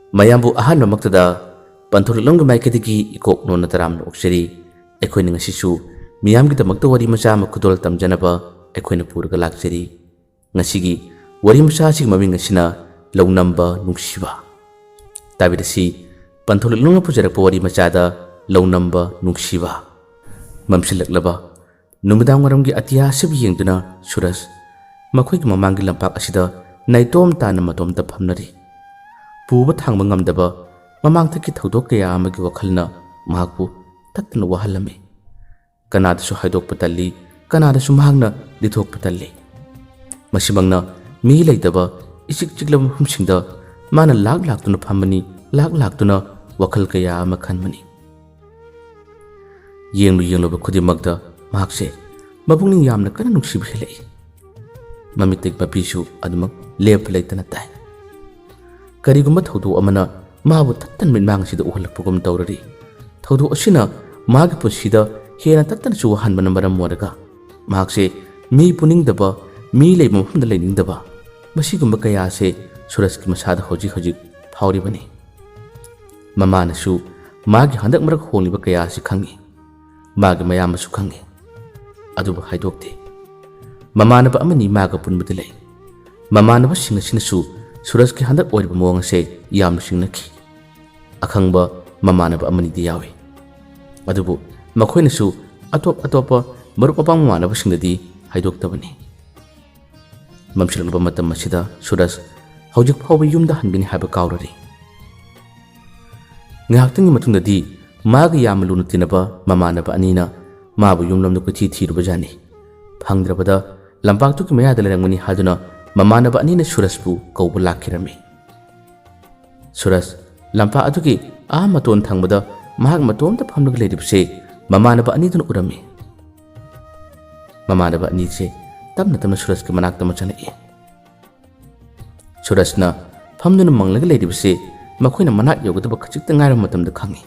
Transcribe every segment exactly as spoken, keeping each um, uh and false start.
ꯃꯌꯥꯝꯕꯨ ꯑꯍꯥꯟꯕꯃꯛꯇꯗ ꯄꯟꯊꯧ ꯂꯤꯛꯂꯣꯡꯒꯤ ꯃꯥꯏꯀꯩꯗꯒꯤ ꯏꯀꯣꯛ ꯅꯣꯟꯅ ꯇꯔꯥꯝꯅ ꯑꯣꯛꯆꯔꯤ꯫ ꯑꯩꯈꯣꯏꯅ ꯉꯁꯤꯁꯨ ꯃꯤꯌꯥꯝꯒꯤꯗꯃꯛꯇ ꯋꯥꯔꯤ ꯃꯆꯥ ꯑꯃ ꯈꯨꯗꯣꯜ ꯇꯝꯖꯅꯕ ꯑꯩꯈꯣꯏꯅ ꯄꯨꯔꯒ ꯂꯥꯛꯆꯔꯤ꯫ ꯉꯁꯤꯒꯤ ꯋꯥꯔꯤ ꯃꯆꯥ ꯑꯁꯤꯒꯤ ꯃꯃꯤꯡ ꯑꯁꯤꯅ ꯂꯧꯅꯝꯕ ꯅꯨꯡꯁꯤꯕ꯫ ꯇꯥꯕꯤꯔꯁꯤ, ꯄꯟꯊꯧ ꯂꯤꯛꯂꯣꯡꯅ ꯄꯨꯖꯔꯛꯄ ꯋꯥꯔꯤ ꯃꯆꯥꯗ ꯂꯧꯅꯝꯕ ꯅꯨꯡꯁꯤꯕ꯫ ꯃꯝꯁꯤꯜꯂꯛꯂꯕ ꯅꯨꯃꯤꯗꯥꯡ ꯋꯥꯏꯔꯝꯒꯤ ꯑꯇꯤꯌꯥ ꯑꯁꯤꯕꯨ ꯌꯦꯡꯗꯨꯅ ꯁꯨꯔꯖ ꯃꯈꯣꯏꯒꯤ ꯃꯃꯥꯡꯒꯤ ꯂꯝꯄꯥꯛ ꯑꯁꯤꯗ ꯅꯥꯏꯇꯣꯝ ꯇꯥꯅ ꯃꯇꯣꯝꯇ ꯐꯝꯅꯔꯤ꯫ ꯄꯨꯕ ꯊꯥꯡꯕ ꯉꯝꯗꯕ ꯃꯃꯥꯡꯊꯛꯀꯤ ꯊꯧꯗꯣꯛ ꯀꯌꯥ ꯑꯃꯒꯤ ꯋꯥꯈꯜꯅ ꯃꯍꯥꯛꯄꯨ ꯇꯠꯇꯅ ꯋꯥꯍꯜꯂꯝꯃꯤ꯫ ꯀꯅꯥꯗꯁꯨ ꯍꯥꯏꯗꯣꯛꯄ ꯇꯜꯂꯤ, ꯀꯅꯥꯗꯁꯨ ꯃꯍꯥꯛꯅ ꯂꯤꯊꯣꯛꯄ ꯇꯜꯂꯤ꯫ ꯃꯁꯤꯃꯛꯅ ꯃꯤ ꯂꯩꯇꯕ ꯏꯆꯤꯛ ꯆꯤꯛꯂꯕ ꯃꯐꯝꯁꯤꯡꯗ ꯃꯥꯅ ꯂꯥꯛ ꯂꯥꯛꯇꯨꯅ ꯐꯝꯕꯅꯤ, ꯂꯥꯛ ꯂꯥꯛꯇꯨꯅ ꯋꯥꯈꯜ ꯀꯌꯥ ꯑꯃ ꯈꯟꯕꯅꯤ꯫ ꯌꯦꯡꯂꯨ ꯌꯦꯡꯂꯨꯕ ꯈꯨꯗꯤꯡꯃꯛꯇ ꯃꯍꯥꯛꯁꯦ ꯃꯄꯨꯛꯅꯤꯡ ꯌꯥꯝꯅ ꯀꯟꯅ ꯅꯨꯡꯁꯤꯕ ꯍꯦꯜꯂꯛꯏ꯫ ꯃꯃꯤꯠꯇꯒꯤ ꯃꯄꯤꯁꯨ ꯑꯗꯨꯃꯛ ꯂꯦꯞꯄ ꯂꯩꯇꯅ ꯇꯥꯏ꯫ ꯀꯔꯤꯒꯨꯝꯕ ꯊꯧꯗꯣꯛ ꯑꯃꯅ ꯃꯥꯕꯨ ꯇꯠꯇꯅ ꯃꯤꯠꯃꯥꯡ ꯑꯁꯤꯗ ꯎꯍꯜꯂꯛꯄꯒꯨꯝ ꯇꯧꯔꯔꯤ꯫ ꯊꯧꯗꯣꯛ ꯑꯁꯤꯅ ꯃꯥꯒꯤ ꯄꯨꯟꯁꯤꯗ ꯍꯦꯟꯅ ꯇꯠꯇꯅꯁꯨ ꯋꯥꯍꯟꯕꯅ ꯃꯔꯝ ꯑꯣꯏꯔꯒ ꯃꯍꯥꯛꯁꯦ ꯃꯤ ꯄꯨꯅꯤꯡꯗꯕ, ꯃꯤ ꯂꯩꯕ ꯃꯐꯝꯗ ꯂꯩꯅꯤꯡꯗꯕ, ꯃꯁꯤꯒꯨꯝꯕ ꯀꯌꯥ ꯑꯁꯦ ꯁꯨꯔꯖꯀꯤ ꯃꯁꯥꯗ ꯍꯧꯖꯤꯛ ꯍꯧꯖꯤꯛ ꯐꯥꯎꯔꯤꯕꯅꯤ꯫ ꯃꯃꯥꯅꯁꯨ ꯃꯥꯒꯤ ꯍꯟꯗꯛ ꯃꯔꯛ ꯍꯣꯡꯂꯤꯕ ꯀꯌꯥ ꯑꯁꯤ ꯈꯪꯏ꯫ ꯃꯥꯒꯤ ꯃꯌꯥꯝꯕꯁꯨ ꯈꯪꯏ꯫ ꯑꯗꯨꯕꯨ ꯍꯥꯏꯗꯣꯛꯇꯦ꯫ ꯃꯃꯥꯟꯅꯕ ꯑꯃꯅꯤ ꯃꯥꯒ ꯄꯨꯟꯕꯗꯤ ꯂꯩ꯫ ꯃꯃꯥꯟꯅꯕꯁꯤꯡ ꯑꯁꯤꯅꯁꯨ ꯁꯨꯔꯖꯀꯤ ꯍꯟꯗꯛ ꯑꯣꯏꯔꯤꯕ ꯃꯑꯣꯡ ꯑꯁꯦ ꯌꯥꯝꯅ ꯆꯤꯡꯅꯈꯤ꯫ ꯑꯈꯪꯕ ꯃꯃꯥꯟꯅꯕ ꯑꯃꯅꯤꯗꯤ ꯌꯥꯎꯏ꯫ ꯑꯗꯨꯕꯨ ꯃꯈꯣꯏꯅꯁꯨ ꯑꯇꯣꯞ ꯑꯇꯣꯞꯄ ꯃꯔꯨꯞ ꯃꯄꯥꯡ ꯃꯃꯥꯟꯅꯕꯁꯤꯡꯗꯗꯤ ꯍꯥꯏꯗꯣꯛꯇꯕꯅꯤ꯫ ꯃꯝꯁꯤꯜꯂꯛꯂꯕ ꯃꯇꯝ ꯑꯁꯤꯗ ꯁꯨꯔꯖ ꯍꯧꯖꯤꯛ ꯐꯥꯎꯕ ꯌꯨꯝꯗ ꯍꯟꯒꯅꯤ ꯍꯥꯏꯕ ꯀꯥꯎꯔꯔꯤ꯫ ꯉꯥꯏꯍꯥꯛꯇꯪꯒꯤ ꯃꯇꯨꯡꯗꯗꯤ ꯃꯥꯒ ꯌꯥꯝꯅ ꯂꯨꯅ ꯇꯤꯟꯅꯕ ꯃꯃꯥꯟꯅꯕ ꯑꯅꯤꯅ ꯃꯥꯕꯨ ꯌꯨꯝꯂꯣꯝꯗ ꯀꯣꯏꯊꯤ ꯊꯤꯔꯨꯕꯖꯥꯠꯅꯤ꯫ ꯐꯪꯗ꯭ꯔꯕꯗ ꯂꯝꯄꯥꯛꯇꯨꯒꯤ ꯃꯌꯥꯗ ꯂꯩꯔꯝꯒꯅꯤ ꯍꯥꯏꯗꯨꯅ ꯃꯃꯥꯟꯅꯕ ꯑꯅꯤꯅ ꯁꯨꯔꯖꯄꯨ ꯀꯧꯕ ꯂꯥꯛꯈꯤꯔꯝꯃꯤ꯫ ꯁꯨꯔꯖ ꯂꯝꯄꯥꯛ ꯑꯗꯨꯒꯤ ꯑꯥ ꯃꯇꯣꯟ ꯊꯪꯕꯗ ꯃꯍꯥꯛ ꯃꯇꯣꯝꯇ ꯐꯝꯂꯒ ꯂꯩꯔꯤꯕꯁꯦ ꯃꯃꯥꯟꯅꯕ ꯑꯅꯤꯗꯨꯅ ꯎꯔꯝꯃꯤ꯫ ꯃꯃꯥꯟꯅꯕ ꯑꯅꯤꯁꯦ ꯇꯞꯅ ꯇꯞꯅ ꯁꯨꯔꯖꯀꯤ ꯃꯅꯥꯛꯇ ꯑꯃ ꯆꯪꯂꯛꯏ꯫ ꯁꯨꯔꯖꯅ ꯐꯝꯗꯨꯅ ꯃꯪꯂꯒ ꯂꯩꯔꯤꯕꯁꯦ ꯃꯈꯣꯏꯅ ꯃꯅꯥꯛ ꯌꯧꯒꯗꯕ ꯈꯖꯤꯛꯇ ꯉꯥꯏꯔꯕ ꯃꯇꯝꯗ ꯈꯪꯏ꯫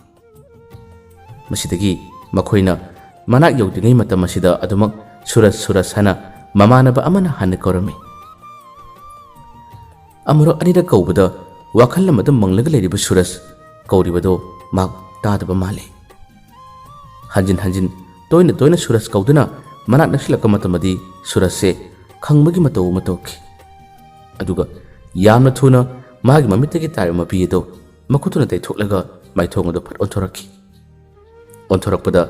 ꯃꯁꯤꯗꯒꯤ ꯃꯈꯣꯏꯅ ꯃꯅꯥꯛ ꯌꯧꯗ꯭ꯔꯤꯉꯩ ꯃꯇꯝ ꯑꯁꯤꯗ ꯑꯗꯨꯃꯛ ꯁꯨꯔꯖ, ꯁꯨꯔꯖ ꯍꯥꯏꯅ ꯃꯃꯥꯟꯅꯕ ꯑꯃꯅ ꯍꯥꯟꯅ ꯀꯧꯔꯝꯃꯤ꯫ ꯑꯃꯨꯔꯛ ꯑꯅꯤꯔꯛ ꯀꯧꯕꯗ ꯋꯥꯈꯜ ꯑꯃꯗ ꯃꯪꯂꯒ ꯂꯩꯔꯤꯕ ꯁꯨꯔꯖ ꯀꯧꯔꯤꯕꯗꯣ ꯃꯍꯥꯛ ꯇꯥꯗꯕ ꯃꯥꯜꯂꯤ꯫ ꯍꯟꯖꯤꯟ ꯍꯟꯖꯤꯟ ꯇꯣꯏꯅ ꯇꯣꯏꯅ ꯁꯨꯔꯖ ꯀꯧꯗꯨꯅ ꯃꯅꯥꯛ ꯅꯛꯁꯤꯜꯂꯛꯄ ꯃꯇꯝꯗꯗꯤ ꯁꯨꯔꯖꯁꯦ ꯈꯪꯕꯒꯤ ꯃꯇꯧ ꯑꯃ ꯇꯧꯈꯤ꯫ ꯑꯗꯨꯒ ꯌꯥꯝꯅ ꯊꯨꯅ ꯃꯥꯒꯤ ꯃꯃꯤꯠꯇꯒꯤ ꯇꯥꯔꯤꯕ ꯃꯄꯤ ꯑꯗꯣ ꯃꯈꯨꯠꯇꯨꯅ ꯇꯩꯊꯣꯛꯂꯒ ꯃꯥꯏꯊꯣꯡ ꯑꯗꯨ ꯐꯠ ꯑꯣꯟꯊꯣꯔꯛꯈꯤ꯫ ꯑꯣꯟꯊꯣꯔꯛꯄꯗ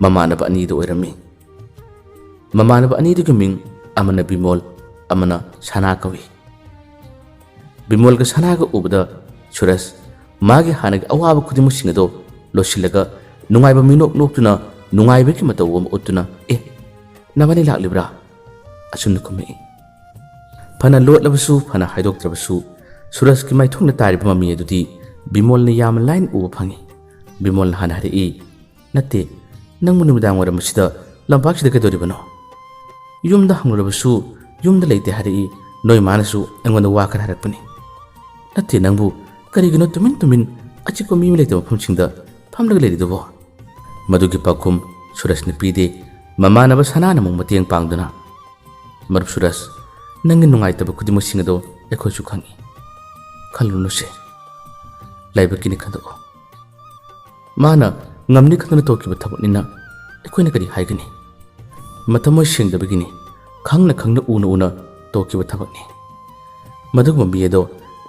ꯃꯃꯥꯟꯅꯕ ꯑꯅꯤꯗꯨ ꯑꯣꯏꯔꯝꯃꯤ꯫ ꯃꯃꯥꯟꯅꯕ ꯑꯅꯤꯗꯨꯒꯤ ꯃꯤꯡ ꯑꯃꯅ ꯕꯤꯃꯣꯜ, ꯑꯃꯅ ꯁꯅꯥ ꯀꯧꯏ꯫ ꯕꯤꯃꯣꯜꯒ ꯁꯅꯥꯒ ꯎꯕꯗ ꯁꯨꯔꯖ ꯃꯥꯒꯤ ꯍꯥꯟꯅꯒꯤ ꯑꯋꯥꯕ ꯈꯨꯗꯤꯡꯃꯛꯁꯤꯡ ꯑꯗꯣ ꯂꯣꯠꯁꯤꯜꯂꯒ ꯅꯨꯡꯉꯥꯏꯕ ꯃꯤꯅꯣꯛ ꯅꯣꯛꯇꯨꯅ ꯅꯨꯡꯉꯥꯏꯕꯒꯤ ꯃꯇꯧ ꯑꯃ ꯎꯠꯇꯨꯅ, "ꯑꯦ, ꯅꯕꯥꯅꯤ ꯂꯥꯛꯂꯤꯕ꯭ꯔꯥ?" ꯑꯁꯨꯝꯅ ꯈꯨꯝꯃꯛꯏ꯫ ꯐꯅ ꯂꯣꯠꯂꯕꯁꯨ, ꯐꯅ ꯍꯥꯏꯗꯣꯛꯇ꯭ꯔꯕꯁꯨ, ꯁꯨꯔꯖꯀꯤ ꯃꯥꯏꯊꯣꯡꯗ ꯇꯥꯔꯤꯕ ꯃꯃꯤ ꯑꯗꯨꯗꯤ ꯕꯤꯃꯣꯜꯅ ꯌꯥꯝꯅ ꯂꯥꯏꯅ ꯎꯕ ꯐꯪꯏ꯫ ꯕꯤꯃꯣꯜꯅ ꯍꯥꯟꯅ ꯍꯥꯏꯔꯛꯏ, "ꯅꯠꯇꯦ, ꯅꯪꯕꯨ ꯅꯨꯃꯤꯗꯥꯡ ꯋꯥꯏꯔꯝ ꯑꯁꯤꯗ ꯂꯝꯄꯥꯛꯁꯤꯗ ꯀꯩꯗꯧꯔꯤꯕꯅꯣ?" "ꯌꯨꯝꯗ ꯍꯪꯂꯨꯔꯕꯁꯨ ꯌꯨꯝꯗ ꯂꯩꯇꯦ ꯍꯥꯏꯔꯛꯏ, ꯅꯣꯏ ꯃꯥꯅꯁꯨ ꯑꯩꯉꯣꯟꯗ ꯋꯥ ꯈꯔ ꯍꯥꯏꯔꯛꯄꯅꯤ꯫ ꯅꯠꯇꯦ, ꯅꯪꯕꯨ ꯀꯔꯤꯒꯤꯅꯣ ꯇꯨꯃꯤꯟ ꯇꯨꯃꯤꯟ ꯑꯆꯤꯛꯄ ꯃꯤ ꯑꯃ ꯂꯩꯇꯕ ꯃꯐꯝꯁꯤꯡꯗ ꯐꯝꯂꯒ ꯂꯩꯔꯤꯗꯨꯕꯣ?" ꯃꯗꯨꯒꯤ ꯄꯥꯎꯈꯨꯝ ꯁꯨꯔꯖꯅ ꯄꯤꯗꯦ꯫ ꯃꯃꯥꯟꯅꯕ ꯁꯅꯥꯅ ꯑꯃꯨꯛ ꯃꯇꯦꯡ ꯄꯥꯡꯗꯨꯅ, "ꯃꯔꯨꯞ ꯁꯨꯔꯖ, ꯅꯪꯒꯤ ꯅꯨꯡꯉꯥꯏꯇꯕ ꯈꯨꯗꯤꯡꯃꯛꯁꯤꯡ ꯑꯗꯣ ꯑꯩꯈꯣꯏꯁꯨ ꯈꯪꯏ꯫ ꯈꯜꯂꯨꯅꯨꯁꯦ, ꯂꯥꯏꯕꯛꯀꯤꯅꯤ ꯈꯟꯗꯣꯛꯑꯣ꯫ ꯃꯥꯅ ꯉꯝꯅꯤ ꯈꯟꯗꯨꯅ ꯇꯧꯈꯤꯕ ꯊꯕꯛꯅꯤꯅ ꯑꯩꯈꯣꯏꯅ ꯀꯔꯤ ꯍꯥꯏꯒꯅꯤ? ꯃꯇꯝ ꯃꯣꯏ ꯁꯦꯡꯗꯕꯒꯤꯅꯤ, ꯈꯪꯅ ꯈꯪꯅ ꯎꯅ ꯎꯅ ꯇꯧꯈꯤꯕ ꯊꯕꯛꯅꯤ꯫ ꯃꯗꯨꯒꯨꯝꯕ ꯃꯤ ꯑꯗꯣ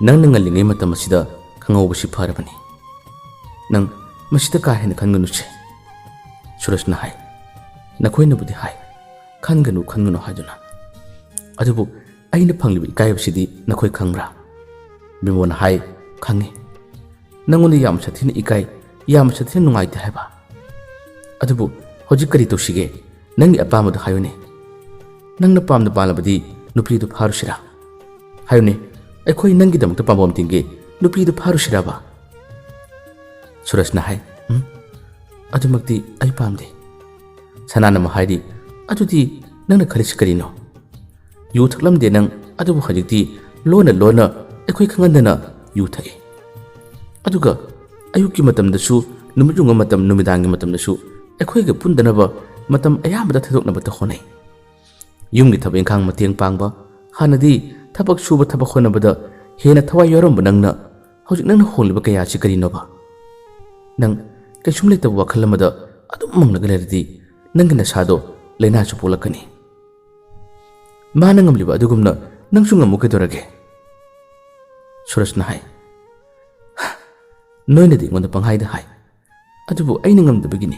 ꯅꯪꯅ ꯉꯜꯂꯤꯉꯩ ꯃꯇꯝ ꯑꯁꯤꯗ ꯈꯪꯍꯧꯕꯁꯤ ꯐꯔꯕꯅꯤ꯫ ꯅꯪ ꯃꯁꯤꯗ ꯀꯥ ꯍꯦꯟꯅ ꯈꯟꯒꯅꯨꯁꯦ," ꯁꯨꯔꯖꯅ ꯍꯥꯏ꯫ "ꯅꯈꯣꯏꯅꯕꯨꯗꯤ ꯍꯥꯏ, ꯈꯟꯒꯅꯨ, ꯈꯟꯒꯅꯨ ꯍꯥꯏꯗꯨꯅ꯫ ꯑꯗꯨꯕꯨ ꯑꯩꯅ ꯐꯪꯂꯤꯕ ꯏꯀꯥꯏꯕꯁꯤꯗꯤ ꯅꯈꯣꯏ ꯈꯪꯕ꯭ꯔꯥ?" ꯕꯤꯃꯣꯜꯅ ꯍꯥꯏ, "ꯈꯪꯉꯤ꯫ ꯅꯪꯉꯣꯟꯗ ꯌꯥꯝ ꯁꯥꯊꯤꯅ ꯏꯀꯥꯏ, ꯌꯥꯝ ꯁꯥꯊꯤꯅ ꯅꯨꯡꯉꯥꯏꯇꯦ ꯍꯥꯏꯕ꯫ ꯑꯗꯨꯕꯨ ꯍꯧꯖꯤꯛ ꯀꯔꯤ ꯇꯧꯁꯤꯒꯦ? ꯅꯪꯒꯤ ꯑꯄꯥꯝꯕꯗꯨ ꯍꯥꯏꯌꯨꯅꯦ꯫ ꯅꯪꯅ ꯄꯥꯝꯅ ꯄꯥꯜꯂꯕꯗꯤ ꯅꯨꯄꯤꯗꯨ ꯐꯥꯔꯨꯁꯤꯔꯥ? ꯍꯥꯏꯌꯨꯅꯦ, ꯑꯩꯈꯣꯏ ꯅꯪꯒꯤꯗꯃꯛꯇ ꯄꯥꯝꯕꯣꯝ ꯇꯤꯡꯒꯦ, ꯅꯨꯄꯤꯗꯨ ꯐꯥꯔꯨꯁꯤꯔꯕ?" ꯁꯨꯔꯖꯅ ꯍꯥꯏ, "ꯎꯝ, ꯑꯗꯨꯃꯛꯇꯤ ꯑꯩ ꯄꯥꯝꯗꯦ꯫" ꯁꯅꯥꯅ ꯑꯃꯨꯛ ꯍꯥꯏꯔꯤ, "ꯑꯗꯨꯗꯤ ꯅꯪꯅ ꯈꯜꯂꯤꯁꯤ ꯀꯔꯤꯅꯣ? ꯌꯨ ꯊꯛꯂꯝꯗꯦ ꯅꯪ, ꯑꯗꯨꯕꯨ ꯍꯧꯖꯤꯛꯇꯤ ꯂꯣꯟꯅ ꯂꯣꯟꯅ ꯑꯩꯈꯣꯏ ꯈꯪꯍꯟꯗꯅ ꯌꯨ ꯊꯛꯏ꯫ ꯑꯗꯨꯒ ꯑꯌꯨꯛꯀꯤ ꯃꯇꯝꯗꯁꯨ, ꯅꯨꯃꯤꯠ ꯌꯨꯡꯕ ꯃꯇꯝ, ꯅꯨꯃꯤꯗꯥꯡꯒꯤ ꯃꯇꯝꯗꯁꯨ ꯑꯩꯈꯣꯏꯒ ꯄꯨꯟꯗꯅꯕ ꯃꯇꯝ ꯑꯌꯥꯝꯕꯗ ꯊꯥꯗꯣꯛꯅꯕꯇ ꯍꯣꯠꯅꯩ꯫ ꯌꯨꯝꯒꯤ ꯊꯕꯛ ꯏꯪꯈꯥꯡ ꯃꯇꯦꯡ ꯄꯥꯡꯕ, ꯍꯥꯟꯅꯗꯤ ꯊꯕꯛ ꯁꯨꯕ ꯊꯕꯛ ꯍꯣꯠꯅꯕꯗ ꯍꯦꯟꯅ ꯊꯋꯥꯏ ꯌꯥꯎꯔꯝꯕ ꯅꯪꯅ ꯍꯧꯖꯤꯛ ꯅꯪꯅ ꯍꯣꯡꯂꯤꯕ ꯀꯌꯥꯁꯤ ꯀꯔꯤꯅꯣꯕ? ꯅꯪ ꯀꯩꯁꯨꯝ ꯂꯩꯇꯕ ꯋꯥꯈꯜ ꯑꯃꯗ ꯑꯗꯨꯝ ꯃꯪꯂꯒ ꯂꯩꯔꯗꯤ ꯅꯪꯒꯤ ꯅꯁꯥꯗꯣ ꯂꯥꯏꯅꯥꯁꯨ ꯄꯣꯛꯂꯛꯀꯅꯤ꯫ ꯃꯥꯅ ꯉꯝꯂꯤꯕ ꯑꯗꯨꯒꯨꯝꯅ ꯅꯪꯁꯨ ꯉꯝꯃꯨ ꯀꯩꯗꯧꯔꯒꯦ?" ꯁꯨꯔꯖꯅ ꯍꯥꯏ꯫ "ꯅꯣꯏꯅꯗꯤ ꯑꯩꯉꯣꯟꯗ ꯄꯪꯍꯥꯏꯗ ꯍꯥꯏ, ꯑꯗꯨꯕꯨ ꯑꯩꯅ ꯉꯝꯗꯕꯒꯤꯅꯤ,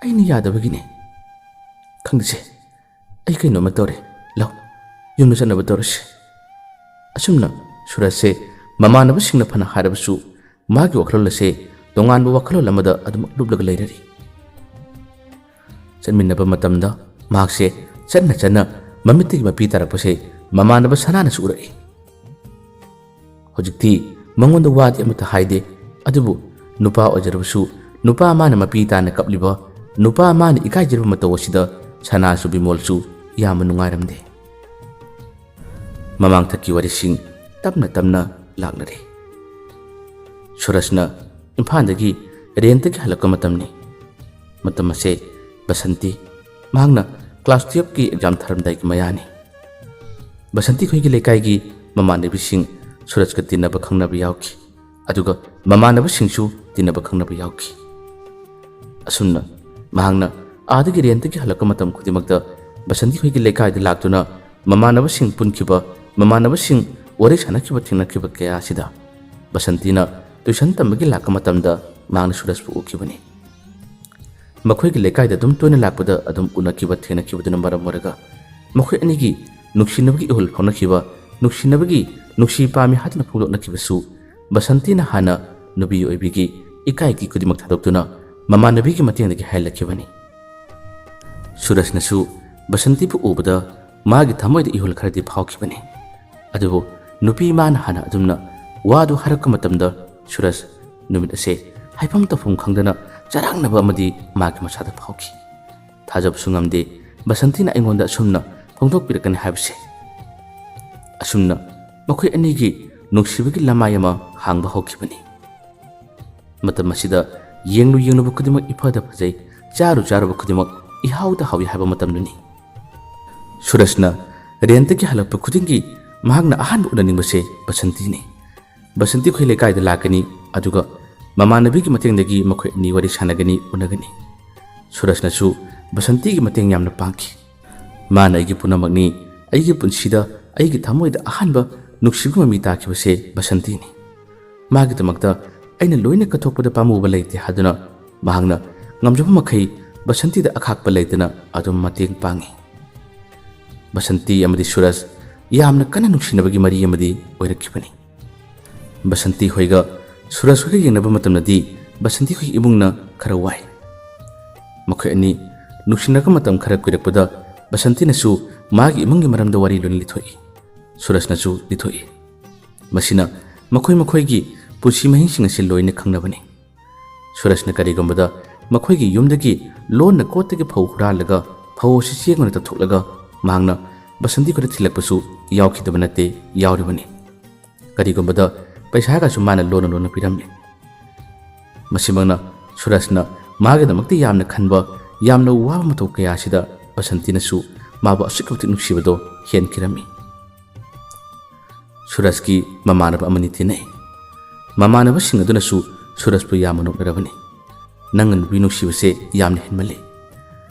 ꯑꯩꯅ ꯌꯥꯗꯕꯒꯤꯅꯤ꯫ ꯈꯪꯗꯦꯁꯦ, ꯑꯩ ꯀꯩꯅꯣꯝꯃ ꯇꯧꯔꯦ, ꯂꯧ, ꯌꯨꯝꯗ ꯆꯠꯅꯕ ꯇꯧꯔꯁꯤ꯫" ꯑꯁꯨꯝꯅ ꯁꯨꯔꯖꯁꯦ ꯃꯃꯥꯟꯅꯕꯁꯤꯡꯅ ꯐꯅ ꯍꯥꯏꯔꯕꯁꯨ ꯃꯥꯒꯤ ꯋꯥꯈꯜꯂꯣꯟ ꯑꯁꯦ ꯇꯣꯉꯥꯟꯕ ꯋꯥꯈꯜꯂꯣꯟ ꯑꯃꯗ ꯑꯗꯨꯃꯛ ꯂꯨꯞꯂꯒ ꯂꯩꯔꯔꯤ꯫ ꯆꯠꯃꯤꯟꯅꯕ ꯃꯇꯝꯗ ꯃꯍꯥꯛꯁꯦ ꯆꯠꯅ ꯆꯠꯅ ꯃꯃꯤꯠꯇꯒꯤ ꯃꯄꯤ ꯇꯥꯔꯛꯄꯁꯦ ꯃꯃꯥꯟꯅꯕ ꯁꯅꯥꯅꯁꯨ ꯎꯔꯛꯏ꯫ ꯍꯧꯖꯤꯛꯇꯤ ꯃꯉꯣꯟꯗ ꯋꯥꯗꯤ ꯑꯃꯠꯇ ꯍꯥꯏꯗꯦ, ꯑꯗꯨꯕꯨ ꯅꯨꯄꯥ ꯑꯣꯏꯖꯔꯕꯁꯨ ꯅꯨꯄꯥ ꯃꯥꯅ ꯃꯄꯤ ꯇꯥꯅ ꯀꯞꯂꯤꯕ, ꯅꯨꯄꯥ ꯃꯥꯅ ꯏꯀꯥꯏꯖꯔꯤꯕ ꯃꯇꯧ ꯑꯁꯤꯗ ꯁꯅꯥꯁꯨ ꯕꯤꯃꯣꯜꯁꯨ ꯌꯥꯝꯅ ꯅꯨꯡꯉꯥꯏꯔꯝꯗꯦ꯫ ꯃꯃꯥꯡꯊꯛꯀꯤ ꯋꯥꯔꯤꯁꯤꯡ ꯇꯞꯅ ꯇꯞꯅ ꯂꯥꯛꯅꯔꯦ꯫ ꯁꯨꯔꯖꯅ ꯏꯝꯐꯥꯜꯗꯒꯤ ꯔꯦꯟꯇꯒꯤ ꯍꯜꯂꯛꯄ ꯃꯇꯝꯅꯤ꯫ ꯃꯇꯝ ꯑꯁꯦ ꯕꯁꯟꯇꯤ, ꯃꯍꯥꯛꯅ ꯀ꯭ꯂꯥꯁ ꯇꯨꯌꯦꯜꯐꯀꯤ ꯑꯦꯛꯖꯥꯝ ꯊꯥꯔꯝꯗꯥꯏꯒꯤ ꯃꯌꯥꯅꯤ꯫ ꯕꯁꯟꯇꯤ ꯈꯣꯏꯒꯤ ꯂꯩꯀꯥꯏꯒꯤ ꯃꯃꯥꯟꯅꯕꯤꯁꯤꯡ ꯁꯨꯔꯖꯀ ꯇꯤꯟꯅꯕ ꯈꯪꯅꯕ ꯌꯥꯎꯈꯤ, ꯑꯗꯨꯒ ꯃꯃꯥꯟꯅꯕꯁꯤꯡꯁꯨ ꯇꯤꯟꯅꯕ ꯈꯪꯅꯕ ꯌꯥꯎꯈꯤ꯫ ꯑꯁꯨꯝꯅ ꯃꯍꯥꯛꯅ ꯑꯥꯗꯒꯤ ꯔꯦꯟꯇꯒꯤ ꯍꯜꯂꯛꯄ ꯃꯇꯝ ꯈꯨꯗꯤꯡꯃꯛꯇ ꯕꯁꯟꯇꯤ ꯈꯣꯏꯒꯤ ꯂꯩꯀꯥꯏꯗ ꯂꯥꯛꯇꯨꯅ ꯃꯃꯥꯟꯅꯕꯁꯤꯡ ꯄꯨꯟꯈꯤꯕ, ꯃꯃꯥꯟꯅꯕꯁꯤꯡ ꯋꯥꯔꯤ ꯁꯥꯟꯅꯈꯤꯕ ꯊꯦꯡꯅꯈꯤꯕ ꯀꯌꯥ ꯑꯁꯤꯗ ꯕꯁꯟꯇꯤꯅ ꯇꯨꯏꯁꯟ ꯇꯝꯕꯒꯤ ꯂꯥꯛꯄ ꯃꯇꯝꯗ ꯃꯍꯥꯛꯅ ꯁꯨꯔꯖꯄꯨ ꯎꯈꯤꯕꯅꯤ꯫ ꯃꯈꯣꯏꯒꯤ ꯂꯩꯀꯥꯏꯗ ꯑꯗꯨꯝ ꯇꯣꯏꯅ ꯂꯥꯛꯄꯗ ꯑꯗꯨꯝ ꯎꯅꯈꯤꯕ ꯊꯦꯡꯅꯈꯤꯕꯗꯨꯅ ꯃꯔꯝ ꯑꯣꯏꯔꯒ ꯃꯈꯣꯏ ꯑꯅꯤꯒꯤ ꯅꯨꯡꯁꯤꯅꯕꯒꯤ ꯏꯍꯨꯜ ꯐꯥꯎꯅꯈꯤꯕ, ꯅꯨꯡꯁꯤꯅꯕꯒꯤ ꯅꯨꯡꯁꯤ ꯄꯥꯝꯃꯤ ꯍꯥꯏꯗꯨꯅ ꯐꯣꯡꯗꯣꯛꯅꯈꯤꯕꯁꯨ ꯕꯁꯟꯇꯤꯅ ꯍꯥꯟꯅ ꯅꯨꯄꯤ ꯑꯣꯏꯕꯤꯒꯤ ꯏꯀꯥꯏꯒꯤ ꯈꯨꯗꯤꯡꯃꯛ ꯊꯥꯗꯣꯛꯇꯨꯅ ꯃꯃꯥꯟꯅꯕꯤꯒꯤ ꯃꯇꯦꯡꯗꯒꯤ ꯍꯥꯏꯍꯜꯂꯛꯈꯤꯕꯅꯤ꯫ ꯁꯨꯔꯖꯅꯁꯨ ꯕꯁꯟꯇꯤꯕꯨ ꯎꯕꯗ ꯃꯥꯒꯤ ꯊꯃꯣꯏꯗ ꯏꯍꯨꯜ ꯈꯔꯗꯤ ꯐꯥꯎꯈꯤꯕꯅꯤ꯫ ꯑꯗꯨꯕꯨ ꯅꯨꯄꯤ ꯃꯥꯅ ꯍꯥꯟꯅ ꯑꯗꯨꯝꯅ ꯋꯥꯗꯨ ꯍꯥꯏꯔꯛꯄ ꯃꯇꯝꯗ ꯁꯨꯔꯖ ꯅꯨꯃꯤꯠ ꯑꯁꯦ ꯍꯥꯏꯐꯝ ꯇꯧꯐꯝ ꯈꯪꯗꯅ ꯆꯔꯥꯡꯅꯕ ꯑꯃꯗꯤ ꯃꯥꯒꯤ ꯃꯁꯥꯗ ꯐꯥꯎꯈꯤ꯫ ꯊꯥꯖꯕꯁꯨ ꯉꯝꯗꯦ ꯕꯁꯟꯇꯤꯅ ꯑꯩꯉꯣꯟꯗ ꯑꯁꯨꯝꯅ ꯐꯣꯡꯗꯣꯛꯄꯤꯔꯛꯀꯅꯤ ꯍꯥꯏꯕꯁꯦ꯫ ꯑꯁꯨꯝꯅ ꯃꯈꯣꯏ ꯑꯅꯤꯒꯤ ꯅꯨꯡꯁꯤꯕꯒꯤ ꯂꯃꯥꯏ ꯑꯃ ꯍꯥꯡꯕ ꯍꯧꯈꯤꯕꯅꯤ꯫ ꯃꯇꯝ ꯑꯁꯤꯗ ꯌꯦꯡꯂꯨ ꯌꯦꯡꯂꯨꯕ ꯈꯨꯗꯤꯡꯃꯛ ꯏꯐꯗ ꯐꯖꯩ, ꯆꯥꯔꯨ ꯆꯥꯔꯨꯕ ꯈꯨꯗꯤꯡꯃꯛ ꯏꯍꯥꯎꯗ ꯍꯥꯎꯏ ꯍꯥꯏꯕ ꯃꯇꯝꯗꯨꯅꯤ꯫ ꯁꯨꯔꯖꯅ ꯔꯦꯟꯇꯒꯤ ꯍꯜꯂꯛꯄ ꯈꯨꯗꯤꯡꯒꯤ ꯃꯍꯥꯛꯅ ꯑꯍꯥꯟꯕ ꯎꯅꯅꯤꯡꯕꯁꯦ ꯕꯁꯟꯇꯤꯅꯤ꯫ ꯕꯁꯟꯇꯤ ꯑꯩꯈꯣꯏ ꯂꯩꯀꯥꯏꯗ ꯂꯥꯛꯀꯅꯤ, ꯑꯗꯨꯒ ꯃꯃꯥꯟꯅꯕꯤꯒꯤ ꯃꯇꯦꯡꯗꯒꯤ ꯃꯈꯣꯏ ꯑꯅꯤ ꯋꯥꯔꯤ ꯁꯥꯟꯅꯒꯅꯤ, ꯎꯅꯒꯅꯤ꯫ ꯁꯨꯔꯖꯅꯁꯨ ꯕꯁꯟꯇꯤꯒꯤ ꯃꯇꯦꯡ ꯌꯥꯝꯅ ꯄꯥꯡꯈꯤ꯫ "ꯃꯥꯅ ꯑꯩꯒꯤ ꯄꯨꯝꯅꯃꯛꯅꯤ, ꯑꯩꯒꯤ ꯄꯨꯟꯁꯤꯗ ꯑꯩꯒꯤ ꯊꯃꯣꯏꯗ ꯑꯍꯥꯟꯕ ꯅꯨꯡꯁꯤꯕꯒꯤ ꯃꯃꯤ ꯇꯥꯈꯤꯕꯁꯦ ꯕꯁꯟꯇꯤꯅꯤ꯫ ꯃꯥꯒꯤꯗꯃꯛꯇ ꯑꯩꯅ ꯂꯣꯏꯅ ꯀꯠꯊꯣꯛꯄꯗ ꯄꯥꯝꯃꯨꯕ ꯂꯩꯇꯦ" ꯍꯥꯏꯗꯨꯅ ꯃꯍꯥꯛꯅ ꯉꯝꯖꯕ ꯃꯈꯩ ꯕꯁꯟꯇꯤꯗ ꯑꯈꯥꯛꯄ ꯂꯩꯇꯅ ꯑꯗꯨꯝ ꯃꯇꯦꯡ ꯄꯥꯡꯉꯤ꯫ ꯕꯁꯟꯇꯤ ꯑꯃꯗꯤ ꯁꯨꯔꯖ ꯌꯥꯝꯅ ꯀꯟꯅ ꯅꯨꯡꯁꯤꯅꯕꯒꯤ ꯃꯔꯤ ꯑꯃꯗꯤ ꯑꯣꯏꯔꯛꯈꯤꯕꯅꯤ꯫ ꯕꯁꯟꯇꯤ ꯍꯣꯏꯒ ꯁꯨꯔꯖ ꯍꯣꯏꯒ ꯌꯦꯡꯅꯕ ꯃꯇꯝꯗꯗꯤ ꯕꯁꯟꯇꯤ ꯍꯣꯏꯒꯤ ꯏꯃꯨꯡꯅ ꯈꯔ ꯋꯥꯏ꯫ ꯃꯈꯣꯏ ꯑꯅꯤ ꯅꯨꯡꯁꯤꯅꯔꯛꯄ ꯃꯇꯝ ꯈꯔ ꯀꯨꯏꯔꯛꯄꯗ ꯕꯁꯟꯇꯤꯅꯁꯨ ꯃꯥꯒꯤ ꯏꯃꯨꯡꯒꯤ ꯃꯔꯝꯗ ꯋꯥꯔꯤ ꯂꯣꯏꯅ ꯂꯤꯊꯣꯛꯏ꯫ ꯁꯨꯔꯖꯅꯁꯨ ꯂꯤꯊꯣꯛꯏ꯫ ꯃꯁꯤꯅ ꯃꯈꯣꯏ ꯃꯈꯣꯏꯒꯤ ꯄꯨꯟꯁꯤ ꯃꯍꯤꯡꯁꯤꯡ ꯑꯁꯤ ꯂꯣꯏꯅ ꯈꯪꯅꯕꯅꯤ꯫ ꯁꯨꯔꯖꯅ ꯀꯔꯤꯒꯨꯝꯕꯗ ꯃꯈꯣꯏꯒꯤ ꯌꯨꯝꯗꯒꯤ ꯂꯣꯟꯅ ꯀꯣꯠꯇꯒꯤ ꯐꯧ ꯍꯨꯔꯥꯜꯂꯒ ꯐꯧ ꯑꯁꯤ ꯆꯦꯡ ꯑꯣꯏꯅ ꯇꯧꯊꯣꯛꯂꯒ ꯃꯍꯥꯛꯅ ꯕꯁꯟꯇꯤ ꯈꯨꯗ ꯊꯤꯜꯂꯛꯄꯁꯨ ꯌꯥꯎꯈꯤꯗꯕ ꯅꯠꯇꯦ, ꯌꯥꯎꯔꯤꯕꯅꯤ꯫ ꯀꯔꯤꯒꯨꯝꯕꯗ ꯄꯩꯁꯥꯒꯁꯨ ꯃꯥꯅ ꯂꯣꯟꯅ ꯂꯣꯟꯅ ꯄꯤꯔꯝꯃꯤ꯫ ꯃꯁꯤꯃꯛꯅ ꯁꯨꯔꯖꯅ ꯃꯥꯒꯤꯗꯃꯛꯇ ꯌꯥꯝꯅ ꯈꯟꯕ, ꯌꯥꯝꯅ ꯋꯥꯕ ꯃꯇꯧ ꯀꯌꯥ ꯑꯁꯤꯗ ꯕꯁꯟꯇꯤꯅꯁꯨ ꯃꯥꯕꯨ ꯑꯁꯨꯛꯀꯤ ꯃꯇꯤꯛ ꯅꯨꯡꯁꯤꯕꯗꯣ ꯍꯦꯟꯈꯤꯔꯝꯃꯤ꯫ ꯁꯨꯔꯖꯀꯤ ꯃꯃꯥꯟꯅꯕ ꯑꯃꯅꯤ ꯇꯤꯟꯅꯩ꯫ ꯃꯃꯥꯟꯅꯕꯁꯤꯡ ꯑꯗꯨꯅꯁꯨ ꯁꯨꯔꯖꯄꯨ ꯌꯥꯝꯅ ꯅꯣꯛꯅꯔꯕꯅꯤ꯫ "ꯅꯪꯅ ꯅꯨꯄꯤ ꯅꯨꯡꯁꯤꯕꯁꯦ ꯌꯥꯝꯅ ꯍꯦꯟꯃꯜꯂꯤ꯫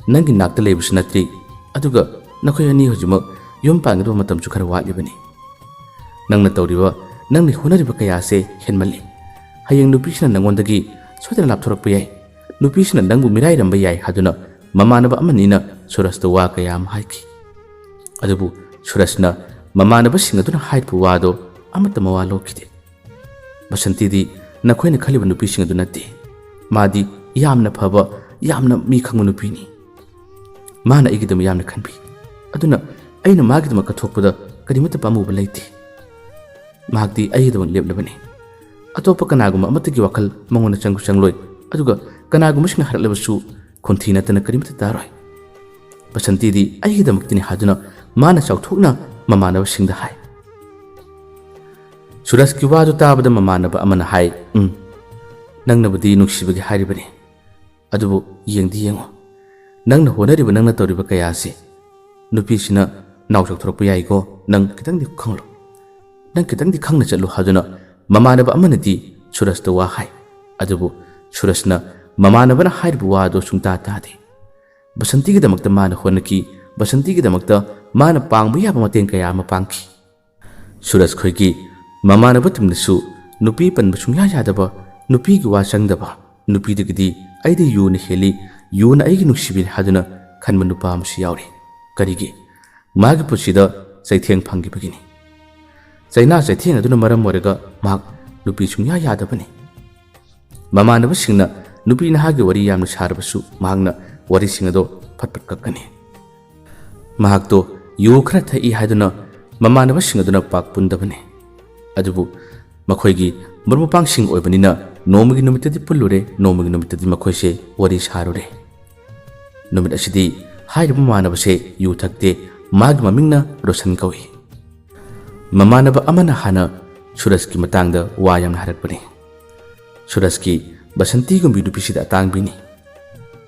ꯅꯪꯒꯤ ꯅꯥꯛꯇ ꯂꯩꯕꯁꯨ ꯅꯠꯇ꯭ꯔꯤ, ꯑꯗꯨꯒ ꯅꯈꯣꯏ ꯑꯅꯤ ꯍꯧꯖꯤꯛꯃꯛ ꯌꯨꯝ ꯄꯥꯟꯒꯗꯕ ꯃꯇꯝꯁꯨ ꯈꯔ ꯋꯥꯠꯂꯤꯕꯅꯤ꯫ ꯅꯪꯅ ꯇꯧꯔꯤꯕ, ꯅꯪꯅ ꯍꯣꯠꯅꯔꯤꯕ ꯀꯌꯥ ꯑꯁꯦ ꯍꯦꯟꯃꯜꯂꯤ꯫ ꯍꯌꯦꯡ ꯅꯨꯄꯤꯁꯤꯅ ꯅꯪꯉꯣꯟꯗꯒꯤ ꯁꯣꯏꯗꯅ ꯂꯥꯞꯊꯣꯔꯛꯄ ꯌꯥꯏ꯫ ꯅꯨꯄꯤꯁꯤꯅ ꯅꯪꯕꯨ ꯃꯤꯔꯥꯏꯔꯝꯕ ꯌꯥꯏ" ꯍꯥꯏꯗꯨꯅ ꯃꯃꯥꯟꯅꯕ ꯑꯃꯅꯤꯅ ꯁꯨꯔꯖꯇ ꯋꯥ ꯀꯌꯥ ꯑꯃ ꯍꯥꯏꯈꯤ꯫ ꯑꯗꯨꯕꯨ ꯁꯨꯔꯖꯅ ꯃꯃꯥꯟꯅꯕꯁꯤꯡ ꯑꯗꯨꯅ ꯍꯥꯏꯔꯤꯕ ꯋꯥꯗꯣ ꯑꯃꯠꯇ ꯃꯋꯥ ꯂꯧꯈꯤꯗꯦ꯫ "ꯕꯁꯟꯇꯤꯗꯤ ꯅꯈꯣꯏꯅ ꯈꯜꯂꯤꯕ ꯅꯨꯄꯤꯁꯤꯡ ꯑꯗꯨ ꯅꯠꯇꯦ꯫ ꯃꯥꯗꯤ ꯌꯥꯝꯅ ꯐꯕ, ꯌꯥꯝꯅ ꯃꯤ ꯈꯪꯕ ꯅꯨꯄꯤꯅꯤ꯫ ꯃꯥꯅ ꯑꯩꯒꯤꯗꯃꯛ ꯌꯥꯝꯅ ꯈꯟꯕꯤ꯫ ꯑꯗꯨꯅ ꯑꯩꯅ ꯃꯥꯒꯤꯗꯃꯛ ꯀꯠꯊꯣꯛꯄꯗ ꯀꯔꯤꯃꯠꯇ ꯄꯥꯝꯃꯨꯕ ꯂꯩꯇꯦ꯫ ꯃꯍꯥꯛꯇꯤ ꯑꯩꯒꯤꯗꯃꯛ ꯂꯦꯞꯂꯕꯅꯤ꯫ ꯑꯇꯣꯞꯄ ꯀꯅꯥꯒꯨꯝꯕ ꯑꯃꯠꯇꯒꯤ ꯋꯥꯈꯜ ꯃꯉꯣꯟꯗ ꯆꯪꯁꯨ ꯆꯪꯂꯣꯏ, ꯑꯗꯨꯒ ꯀꯅꯥꯒꯨꯝꯕꯁꯤꯡꯅ ꯍꯥꯏꯔꯛꯂꯕꯁꯨ ꯈꯣꯟꯊꯤ ꯅꯠꯇꯅ ꯀꯔꯤꯃꯠꯇ ꯇꯥꯔꯣꯏ꯫ ꯕꯁꯟꯇꯤꯗꯤ ꯑꯩꯒꯤꯗꯃꯛꯇꯅꯤ" ꯍꯥꯏꯗꯨꯅ ꯃꯥꯅ ꯆꯥꯎꯊꯣꯛꯅ ꯃꯃꯥꯟꯅꯕꯁꯤꯡꯗ ꯍꯥꯏ꯫ ꯁꯨꯔꯖꯀꯤ ꯋꯥꯗꯨ ꯇꯥꯕꯗ ꯃꯃꯥꯟꯅꯕ ꯑꯃꯅ ꯍꯥꯏ, "ꯎꯝ, ꯅꯪꯅꯕꯨꯗꯤ ꯅꯨꯡꯁꯤꯕꯒꯤ ꯍꯥꯏꯔꯤꯕꯅꯤ, ꯑꯗꯨꯕꯨ ꯌꯦꯡꯗꯤ ꯌꯦꯡꯉꯨ, ꯅꯪꯅ ꯍꯣꯠꯅꯔꯤꯕ, ꯅꯪꯅ ꯇꯧꯔꯤꯕ ꯀꯌꯥ ꯑꯁꯤ ꯅꯨꯄꯤꯁꯤꯅ ꯅꯥꯎ ꯆꯥꯎꯊꯣꯔꯛꯄ ꯌꯥꯏꯀꯣ, ꯅꯪ ꯈꯤꯇꯪꯗꯤ ꯈꯪꯂꯣ, ꯅꯪ ꯈꯤꯇꯪꯗꯤ ꯈꯪꯅ ꯆꯠꯂꯨ" ꯍꯥꯏꯗꯨꯅ ꯃꯃꯥꯟꯅꯕ ꯑꯃꯅꯗꯤ ꯁꯨꯔꯖꯇ ꯋꯥ ꯍꯥꯏ, ꯑꯗꯨꯕꯨ ꯁꯨꯔꯖꯅ ꯃꯃꯥꯟꯅꯕꯅ ꯍꯥꯏꯔꯤꯕ ꯋꯥꯗꯣ ꯁꯨꯡꯇꯥ ꯇꯥꯗꯦ꯫ ꯕꯁꯟꯇꯤꯒꯤꯗꯃꯛꯇ ꯃꯥꯅ ꯍꯣꯠꯅꯈꯤ, ꯕꯁꯟꯇꯤꯒꯤꯗꯃꯛꯇ ꯃꯥꯅ ꯄꯥꯡꯕ ꯌꯥꯕ ꯃꯇꯦꯡ ꯀꯌꯥ ꯑꯃ ꯄꯥꯡꯈꯤ꯫ ꯁꯨꯔꯖ ꯈꯣꯏꯒꯤ ꯃꯃꯥꯟꯅꯕ ꯇꯨꯡꯗꯁꯨ ꯅꯨꯄꯤ ꯄꯟꯕ ꯁꯨꯡꯌꯥ ꯌꯥꯗꯕ, ꯅꯨꯄꯤꯒꯤ ꯋꯥ ꯆꯪꯗꯕ, ꯅꯨꯄꯤꯗꯒꯤꯗꯤ ꯑꯩꯗꯤ ꯌꯨꯅ ꯍꯦꯜꯂꯤ, ꯌꯨꯅ ꯑꯩꯒꯤ ꯅꯨꯡꯁꯤꯕꯤꯅꯤ ꯍꯥꯏꯗꯨꯅ ꯈꯟꯕ ꯅꯨꯄꯥ ꯑꯃꯁꯨ ꯌꯥꯎꯔꯤ꯫ ꯀꯔꯤꯒꯤ? ꯃꯥꯒꯤ ꯄꯨꯟꯁꯤꯗ ꯆꯩꯊꯦꯡ ꯐꯪꯈꯤꯕꯒꯤꯅꯤ꯫ ꯆꯩꯅꯥ ꯆꯩꯊꯦꯡ ꯑꯗꯨꯅ ꯃꯔꯝ ꯑꯣꯏꯔꯒ ꯃꯍꯥꯛ ꯅꯨꯄꯤ ꯁꯨꯡꯌꯥ ꯌꯥꯗꯕꯅꯤ꯫ ꯃꯃꯥꯟꯅꯕꯁꯤꯡꯅ ꯅꯨꯄꯤ ꯅꯍꯥꯒꯤ ꯋꯥꯔꯤ ꯌꯥꯝꯅ ꯁꯥꯔꯕꯁꯨ ꯃꯍꯥꯛꯅ ꯋꯥꯔꯤꯁꯤꯡ ꯑꯗꯣ ꯐꯠ ꯐꯠ ꯀꯛꯀꯅꯤ꯫ ꯃꯍꯥꯛꯇꯣ ꯌꯨ ꯈꯔ ꯊꯛꯏ ꯍꯥꯏꯗꯨꯅ ꯃꯃꯥꯟꯅꯕꯁꯤꯡ ꯑꯗꯨꯅ ꯄꯥꯛ ꯄꯨꯟꯗꯕꯅꯤ꯫ ꯑꯗꯨꯕꯨ ꯃꯈꯣꯏꯒꯤ ꯃꯔꯨꯞ ꯃꯄꯥꯡꯁꯤꯡ ꯑꯣꯏꯕꯅꯤꯅ ꯅꯣꯡꯃꯒꯤ ꯅꯨꯃꯤꯠꯇꯗꯤ ꯄꯨꯜꯂꯨꯔꯦ, ꯅꯣꯡꯃꯒꯤ ꯅꯨꯃꯤꯠꯇꯗꯤ ꯃꯈꯣꯏꯁꯦ ꯋꯥꯔꯤ ꯁꯥꯔꯨꯔꯦ꯫ ꯅꯨꯃꯤꯠ ꯑꯁꯤꯗꯤ ꯍꯥꯏꯔꯤꯕ ꯃꯃꯥꯟꯅꯕꯁꯦ ꯌꯨ ꯊꯛꯇꯦ, ꯃꯥꯒꯤ ꯃꯃꯤꯡꯅ ꯔꯣꯁꯟ ꯀꯧꯏ꯫ ꯃꯃꯥꯟꯅꯕ ꯑꯃꯅ ꯍꯥꯟꯅ ꯁꯨꯔꯖꯀꯤ ꯃꯇꯥꯡꯗ ꯋꯥ ꯌꯥꯝꯅ ꯍꯥꯏꯔꯛꯄꯅꯤ꯫ ꯁꯨꯔꯖꯀꯤ ꯕꯁꯟꯇꯤꯒꯨꯝꯕꯤ ꯅꯨꯄꯤꯁꯤꯗ ꯑꯇꯥꯡꯕꯤꯅꯤ꯫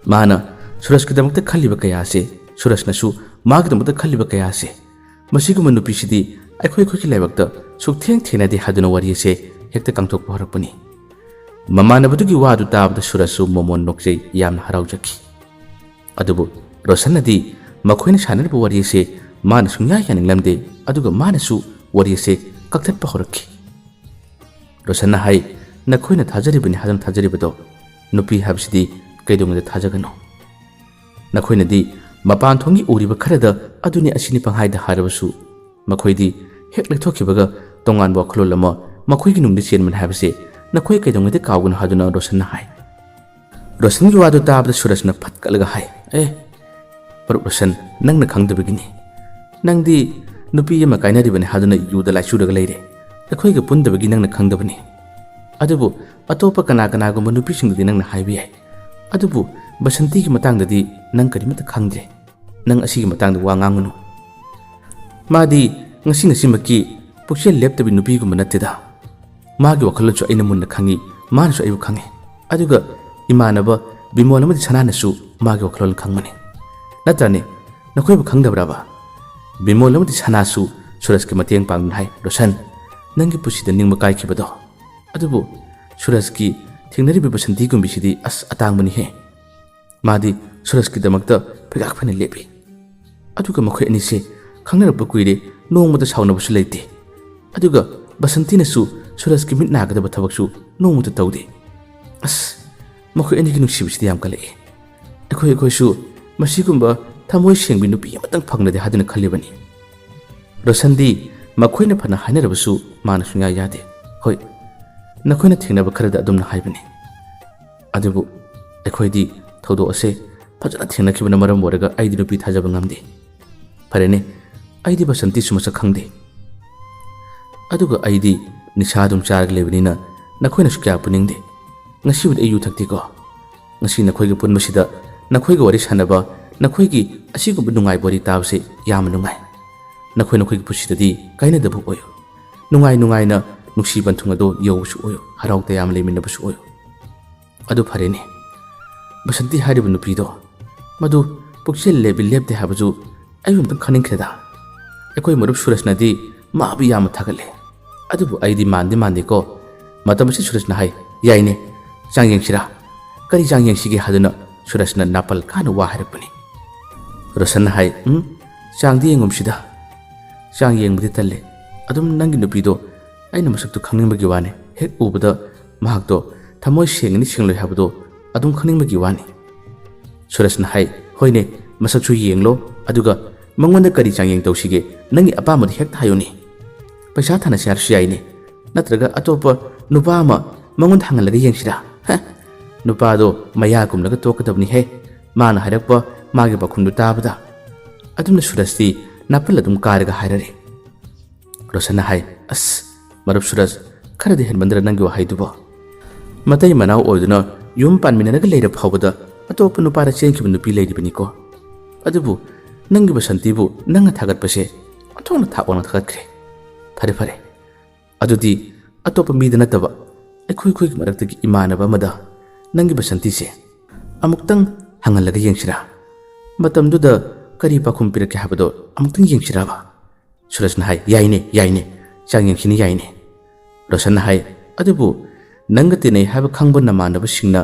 ꯃꯥꯅ ꯁꯨꯔꯖꯀꯤꯗꯃꯛꯇ ꯈꯜꯂꯤꯕ ꯀꯌꯥꯁꯦ, ꯁꯨꯔꯖꯅꯁꯨ ꯃꯥꯒꯤꯗꯃꯛꯇ ꯈꯜꯂꯤꯕ ꯀꯌꯥꯁꯦ, ꯃꯁꯤꯒꯨꯝꯕ ꯅꯨꯄꯤꯁꯤꯗꯤ ꯑꯩꯈꯣꯏ ꯑꯩꯈꯣꯏꯒꯤ ꯂꯥꯏꯕꯛꯇ ꯁꯨꯛꯊꯦꯡ ꯊꯦꯡꯅꯗꯦ ꯍꯥꯏꯗꯨꯅ ꯋꯥꯔꯤ ꯑꯁꯦ ꯍꯦꯛꯇ ꯀꯥꯡꯊꯣꯛꯄ ꯍꯧꯔꯛꯄꯅꯤ꯫ ꯃꯃꯥꯟꯅꯕꯗꯨꯒꯤ ꯋꯥꯗꯨ ꯇꯥꯕꯗ ꯁꯨꯔꯖꯁꯨ ꯃꯣꯃꯣꯟ ꯅꯣꯛꯆꯩ, ꯌꯥꯝꯅ ꯍꯔꯥꯎꯖꯈꯤ꯫ ꯑꯗꯨꯕꯨ ꯔꯣꯁꯟꯅꯗꯤ ꯃꯈꯣꯏꯅ ꯁꯥꯟꯅꯔꯤꯕ ꯋꯥꯔꯤ ꯑꯁꯦ ꯃꯥꯅ ꯁꯨꯡꯌꯥ ꯌꯥꯅꯤꯡꯂꯝꯗꯦ, ꯑꯗꯨꯒ ꯃꯥꯅꯁꯨ ꯋꯥꯔꯤ ꯑꯁꯦ ꯀꯛꯊꯠꯄ ꯍꯧꯔꯛꯈꯤ꯫ ꯔꯣꯁꯟꯅ ꯍꯥꯏ, "ꯅꯈꯣꯏꯅ ꯊꯥꯖꯔꯤꯕꯅꯤ ꯍꯥꯏꯗꯨꯅ ꯊꯥꯖꯔꯤꯕꯗꯣ ꯅꯨꯄꯤ ꯍꯥꯏꯕꯁꯤꯗꯤ ꯀꯩꯗꯧꯉꯩꯗ ꯊꯥꯖꯒꯅꯨ꯫ ꯅꯈꯣꯏꯅꯗꯤ ꯃꯄꯥꯟ ꯊꯣꯡꯒꯤ ꯎꯔꯤꯕ ꯈꯔꯗ ꯑꯗꯨꯅꯤ ꯑꯁꯤꯅꯤ ꯄꯪꯍꯥꯏꯗ ꯍꯥꯏꯔꯕꯁꯨ, ꯃꯈꯣꯏꯗꯤ ꯍꯦꯛ ꯂꯩꯊꯣꯛꯈꯤꯕꯒ ꯇꯣꯉꯥꯟꯕ ꯋꯥꯈꯜꯂꯣꯟ ꯑꯃ ꯃꯈꯣꯏꯒꯤ ꯅꯨꯡꯗ ꯆꯦꯟꯕꯅꯤ ꯍꯥꯏꯕꯁꯦ ꯅꯈꯣꯏ ꯀꯩꯗꯧꯉꯩꯗ ꯀꯥꯎꯒꯅꯨ" ꯍꯥꯏꯗꯨꯅ ꯔꯣꯁꯟꯅ ꯍꯥꯏ꯫ ꯔꯣꯁꯟꯒꯤ ꯋꯥꯗꯨ ꯇꯥꯕꯗ ꯁꯨꯔꯖꯅ ꯐꯠꯀꯠꯂꯒ ꯍꯥꯏ, "ꯑꯦ, ꯃꯔꯨꯞ ꯔꯣꯁꯟ, ꯅꯪꯅ ꯈꯪꯗꯕꯒꯤꯅꯤ꯫ ꯅꯪꯗꯤ ꯅꯨꯄꯤ ꯑꯃ ꯀꯥꯏꯅꯔꯤꯕꯅꯤ ꯍꯥꯏꯗꯨꯅ ꯌꯨꯗ ꯂꯥꯏꯆꯨꯔꯒ ꯂꯩꯔꯦ꯫ ꯑꯩꯈꯣꯏꯒ ꯄꯨꯟꯗꯕꯒꯤ ꯅꯪꯅ ꯈꯪꯗꯕꯅꯤ꯫ ꯑꯗꯨꯕꯨ ꯑꯇꯣꯞꯄ ꯀꯅꯥ ꯀꯅꯥꯒꯨꯝꯕ ꯅꯨꯄꯤꯁꯤꯡꯗꯗꯤ ꯅꯪꯅ ꯍꯥꯏꯕ ꯌꯥꯏ꯫ ꯑꯗꯨꯕꯨ ꯕꯁꯟꯇꯤꯒꯤ ꯃꯇꯥꯡꯗꯗꯤ ꯅꯪ ꯀꯔꯤꯃꯠꯇ ꯈꯪꯗ꯭ꯔꯦ꯫ ꯅꯪ ꯑꯁꯤꯒꯤ ꯃꯇꯥꯡꯗ ꯋꯥ ꯉꯥꯡꯒꯅꯨ꯫ ꯃꯥꯗꯤ ꯉꯁꯤ ꯉꯁꯤꯃꯛꯀꯤ ꯄꯨꯛꯆꯦꯜ ꯂꯦꯞꯇꯕꯤ ꯅꯨꯄꯤꯒꯨꯝꯕ ꯅꯠꯇꯦꯗ꯫ ꯃꯥꯒꯤ ꯋꯥꯈꯜꯂꯣꯟꯁꯨ ꯑꯩꯅ ꯃꯨꯟꯅ ꯈꯪꯉꯤ, ꯃꯥꯅꯁꯨ ꯑꯩꯕꯨ ꯈꯪꯉꯤ꯫ ꯑꯗꯨꯒ ꯏꯃꯥꯟꯅꯕ ꯕꯤꯃꯣꯜ ꯑꯃꯗꯤ ꯁꯅꯥꯅꯁꯨ ꯃꯥꯒꯤ ꯋꯥꯈꯜꯂꯣꯟ ꯈꯪꯕꯅꯤ꯫ ꯅꯠꯇ꯭ꯔꯅꯦ? ꯅꯈꯣꯏꯕꯨ ꯈꯪꯗꯕ꯭ꯔꯕ?" ꯕꯤꯃꯣꯜ ꯑꯃꯗꯤ ꯁꯅꯥꯁꯨ ꯁꯨꯔꯖꯀꯤ ꯃꯇꯦꯡ ꯄꯥꯡꯗꯨꯅ ꯍꯥꯏ, "ꯔꯣꯁꯟ, ꯅꯪꯒꯤ ꯄꯨꯟꯁꯤꯗ ꯅꯤꯡꯕ ꯀꯥꯏꯈꯤꯕꯗꯣ꯫ ꯑꯗꯨꯕꯨ ꯁꯨꯔꯖꯀꯤ ꯊꯦꯡꯅꯔꯤꯕ ꯕꯁꯟꯇꯤꯒꯨꯝꯕꯤꯁꯤꯗꯤ ꯑꯁ ꯑꯇꯥꯡꯕꯅꯤꯍꯦ꯫ ꯃꯥꯗꯤ ꯁꯨꯔꯖꯀꯤꯗꯃꯛꯇ ꯐꯩꯒꯥꯛ ꯐꯅ ꯂꯦꯞꯄꯤ꯫ ꯑꯗꯨꯒ ꯃꯈꯣꯏ ꯑꯅꯤꯁꯦ ꯈꯪꯅꯔꯛꯄ ꯀꯨꯏꯔꯦ, ꯅꯣꯡꯃꯇ ꯁꯥꯎꯅꯕꯁꯨ ꯂꯩꯇꯦ꯫ ꯑꯗꯨꯒ ꯕꯁꯟꯇꯤꯅꯁꯨ ꯁꯨꯔꯖꯀꯤ ꯃꯤꯠ ꯅꯥꯒꯗꯕ ꯊꯕꯛꯁꯨ ꯅꯣꯡꯃꯇ ꯇꯧꯗꯦ꯫ ꯑꯁ, ꯃꯈꯣꯏ ꯑꯅꯤꯒꯤ ꯅꯨꯡꯁꯤꯕꯁꯤꯗꯤ ꯌꯥꯝ ꯀꯜꯂꯛꯑꯦ꯫ ꯑꯩꯈꯣꯏ ꯑꯩꯈꯣꯏꯁꯨ ꯃꯁꯤꯒꯨꯝꯕ ꯊꯃꯣꯏ ꯁꯦꯡꯕꯤ ꯅꯨꯄꯤ ꯑꯃꯇꯪ ꯐꯪꯂꯗꯤ ꯍꯥꯏꯗꯨꯅ ꯈꯜꯂꯤꯕꯅꯤ꯫ ꯔꯣꯁꯟꯗꯤ ꯃꯈꯣꯏꯅ ꯐꯅ ꯍꯥꯏꯅꯔꯕꯁꯨ ꯃꯥꯅ ꯁꯨꯡꯌꯥ ꯌꯥꯗꯦ꯫ "ꯍꯣꯏ, ꯅꯈꯣꯏꯅ ꯊꯦꯡꯅꯕ ꯈꯔꯗ ꯑꯗꯨꯝꯅ ꯍꯥꯏꯕꯅꯤ꯫ ꯑꯗꯨꯕꯨ ꯑꯩꯈꯣꯏꯗꯤ ꯊꯧꯗꯣꯛ ꯑꯁꯦ ꯐꯖꯅ ꯊꯦꯡꯅꯈꯤꯕꯅ ꯃꯔꯝ ꯑꯣꯏꯔꯒ ꯑꯩꯗꯤ ꯅꯨꯄꯤ ꯊꯥꯖꯕ ꯉꯝꯗꯦ꯫ ꯐꯔꯦꯅꯦ, ꯑꯩꯗꯤ ꯕꯁꯟꯇꯤꯁꯨ ꯃꯁꯛ ꯈꯪꯗꯦ꯫ ꯑꯗꯨꯒ ꯑꯩꯗꯤ ꯅꯤꯁꯥ ꯑꯗꯨꯝ ꯆꯥꯔꯒ ꯂꯩꯕꯅꯤꯅ ꯅꯈꯣꯏꯅꯁꯨ ꯀꯌꯥ ꯄꯨꯅꯤꯡꯗꯦ꯫ ꯉꯁꯤꯕꯨꯗꯤ ꯑꯩ ꯌꯨ ꯊꯛꯇꯦꯀꯣ꯫ ꯉꯁꯤ ꯅꯈꯣꯏꯒ ꯄꯨꯟꯕꯁꯤꯗ ꯅꯈꯣꯏꯒ ꯋꯥꯔꯤ ꯁꯥꯟꯅꯕ, ꯅꯈꯣꯏꯒꯤ ꯑꯁꯤꯒꯨꯝꯕ ꯅꯨꯡꯉꯥꯏꯕ ꯋꯥꯔꯤ ꯇꯥꯕꯁꯦ ꯌꯥꯝꯅ ꯅꯨꯡꯉꯥꯏ꯫ ꯅꯈꯣꯏ ꯅꯈꯣꯏꯒꯤ ꯄꯨꯟꯁꯤꯗꯗꯤ ꯀꯥꯏꯅꯗꯕ ꯑꯣꯏꯌꯨ꯫ ꯅꯨꯡꯉꯥꯏ ꯅꯨꯡꯉꯥꯏꯅ ꯅꯨꯡꯁꯤ ꯄꯟꯊꯨꯡ ꯑꯗꯨ ꯌꯧꯕꯁꯨ ꯑꯣꯏꯌꯨ, ꯍꯔꯥꯎ ꯇꯌꯥꯝꯅ ꯂꯩꯃꯤꯟꯅꯕꯁꯨ ꯑꯣꯏꯌꯨ꯫" ꯑꯗꯨ ꯐꯔꯦꯅꯦ꯫ ꯕꯁꯟꯇꯤ ꯍꯥꯏꯔꯤꯕ ꯅꯨꯄꯤꯗꯣ, ꯃꯗꯨ ꯄꯨꯛꯆꯦꯜ ꯂꯦꯞꯄꯤ ꯂꯦꯞꯇꯦ ꯍꯥꯏꯕꯁꯨ ꯑꯩ ꯑꯃꯨꯛꯇꯪ ꯈꯪꯅꯤꯡꯈ꯭ꯔꯦꯗ꯫ ꯑꯩꯈꯣꯏ ꯃꯔꯨꯞ ꯁꯨꯔꯖꯅꯗꯤ ꯃꯥꯕꯨ ꯌꯥꯝꯅ ꯊꯥꯒꯠꯂꯦ꯫ ꯑꯗꯨꯕꯨ ꯑꯩꯗꯤ ꯃꯥꯟꯗꯤ ꯃꯥꯟꯗꯦꯀꯣ꯫ ꯃꯇꯝ ꯑꯁꯤ ꯁꯨꯔꯖꯅ ꯍꯥꯏ, "ꯌꯥꯏꯅꯦ, ꯆꯥꯡ ꯌꯦꯡꯁꯤꯔꯥ?" ꯀꯔꯤ ꯆꯥꯡ ꯌꯦꯡꯁꯤꯒꯦ ꯍꯥꯏꯗꯨꯅ ꯁꯨꯔꯖꯅ ꯅꯥꯄꯜ ꯀꯥꯅ ꯋꯥ ꯍꯥꯏꯔꯛꯄꯅꯤ꯫ ꯔꯣꯁꯟꯅ ꯍꯥꯏ, "ꯎꯝ, ꯆꯥꯡꯗꯤ ꯌꯦꯡꯉꯨꯝꯁꯤꯗ꯫ ꯆꯥꯡ ꯌꯦꯡꯕꯗꯤ ꯇꯜꯂꯦ꯫ ꯑꯗꯨꯝ ꯅꯪꯒꯤ ꯅꯨꯄꯤꯗꯣ ꯑꯩꯅ ꯃꯁꯛꯇꯣ ꯈꯪꯅꯤꯡꯕꯒꯤ ꯋꯥꯅꯤ꯫ ꯍꯦꯛ ꯎꯕꯗ ꯃꯍꯥꯛꯇꯣ ꯊꯃꯣꯏ ꯁꯦꯡꯒꯅꯤ ꯁꯦꯡꯂꯣꯏ ꯍꯥꯏꯕꯗꯣ ꯑꯗꯨꯝ ꯈꯪꯅꯤꯡꯕꯒꯤ ꯋꯥꯅꯤ꯫" ꯁꯨꯔꯖꯅ ꯍꯥꯏ, "ꯍꯣꯏꯅꯦ, ꯃꯁꯛꯁꯨ ꯌꯦꯡꯂꯣ, ꯑꯗꯨꯒ ꯃꯉꯣꯟꯗ ꯀꯔꯤ ꯆꯥꯡꯌꯦꯡ ꯇꯧꯁꯤꯒꯦ, ꯅꯪꯒꯤ ꯑꯄꯥꯝꯕꯗꯨ ꯍꯦꯛꯇ ꯍꯥꯏꯌꯨꯅꯦ꯫ ꯄꯩꯁꯥ ꯊꯥꯅꯁꯤ ꯍꯥꯏꯔꯁꯨ ꯌꯥꯏꯅꯦ꯫ ꯅꯠꯇ꯭ꯔꯒ ꯑꯇꯣꯞꯄ ꯅꯨꯄꯥ ꯑꯃ ꯃꯉꯣꯟꯗ ꯍꯪꯍꯜꯂꯒ ꯌꯦꯡꯁꯤꯔꯥ? ꯍ? ꯅꯨꯄꯥꯗꯣ ꯃꯌꯥ ꯀꯨꯝꯂꯒ ꯇꯣꯛꯀꯗꯕꯅꯤꯍꯦ, ꯃꯥꯅ ꯍꯥꯏꯔꯛꯄ ꯃꯥꯒꯤ ꯄꯥꯎꯈꯨꯝꯗꯨ ꯇꯥꯕꯗ꯫" ꯑꯗꯨꯝꯅ ꯁꯨꯔꯖꯇꯤ ꯅꯥꯄꯜ ꯑꯗꯨꯝ ꯀꯥꯔꯒ ꯍꯥꯏꯔꯔꯦ꯫ ꯔꯣꯁꯟꯅ ꯍꯥꯏ, "ꯑꯁ, ꯃꯔꯨꯞ ꯁꯨꯔꯖ, ꯈꯔꯗꯤ ꯍꯦꯟꯃꯟꯗ꯭ꯔ ꯅꯪꯒꯤ ꯋꯥꯍꯩꯗꯨꯕꯣ? ꯃꯇꯩ ꯃꯅꯥꯎ ꯑꯣꯏꯗꯨꯅ ꯌꯨꯝ ꯄꯥꯟꯃꯤꯟꯅꯔꯒ ꯂꯩꯔ ꯐꯥꯎꯕꯗ ꯑꯇꯣꯞꯄ ꯅꯨꯄꯥꯗ ꯆꯦꯟꯈꯤꯕ ꯅꯨꯄꯤ ꯂꯩꯔꯤꯕꯅꯤꯀꯣ꯫ ꯑꯗꯨꯕꯨ ꯅꯪꯒꯤ ꯕꯁꯟꯇꯤꯕꯨ ꯅꯪꯅ ꯊꯥꯒꯠꯄꯁꯦ ꯑꯣꯟꯊꯣꯛꯅ ꯊꯥꯛ ꯋꯥꯡꯅ ꯊꯥꯒꯠꯈ꯭ꯔꯦ꯫ ꯐꯔꯦ, ꯐꯔꯦ꯫ ꯑꯗꯨꯗꯤ ꯑꯇꯣꯞꯄ ꯃꯤꯗ ꯅꯠꯇꯕ ꯑꯩꯈꯣꯏ ꯑꯩꯈꯣꯏꯒꯤ ꯃꯔꯛꯇꯒꯤ ꯏꯃꯥꯟꯅꯕ ꯑꯃꯗ ꯅꯪꯒꯤ ꯕꯁꯟꯇꯤꯁꯦ ꯑꯃꯨꯛꯇꯪ ꯍꯪꯍꯜꯂꯒ ꯌꯦꯡꯁꯤꯔꯥ? ꯃꯇꯝꯗꯨꯗ ꯀꯔꯤ ꯄꯥꯎꯈꯨꯝ ꯄꯤꯔꯛꯀꯦ ꯍꯥꯏꯕꯗꯣ ꯑꯃꯨꯛꯇꯪ ꯌꯦꯡꯁꯤꯔꯕ?" ꯁꯨꯔꯖꯅ ꯍꯥꯏ, "ꯌꯥꯏꯅꯦ, ꯌꯥꯏꯅꯦ꯫ ꯆꯥꯡꯌꯦꯡꯁꯤꯅ ꯌꯥꯏꯅꯦ꯫ ꯔꯣꯁꯟꯅ ꯍꯥꯏ, "ꯑꯗꯨꯕꯨ ꯅꯪꯒ ꯇꯤꯟꯅꯩ ꯍꯥꯏꯕ ꯈꯪꯕ ꯅꯃꯥꯟꯅꯕꯁꯤꯡꯅ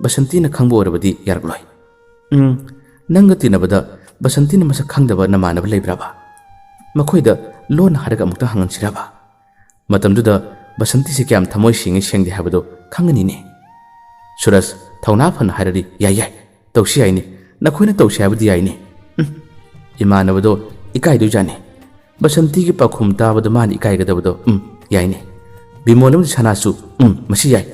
ꯕꯁꯟꯇꯤꯅ ꯈꯪꯕ ꯑꯣꯏꯔꯕꯗꯤ ꯌꯥꯔꯛꯂꯣꯏ꯫ ꯎꯝ, ꯅꯪꯒ ꯇꯤꯟꯅꯕꯗ ꯕꯁꯟꯇꯤꯅ ꯃꯁꯛ ꯈꯪꯗꯕ ꯅꯃꯥꯟꯅꯕ ꯂꯩꯕ꯭ꯔꯕ? ꯃꯈꯣꯏꯗ ꯂꯣꯟꯅ ꯍꯥꯏꯔꯒ ꯑꯃꯨꯛꯇ ꯍꯪꯍꯟꯁꯤꯔꯕ? ꯃꯇꯝꯗꯨꯗ ꯕꯁꯟꯇꯤꯁꯦ ꯀꯌꯥꯝ ꯊꯃꯣꯏ ꯁꯦꯡꯉꯤ ꯁꯦꯡꯗꯦ ꯍꯥꯏꯕꯗꯣ ꯈꯪꯒꯅꯤꯅꯦ꯫" ꯁꯨꯔꯖ ꯊꯧꯅꯥ ꯐꯅ ꯍꯥꯏꯔꯗꯤ, "ꯌꯥꯏ, ꯌꯥꯏ, ꯇꯧꯁꯤ ꯌꯥꯏꯅꯦ, ꯅꯈꯣꯏꯅ ꯇꯧꯁꯤ ꯍꯥꯏꯕꯗꯤ ꯌꯥꯏꯅꯦ꯫" ꯎꯝ, ꯏꯃꯥꯟꯅꯕꯗꯣ ꯏꯀꯥꯏꯗꯣꯏꯖꯥꯠꯅꯤ꯫ ꯕꯁꯟꯇꯤꯒꯤ ꯄꯥꯎꯈꯨꯝ ꯇꯥꯕꯗ ꯃꯥꯅ ꯏꯀꯥꯏꯒꯗꯕꯗꯣ, ꯎꯝ, ꯌꯥꯏꯅꯦ꯫ ꯕꯤꯃꯣꯜ ꯑꯃꯗꯤ ꯁꯅꯥꯁꯨ, ꯎꯝ, ꯃꯁꯤ ꯌꯥꯏ꯫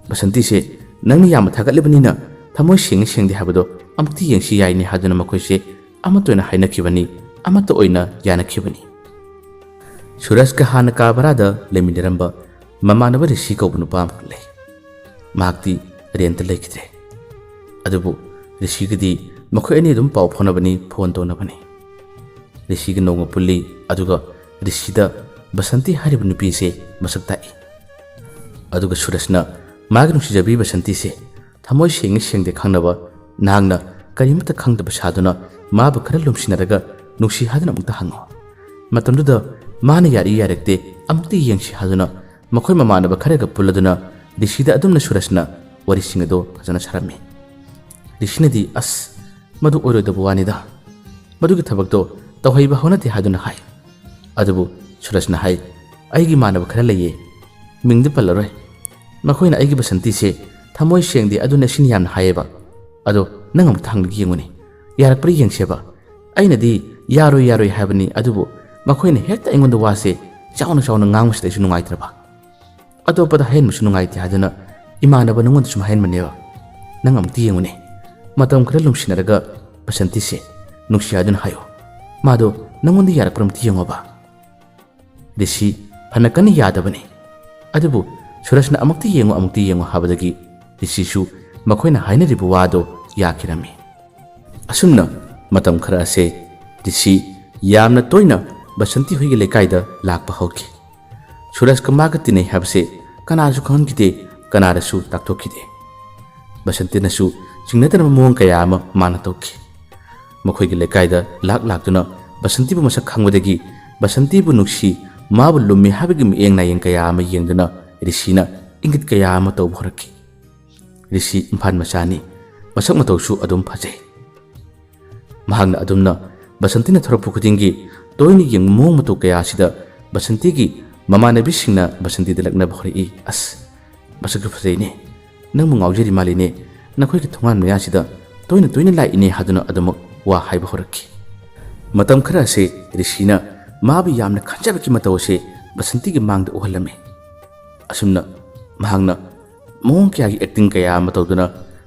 ꯕꯁꯟꯇꯤꯁꯦ ꯅꯪꯅ ꯌꯥꯝꯅ ꯊꯥꯒꯠꯂꯤꯕꯅꯤꯅ ꯊꯃꯣꯏ ꯁꯦꯡꯉꯤ ꯁꯦꯡꯗꯦ ꯍꯥꯏꯕꯗꯣ ꯑꯃꯨꯛꯇꯤ ꯌꯦꯡꯁꯤ ꯌꯥꯏꯅꯦ ꯍꯥꯏꯗꯨꯅ ꯃꯈꯣꯏꯁꯦ ꯑꯃꯠꯇ ꯑꯣꯏꯅ ꯍꯥꯏꯅꯈꯤꯕꯅꯤ, ꯑꯃꯠꯇ ꯑꯣꯏꯅ ꯌꯥꯅꯈꯤꯕꯅꯤ꯫ ꯁꯨꯔꯖꯀ ꯍꯥꯟꯅ ꯀꯥ ꯚꯔꯥꯗ ꯂꯩꯃꯤꯟꯅꯔꯝꯕ ꯃꯃꯥꯟꯅꯕ ꯔꯤꯁꯤ ꯀꯧꯕ ꯅꯨꯄꯥ ꯑꯃꯈꯛ ꯂꯩ꯫ ꯃꯍꯥꯛꯇꯤ ꯔꯦꯟꯇ ꯂꯩꯈꯤꯗ꯭ꯔꯦ꯫ ꯑꯗꯨꯕꯨ ꯔꯤꯁꯤꯒꯗꯤ ꯃꯈꯣꯏ ꯑꯅꯤ ꯑꯗꯨꯝ ꯄꯥꯎ ꯐꯥꯎꯅꯕꯅꯤ, ꯐꯣꯟ ꯇꯧꯅꯕꯅꯤ꯫ ꯔꯤꯁꯤꯒ ꯅꯣꯡꯃ ꯄꯨꯜꯂꯤ, ꯑꯗꯨꯒ ꯔꯤꯁꯤꯗ ꯕꯁꯟꯇꯤ ꯍꯥꯏꯔꯤꯕ ꯅꯨꯄꯤꯁꯦ ꯃꯁꯛ ꯇꯥꯛꯏ꯫ ꯑꯗꯨꯒ ꯁꯨꯔꯖꯅ ꯃꯥꯒꯤ ꯅꯨꯡꯁꯤꯖꯕꯤ ꯕꯁꯟꯇꯤꯁꯦ ꯊꯃꯣꯏ ꯁꯦꯡꯉꯤ ꯁꯦꯡꯗꯦ ꯈꯪꯅꯕ ꯅꯍꯥꯛꯅ ꯀꯔꯤꯃꯠꯇ ꯈꯪꯗꯕ ꯁꯥꯗꯨꯅ ꯃꯥꯕꯨ ꯈꯔ ꯂꯨꯝꯁꯤꯟꯅꯔꯒ ꯅꯨꯡꯁꯤ ꯍꯥꯏꯗꯨꯅ ꯑꯃꯨꯛꯇ ꯍꯪꯉꯨ꯫ ꯃꯇꯝꯗꯨꯗ ꯃꯥꯅ ꯌꯥꯔꯤ ꯌꯥꯔꯛꯇꯦ, ꯑꯃꯨꯛꯇ ꯌꯦꯡꯁꯤ ꯍꯥꯏꯗꯨꯅ ꯃꯈꯣꯏ ꯃꯃꯥꯟꯅꯕ ꯈꯔꯒ ꯄꯨꯜꯂꯗꯨꯅ ꯔꯤꯁꯤꯗ ꯑꯗꯨꯝꯅ ꯁꯨꯔꯖꯅ ꯋꯥꯔꯤꯁꯤꯡ ꯑꯗꯨ ꯐꯖꯅ ꯁꯥꯔꯝꯃꯤ꯫ ꯔꯤꯁꯤꯅꯗꯤ, "ꯑꯁ, ꯃꯗꯨ ꯑꯣꯏꯔꯣꯏꯗꯕ ꯋꯥꯅꯤꯗ꯫ ꯃꯗꯨꯒꯤ ꯊꯕꯛꯇꯣ ꯇꯧꯍꯩꯕ ꯍꯧꯅꯗꯦ" ꯍꯥꯏꯗꯨꯅ ꯍꯥꯏ꯫ ꯑꯗꯨꯕꯨ ꯁꯨꯔꯖꯅ ꯍꯥꯏ, "ꯑꯩꯒꯤ ꯏꯃꯥꯟꯅꯕ ꯈꯔ ꯂꯩꯌꯦ, ꯃꯤꯡꯗꯤ ꯄꯜꯂꯔꯣꯏ꯫ ꯃꯈꯣꯏꯅ ꯑꯩꯒꯤ ꯕꯁꯟꯇꯤꯁꯦ ꯊꯃꯣꯏ ꯁꯦꯡꯗꯦ, ꯑꯗꯨꯅ ꯁꯤꯅ ꯌꯥꯝꯅ ꯍꯥꯏꯌꯦꯕ꯫ ꯑꯗꯣ ꯅꯪ ꯑꯃꯨꯛꯇ ꯍꯪꯂꯒ ꯌꯦꯡꯉꯨꯅꯦ, ꯌꯥꯔꯛꯄ꯭ꯔꯥ ꯌꯦꯡꯁꯦꯕ꯫ ꯑꯩꯅꯗꯤ ꯌꯥꯔꯣꯏ, ꯌꯥꯔꯣꯏ ꯍꯥꯏꯕꯅꯤ, ꯑꯗꯨꯕꯨ ꯃꯈꯣꯏꯅ ꯍꯦꯛꯇ ꯑꯩꯉꯣꯟꯗ ꯋꯥꯁꯦ ꯆꯥꯎꯅ ꯆꯥꯎꯅ ꯉꯥꯡꯕꯁꯤꯗ ꯑꯩꯁꯨ ꯅꯨꯡꯉꯥꯏꯇ꯭ꯔꯕ꯫ ꯑꯇꯣꯞꯄꯗ ꯍꯥꯏꯍꯟꯕꯁꯨ ꯅꯨꯡꯉꯥꯏꯇꯦ ꯍꯥꯏꯗꯨꯅ ꯏꯃꯥꯟꯅꯕ ꯅꯉꯣꯟꯗ ꯁꯨꯝ ꯍꯥꯏꯍꯟꯕꯅꯦꯕ꯫ ꯅꯪ ꯑꯃꯨꯛꯇ ꯌꯦꯡꯉꯨꯅꯦ, ꯃꯇꯝ ꯈꯔ ꯂꯨꯝꯁꯤꯟꯅꯔꯒ ꯕꯁꯟꯇꯤꯁꯦ ꯅꯨꯡꯁꯤ ꯍꯥꯏꯗꯨꯅ ꯍꯥꯏꯌꯣ꯫ ꯃꯥꯗꯣ ꯅꯉꯣꯟꯗ ꯌꯥꯔꯛꯄ꯭ꯔꯥ ꯑꯃꯨꯛꯇ ꯌꯦꯡꯉꯣꯕ꯫" ꯔꯤꯁꯤ ꯐꯅ ꯀꯟꯅ ꯌꯥꯗꯕꯅꯤ꯫ ꯑꯗꯨꯕꯨ ꯁꯨꯔꯖꯅ "ꯑꯃꯨꯛꯇ ꯌꯦꯡꯉꯨ, ꯑꯃꯨꯛꯇ ꯌꯦꯡꯉꯨ" ꯍꯥꯏꯕꯗꯒꯤ ꯔꯤꯁꯤꯁꯨ ꯃꯈꯣꯏꯅ ꯍꯥꯏꯅꯔꯤꯕ ꯋꯥꯗꯣ ꯌꯥꯈꯤꯔꯝꯃꯤ꯫ ꯑꯁꯨꯝꯅ ꯃꯇꯝ ꯈꯔ ꯑꯁꯦ ꯔꯤꯁꯤ ꯌꯥꯝꯅ ꯇꯣꯏꯅ ꯕꯁꯟꯇꯤ ꯍꯣꯏꯒꯤ ꯂꯩꯀꯥꯏꯗ ꯂꯥꯛꯄ ꯍꯧꯈꯤ꯫ ꯁꯨꯔꯖꯀ ꯃꯥꯒ ꯇꯤꯟꯅꯩ ꯍꯥꯏꯕꯁꯦ ꯀꯅꯥꯁꯨ ꯈꯪꯍꯟꯈꯤꯗꯦ, ꯀꯅꯥꯗꯁꯨ ꯇꯥꯛꯊꯣꯛꯈꯤꯗꯦ꯫ ꯕꯁꯟꯇꯤꯅꯁꯨ ꯆꯤꯡꯅꯗꯅꯕ ꯃꯑꯣꯡ ꯀꯌꯥ ꯑꯃ ꯃꯥꯅ ꯇꯧꯈꯤ꯫ ꯃꯈꯣꯏꯒꯤ ꯂꯩꯀꯥꯏꯗ ꯂꯥꯛ ꯂꯥꯛꯇꯨꯅ ꯕꯁꯟꯇꯤꯕꯨ ꯃꯁꯛ ꯈꯪꯕꯗꯒꯤ ꯕꯁꯟꯇꯤꯕꯨ ꯅꯨꯡꯁꯤ, ꯃꯥꯕꯨ ꯂꯨꯝꯃꯤ ꯍꯥꯏꯕꯒꯤ ꯃꯤꯠꯌꯦꯡ ꯅꯥꯌꯦꯡ ꯀꯌꯥ ꯑꯃ ꯌꯦꯡꯗꯨꯅ ꯔꯤꯁꯤꯅ ꯏꯪꯒꯤꯠ ꯀꯌꯥ ꯑꯃ ꯇꯧꯕ ꯍꯧꯔꯛꯈꯤ꯫ ꯔꯤꯁꯤ ꯏꯝꯐꯥꯜ ꯃꯆꯥꯅꯤ, ꯃꯁꯛ ꯃꯇꯧꯁꯨ ꯑꯗꯨꯝ ꯐꯖꯩ꯫ ꯃꯍꯥꯛꯅ ꯑꯗꯨꯝꯅ ꯕꯁꯟꯇꯤꯅ ꯊꯣꯔꯛꯄ ꯈꯨꯗꯤꯡꯒꯤ ꯇꯣꯏꯅ ꯌꯦꯡꯕ ꯃꯑꯣꯡ ꯃꯇꯧ ꯀꯌꯥ ꯑꯁꯤꯗ ꯕꯁꯟꯇꯤꯒꯤ ꯃꯃꯥꯟꯅꯕꯤꯁꯤꯡꯅ ꯕꯁꯟꯇꯤꯗ ꯂꯛꯅꯕ ꯍꯧꯔꯛꯏ꯫ "ꯑꯁ, ꯃꯁꯛꯁꯨ ꯐꯖꯩꯅꯦ, ꯅꯪꯕꯨ ꯉꯥꯎꯖꯔꯤ ꯃꯥꯜꯂꯤꯅꯦ, ꯅꯈꯣꯏꯒꯤ ꯊꯣꯡꯒꯥꯟ ꯃꯌꯥꯁꯤꯗ ꯇꯣꯏꯅ ꯇꯣꯏꯅ ꯂꯥꯛꯏꯅꯦ" ꯍꯥꯏꯗꯨꯅ ꯑꯗꯨꯃꯛ ꯋꯥ ꯍꯥꯏꯕ ꯍꯧꯔꯛꯈꯤ꯫ ꯃꯇꯝ ꯈꯔ ꯑꯁꯦ ꯔꯤꯁꯤꯅ ꯃꯥꯕꯨ ꯌꯥꯝꯅ ꯈꯟꯖꯕꯒꯤ ꯃꯇꯧ ꯑꯁꯦ ꯕꯁꯟꯇꯤꯒꯤ ꯃꯥꯡꯗ ꯎꯍꯜꯂꯝꯃꯤ꯫ ꯑꯁꯨꯝꯅ ꯃꯍꯥꯛꯅ ꯃꯑꯣꯡ ꯀꯌꯥꯒꯤ ꯑꯦꯛꯇꯤꯡ ꯀꯌꯥ ꯑꯃ ꯇꯧꯗꯨꯅ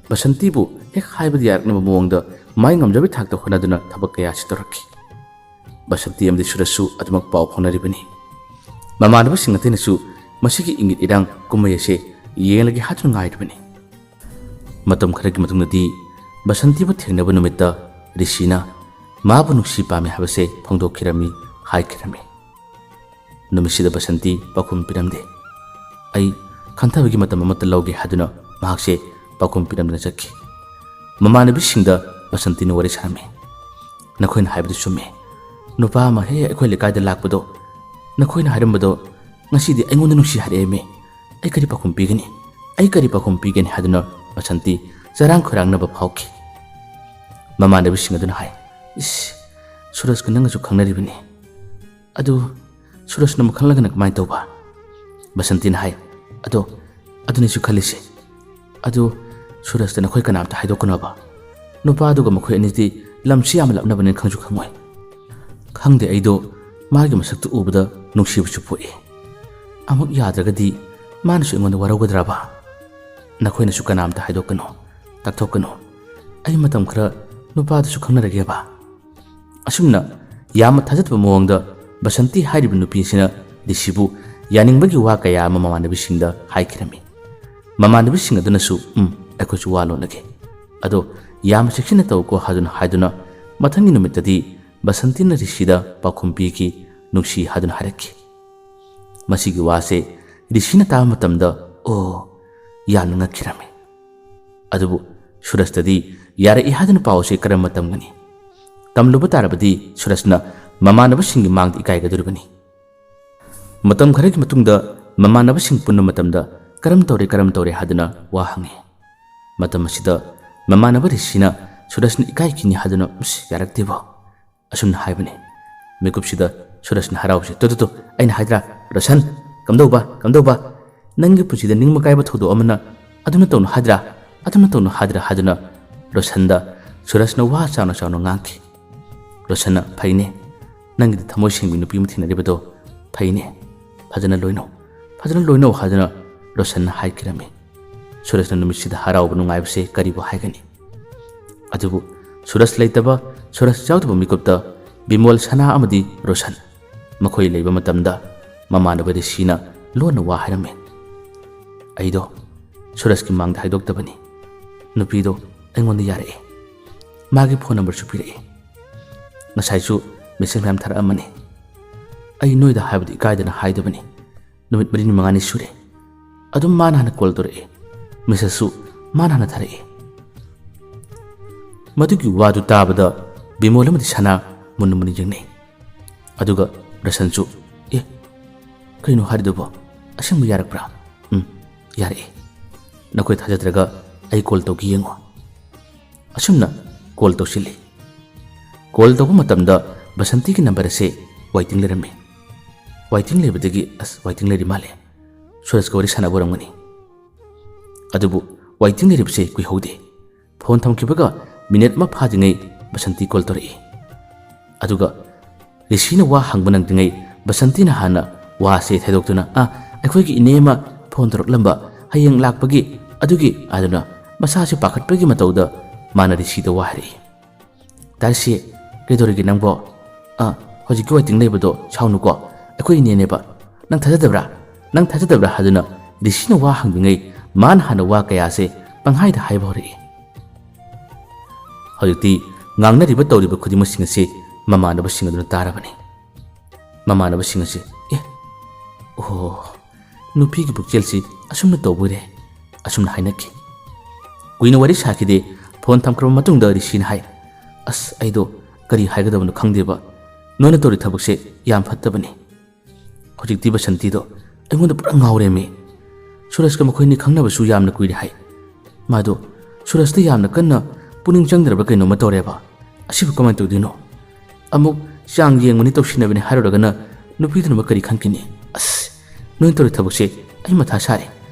ꯕꯁꯟꯇꯤꯕꯨ ꯍꯦꯛ ꯍꯥꯏꯕꯗ ꯌꯥꯔꯛꯅꯕ ꯃꯑꯣꯡꯗ ꯃꯥꯏ ꯉꯝꯖꯕꯒꯤ ꯊꯥꯛꯇ ꯍꯣꯠꯅꯗꯨꯅ ꯊꯕꯛ ꯀꯌꯥꯁꯤ ꯇꯧꯔꯛꯈꯤ꯫ ꯕꯁꯟꯇꯤ ꯑꯃꯗꯤ ꯁꯨꯔꯖꯁꯨ ꯑꯗꯨꯃꯛ ꯄꯥꯎ ꯐꯥꯎꯅꯔꯤꯕꯅꯤ꯫ ꯃꯃꯥꯟꯅꯕꯁꯤꯡ ꯑꯇꯩꯅꯁꯨ ꯃꯁꯤꯒꯤ ꯏꯪꯒꯤꯠ ꯏꯔꯥꯡ ꯀꯨꯝꯍꯩ ꯑꯁꯦ ꯌꯦꯡꯂꯒꯦ ꯍꯥꯏꯗꯨꯅ ꯉꯥꯏꯔꯤꯕꯅꯤ꯫ ꯃꯇꯝ ꯈꯔꯒꯤ ꯃꯇꯨꯡꯗꯗꯤ ꯕꯁꯟꯇꯤꯕꯨ ꯊꯦꯡꯅꯕ ꯅꯨꯃꯤꯠꯇ ꯔꯤꯁꯤꯅ ꯃꯥꯕꯨ ꯅꯨꯡꯁꯤ ꯄꯥꯝꯃꯤ ꯍꯥꯏꯕꯁꯦ ꯐꯣꯡꯗꯣꯛꯈꯤꯔꯝꯃꯤ, ꯍꯥꯏꯈꯤꯔꯝꯃꯤ꯫ ꯅꯨꯃꯤꯠꯁꯤꯗ ꯕꯁꯟꯇꯤ ꯄꯥꯎꯈꯨꯝ ꯄꯤꯔꯝꯗꯦ꯫ ꯑꯩ ꯈꯟꯊꯕꯒꯤ ꯃꯇꯝ ꯑꯃꯠꯇ ꯂꯧꯒꯦ ꯍꯥꯏꯗꯨꯅ ꯃꯍꯥꯛꯁꯦ ꯄꯥꯎꯈꯨꯝ ꯄꯤꯔꯝꯗꯅ ꯆꯠꯈꯤ꯫ ꯃꯃꯥꯟꯅꯕꯤꯁꯤꯡꯗ ꯕꯁꯟꯇꯤꯅ ꯋꯥꯔꯤ ꯁꯥꯔꯝꯃꯤ꯫ "ꯅꯈꯣꯏꯅ ꯍꯥꯏꯕꯗꯨ ꯆꯨꯝꯃꯤ꯫ ꯅꯨꯄꯥ ꯑꯃ ꯍꯦꯛ ꯑꯩꯈꯣꯏ ꯂꯩꯀꯥꯏꯗ ꯂꯥꯛꯄꯗꯣ, ꯅꯈꯣꯏꯅ ꯍꯥꯏꯔꯝꯕꯗꯣ ꯉꯁꯤꯗꯤ ꯑꯩꯉꯣꯟꯗ ꯅꯨꯡꯁꯤ ꯍꯥꯏꯔꯛꯑꯦꯃꯤ꯫ ꯑꯩ ꯀꯔꯤ ꯄꯥꯎꯈꯨꯝ ꯄꯤꯒꯅꯤ? ꯑꯩ ꯀꯔꯤ ꯄꯥꯎꯈꯨꯝ ꯄꯤꯒꯅꯤ?" ꯍꯥꯏꯗꯨꯅ ꯕꯁꯟꯇꯤ ꯆꯔꯥꯡ ꯈꯣꯏꯔꯥꯡꯅꯕ ꯐꯥꯎꯈꯤ꯫ ꯃꯃꯥꯟꯅꯕꯤꯁꯤꯡ ꯑꯗꯨꯅ ꯍꯥꯏ, "ꯏꯁ, ꯁꯨꯔꯖꯀ ꯅꯪꯒꯁꯨ ꯈꯪꯅꯔꯤꯕꯅꯤ꯫ ꯑꯗꯨ ꯁꯨꯔꯖꯅ ꯑꯃꯨꯛ ꯈꯪꯂꯒꯅ ꯀꯃꯥꯏꯅ ꯇꯧꯕ?" ꯕꯁꯟꯇꯤꯅ ꯍꯥꯏ, "ꯑꯗꯣ ꯑꯗꯨꯅꯤꯁꯨ ꯈꯜꯂꯤꯁꯦ꯫ ꯑꯗꯨ ꯁꯨꯔꯖꯇ ꯅꯈꯣꯏ ꯀꯅꯥꯝꯇ ꯍꯥꯏꯗꯣꯛꯀꯅꯣꯕ꯫ ꯅꯨꯄꯥꯗꯨꯒ ꯃꯈꯣꯏ ꯑꯅꯤꯗꯤ ꯂꯝꯁꯤ ꯌꯥꯝꯅ ꯂꯥꯞꯅꯕꯅꯤꯅ ꯈꯪꯁꯨ ꯈꯪꯉꯣꯏ꯫ ꯈꯪꯗꯦ, ꯑꯩꯗꯣ ꯃꯥꯒꯤ ꯃꯁꯛꯇꯨ ꯎꯕꯗ ꯅꯨꯡꯁꯤꯕꯁꯨ ꯄꯣꯛꯏ꯫ ꯑꯃꯨꯛ ꯌꯥꯗ꯭ꯔꯒꯗꯤ ꯃꯥꯅꯁꯨ ꯑꯩꯉꯣꯟꯗ ꯋꯥꯔꯧꯒꯗ꯭ꯔꯕ? ꯅꯈꯣꯏꯅꯁꯨ ꯀꯅꯥꯝꯇ ꯍꯥꯏꯗꯣꯛꯀꯅꯨ, ꯇꯛꯊꯣꯛꯀꯅꯨ꯫ ꯑꯩ ꯃꯇꯝ ꯈꯔ ꯅꯨꯄꯥꯗꯨꯁꯨ ꯈꯪꯅꯔꯒꯦꯕ꯫" ꯑꯁꯨꯝꯅ ꯌꯥꯝꯅ ꯊꯥꯖꯗꯕ ꯃꯑꯣꯡꯗ ꯕꯁꯟꯇꯤ ꯍꯥꯏꯔꯤꯕ ꯅꯨꯄꯤ ꯑꯁꯤꯅ ꯔꯤꯁꯤꯕꯨ ꯌꯥꯅꯤꯡꯕꯒꯤ ꯋꯥ ꯀꯌꯥ ꯑꯃ ꯃꯃꯥꯟꯅꯕꯤꯁꯤꯡꯗ ꯍꯥꯏꯈꯤꯔꯝꯃꯤ꯫ ꯃꯃꯥꯟꯅꯕꯤꯁꯤꯡ ꯑꯗꯨꯅꯁꯨ, "ꯎꯝ, ꯑꯩꯈꯣꯏꯁꯨ ꯋꯥ ꯂꯣꯠꯂꯒꯦ꯫ ꯑꯗꯣ ꯌꯥꯝꯅ ꯆꯦꯛꯁꯤꯟꯅ ꯇꯧꯀꯣ" ꯍꯥꯏꯗꯨꯅ ꯍꯥꯏꯗꯨꯅ ꯃꯊꯪꯒꯤ ꯅꯨꯃꯤꯠꯇꯗꯤ ꯕꯁꯟꯇꯤꯅ ꯔꯤꯁꯤꯗ ꯄꯥꯎꯈꯨꯝ ꯄꯤꯈꯤ, "ꯅꯨꯡꯁꯤ" ꯍꯥꯏꯗꯨꯅ ꯍꯥꯏꯔꯛꯈꯤ꯫ ꯃꯁꯤꯒꯤ ꯋꯥꯁꯦ ꯔꯤꯁꯤꯅ ꯇꯥꯕ ꯃꯇꯝꯗ, "ꯑꯣ", ꯌꯥꯝꯅ ꯉꯛꯈꯤꯔꯝꯃꯤ꯫ ꯑꯗꯨꯕꯨ ꯁꯨꯔꯖꯇꯗꯤ ꯌꯥꯔꯛꯏ ꯍꯥꯏꯗꯨꯅ ꯄꯥꯎ ꯑꯁꯤ ꯀꯔꯝꯅ ꯇꯝꯒꯅꯤ? ꯇꯝꯂꯨꯕ ꯇꯥꯔꯕꯗꯤ ꯁꯨꯔꯖꯅ ꯃꯃꯥꯟꯅꯕꯁꯤꯡꯒꯤ ꯃꯥꯡꯗ ꯏꯀꯥꯏꯒꯗꯧꯔꯤꯕꯅꯤ꯫ ꯃꯇꯝ ꯈꯔꯒꯤ ꯃꯇꯨꯡꯗ ꯃꯃꯥꯟꯅꯕꯁꯤꯡ ꯄꯨꯟꯕ ꯃꯇꯝꯗ "ꯀꯔꯝ ꯇꯧꯔꯦ, ꯀꯔꯝ ꯇꯧꯔꯦ?" ꯍꯥꯏꯗꯨꯅ ꯋꯥ ꯍꯪꯉꯤ꯫ ꯃꯇꯝ ꯑꯁꯤꯗ ꯃꯃꯥꯟꯅꯕ ꯔꯤꯁꯤꯅ ꯁꯨꯔꯖꯅ ꯏꯀꯥꯏ ꯀꯤꯅꯤ ꯍꯥꯏꯗꯨꯅ "ꯎꯁ, ꯌꯥꯔꯛꯇꯦꯕꯣ" ꯑꯁꯨꯝꯅ ꯍꯥꯏꯕꯅꯤ꯫ ꯃꯤꯀꯨꯞꯁꯤꯗ ꯁꯨꯔꯖꯅ ꯍꯔꯥꯎꯁꯦ "ꯇꯨ, ꯇꯨ, ꯇꯨ, ꯑꯩꯅ ꯍꯥꯏꯗ꯭ꯔꯥ, ꯔꯣꯁꯟ? ꯀꯝꯗꯧꯕ, ꯀꯝꯗꯧꯕ? ꯅꯪꯒꯤ ꯄꯨꯟꯁꯤꯗ ꯅꯤꯡꯕ ꯀꯥꯏꯕ ꯊꯧꯗꯣꯛ ꯑꯃꯅ ꯑꯗꯨꯅ ꯇꯧꯅꯨ ꯍꯥꯏꯗ꯭ꯔꯥ, ꯑꯗꯨꯅ ꯇꯧꯅꯨ ꯍꯥꯏꯗ꯭ꯔꯥ?" ꯍꯥꯏꯗꯨꯅ ꯔꯣꯁꯟꯗ ꯁꯨꯔꯖꯅ ꯋꯥ ꯆꯥꯎꯅ ꯆꯥꯎꯅ ꯉꯥꯡꯈꯤ꯫ ꯔꯣꯁꯟꯅ "ꯐꯩꯅꯦ, ꯅꯪꯒꯤꯗꯤ ꯊꯃꯣꯏ ꯁꯦꯡꯕꯤ ꯅꯨꯄꯤ ꯑꯃ ꯊꯦꯡꯅꯔꯤꯕꯗꯣ ꯐꯩꯅꯦ꯫ ꯐꯖꯅ ꯂꯣꯏꯅꯧ, ꯐꯖꯅ ꯂꯣꯏꯅꯧ" ꯍꯥꯏꯗꯨꯅ ꯔꯣꯁꯟꯅ ꯍꯥꯏꯈꯤꯔꯝꯃꯤ꯫ ꯁꯨꯔꯖꯅ ꯅꯨꯃꯤꯠꯁꯤꯗ ꯍꯔꯥꯎꯕ ꯅꯨꯡꯉꯥꯏꯕꯁꯦ ꯀꯔꯤꯕꯨ ꯍꯥꯏꯒꯅꯤ? ꯑꯗꯨꯕꯨ ꯁꯨꯔꯖ ꯂꯩꯇꯕ, ꯁꯨꯔꯖ ꯌꯥꯎꯗꯕ ꯃꯤꯀꯨꯞꯇ ꯕꯤꯃꯣꯜ, ꯁꯅꯥ ꯑꯃꯗꯤ ꯔꯣꯁꯟ ꯃꯈꯣꯏ ꯂꯩꯕ ꯃꯇꯝꯗ ꯃꯃꯥꯟꯅꯕ ꯔꯤꯁꯤꯅ ꯂꯣꯟꯅ ꯋꯥ ꯍꯥꯏꯔꯝꯃꯤ꯫ "ꯑꯩꯗꯣ ꯁꯨꯔꯖꯀꯤ ꯃꯥꯡꯗ ꯍꯥꯏꯗꯣꯛꯇꯕꯅꯤ꯫ ꯅꯨꯄꯤꯗꯣ ꯑꯩꯉꯣꯟꯗ ꯌꯥꯔꯛꯑꯦ꯫ ꯃꯥꯒꯤ ꯐꯣꯟ ꯅꯝꯕꯔꯁꯨ ꯄꯤꯔꯛꯑꯦ꯫ ꯉꯁꯥꯏꯁꯨ ꯃꯦꯁꯦꯖ ꯃꯌꯥꯝ ꯊꯥꯔꯛꯑꯝꯕꯅꯤ꯫ ꯑꯩ ꯅꯣꯏꯗ ꯍꯥꯏꯕꯗꯤ ꯏꯀꯥꯏꯗꯅ ꯍꯥꯏꯗꯕꯅꯤ꯫ ꯅꯨꯃꯤꯠ ꯃꯔꯤꯅꯤ ꯃꯉꯥꯅꯤ ꯁꯨꯔꯦ꯫ ꯑꯗꯨꯝ ꯃꯥꯅ ꯍꯥꯟꯅ ꯀꯣꯜ ꯇꯧꯔꯛꯑꯦ꯫ ꯃꯦꯁꯦꯖꯁꯨ ꯃꯥꯅ ꯍꯥꯟꯅ ꯊꯥꯔꯛꯑꯦ꯫" ꯃꯗꯨꯒꯤ ꯋꯥꯗꯨ ꯇꯥꯕꯗ ꯕꯤꯃꯣꯜ ꯑꯃꯗꯤ ꯁꯅꯥ ꯃꯨꯟꯅ ꯃꯨꯟꯅ ꯌꯦꯡꯅꯩ꯫ ꯑꯗꯨꯒ ꯔꯣꯁꯟꯁꯨ, "ꯑꯦ, ꯀꯩꯅꯣ ꯍꯥꯏꯔꯤꯗꯨꯕꯣ? ꯑꯁꯦꯡꯕ ꯌꯥꯔꯛꯄ꯭ꯔꯥ?" "ꯎꯝ, ꯌꯥꯔꯛꯑꯦ꯫ ꯅꯈꯣꯏ ꯊꯥꯖꯗ꯭ꯔꯒ ꯑꯩ ꯀꯣꯜ ꯇꯧꯒꯦ ꯌꯦꯡꯉꯣ꯫" ꯑꯁꯨꯝꯅ ꯀꯣꯜ ꯇꯧꯁꯤꯜꯂꯤ꯫ ꯀꯣꯜ ꯇꯧꯕ ꯃꯇꯝꯗ ꯕꯁꯟꯇꯤꯒꯤ ꯅꯝꯕꯔ ꯑꯁꯦ ꯋꯥꯏꯇꯤꯡ ꯂꯩꯔꯝꯃꯤ꯫ ꯋꯥꯏꯇꯤꯡ ꯂꯩꯕꯗꯒꯤ, "ꯑꯁ, ꯋꯥꯏꯇꯤꯡ ꯂꯩꯔꯤ ꯃꯥꯜꯂꯦ꯫ ꯁꯨꯔꯖꯀ ꯋꯥꯔꯤ ꯁꯥꯟꯅꯕ ꯑꯣꯏꯔꯝꯒꯅꯤ꯫" ꯑꯗꯨꯕꯨ ꯋꯥꯏꯇꯤꯡ ꯂꯩꯔꯤꯕꯁꯦ ꯀꯨꯏꯍꯧꯗꯦ꯫ ꯐꯣꯟ ꯊꯝꯈꯤꯕꯒ ꯃꯤꯅꯤꯠ ꯑꯃ ꯐꯥꯗ꯭ꯔꯤꯉꯩ ꯕꯁꯟꯇꯤ ꯀꯣꯜ ꯇꯧꯔꯛꯏ꯫ ꯑꯗꯨꯒ ꯔꯤꯁꯤꯅ ꯋꯥ ꯍꯪꯕ ꯅꯪꯗ꯭ꯔꯤꯉꯩ ꯕꯁꯟꯇꯤꯅ ꯍꯥꯟꯅ ꯋꯥꯁꯦ ꯊꯩꯗꯣꯛꯇꯨꯅ, "ꯑ, ꯑꯩꯈꯣꯏꯒꯤ ꯏꯅꯦ ꯑꯃ ꯐꯣꯟ ꯇꯧꯔꯛꯂꯝꯕ, ꯍꯌꯦꯡ ꯂꯥꯛꯄꯒꯤ, ꯑꯗꯨꯒꯤ" ꯍꯥꯏꯗꯨꯅ ꯃꯁꯥꯁꯦ ꯄꯥꯈꯠꯄꯒꯤ ꯃꯇꯧꯗ ꯃꯥꯅ ꯔꯤꯁꯤꯗ ꯋꯥ ꯍꯥꯏꯔꯛꯏ꯫ "ꯇꯥꯔꯤꯁꯤ, ꯀꯩꯗꯧꯔꯤꯒꯦ ꯅꯪꯕꯣ? ꯑ, ꯍꯧꯖꯤꯛꯀꯤ ꯋꯥꯏꯇꯤꯡ ꯂꯩꯕꯗꯣ ꯁꯥꯎꯅꯨꯀꯣ, ꯑꯩꯈꯣꯏ ꯏꯅꯦꯅꯦꯕ꯫ ꯅꯪ ꯊꯥꯖꯗꯕ꯭ꯔꯥ? ꯅꯪ ꯊꯥꯖꯗꯕ꯭ꯔꯥ?" ꯍꯥꯏꯗꯨꯅ ꯔꯤꯁꯤꯅ ꯋꯥ ꯍꯪꯗ꯭ꯔꯤꯉꯩ ꯃꯥꯅ ꯍꯥꯟꯅ ꯋꯥ ꯀꯌꯥꯁꯦ ꯄꯪꯍꯥꯏꯗ ꯍꯥꯏꯕ ꯍꯧꯔꯛꯏ꯫ ꯍꯧꯖꯤꯛꯇꯤ ꯉꯥꯡꯅꯔꯤꯕ ꯇꯧꯔꯤꯕ ꯈꯨꯗꯤꯡꯃꯛꯁꯤꯡ ꯑꯁꯤ ꯃꯃꯥꯟꯅꯕꯁꯤꯡ ꯑꯗꯨꯅ ꯇꯥꯔꯕꯅꯤ꯫ ꯃꯃꯥꯟꯅꯕꯁꯤꯡ ꯑꯁꯤ, "ꯑꯦ, ꯑꯣ, ꯅꯨꯄꯤꯒꯤ ꯄꯨꯛꯆꯦꯜꯁꯤ ꯑꯁꯨꯝꯅ ꯇꯧꯕ ꯑꯣꯏꯔꯦ," ꯑꯁꯨꯝꯅ ꯍꯥꯏꯅꯈꯤ꯫ ꯀꯨꯏꯅ ꯋꯥꯔꯤ ꯁꯥꯈꯤꯗꯦ꯫ ꯐꯣꯟ ꯊꯝꯈ꯭ꯔꯕ ꯃꯇꯨꯡꯗ ꯔꯤꯁꯤꯅ ꯍꯥꯏ, "ꯑꯁ, ꯑꯩꯗꯣ ꯀꯔꯤ ꯍꯥꯏꯒꯗꯕꯅꯣ ꯈꯪꯗꯦꯕ꯫ ꯅꯣꯏꯅ ꯇꯧꯔꯤ ꯊꯕꯛꯁꯦ ꯌꯥꯝ ꯐꯠꯇꯕꯅꯤ꯫" ꯍꯧꯖꯤꯛꯇꯤ ꯕꯁꯟꯇꯤꯗꯣ ꯑꯩꯉꯣꯟꯗ ꯄꯨꯔꯥ ꯉꯥꯎꯔꯦꯃꯤ꯫ ꯁꯨꯔꯖꯀ ꯃꯈꯣꯏꯅꯤ ꯈꯪꯅꯕꯁꯨ ꯌꯥꯝꯅ ꯀꯨꯏꯔꯦ ꯍꯥꯏ꯫ ꯃꯥꯗꯣ ꯁꯨꯔꯖꯇ ꯌꯥꯝꯅ ꯀꯟꯅ ꯄꯨꯛꯅꯤꯡ ꯆꯪꯗ꯭ꯔꯕ ꯀꯩꯅꯣꯝꯃ ꯇꯧꯔꯦꯕ꯫ ꯑꯁꯤꯕꯨ ꯀꯃꯥꯏꯅ ꯇꯧꯗꯣꯏꯅꯣ? ꯑꯃꯨꯛ ꯆꯥꯡ ꯌꯦꯡꯕꯅꯤ ꯇꯧꯁꯤꯟꯅꯕꯅꯤ ꯍꯥꯏꯔꯨꯔꯒꯅ ꯅꯨꯄꯤꯗꯨꯅ ꯑꯃꯨꯛ ꯀꯔꯤ ꯈꯟꯈꯤꯅꯤ? ꯑꯁ, ꯅꯣꯏꯅ ꯇꯧꯔꯤ ꯊꯕꯛꯁꯦ ꯑꯩ ꯃꯊꯥ ꯁꯥꯔꯦ,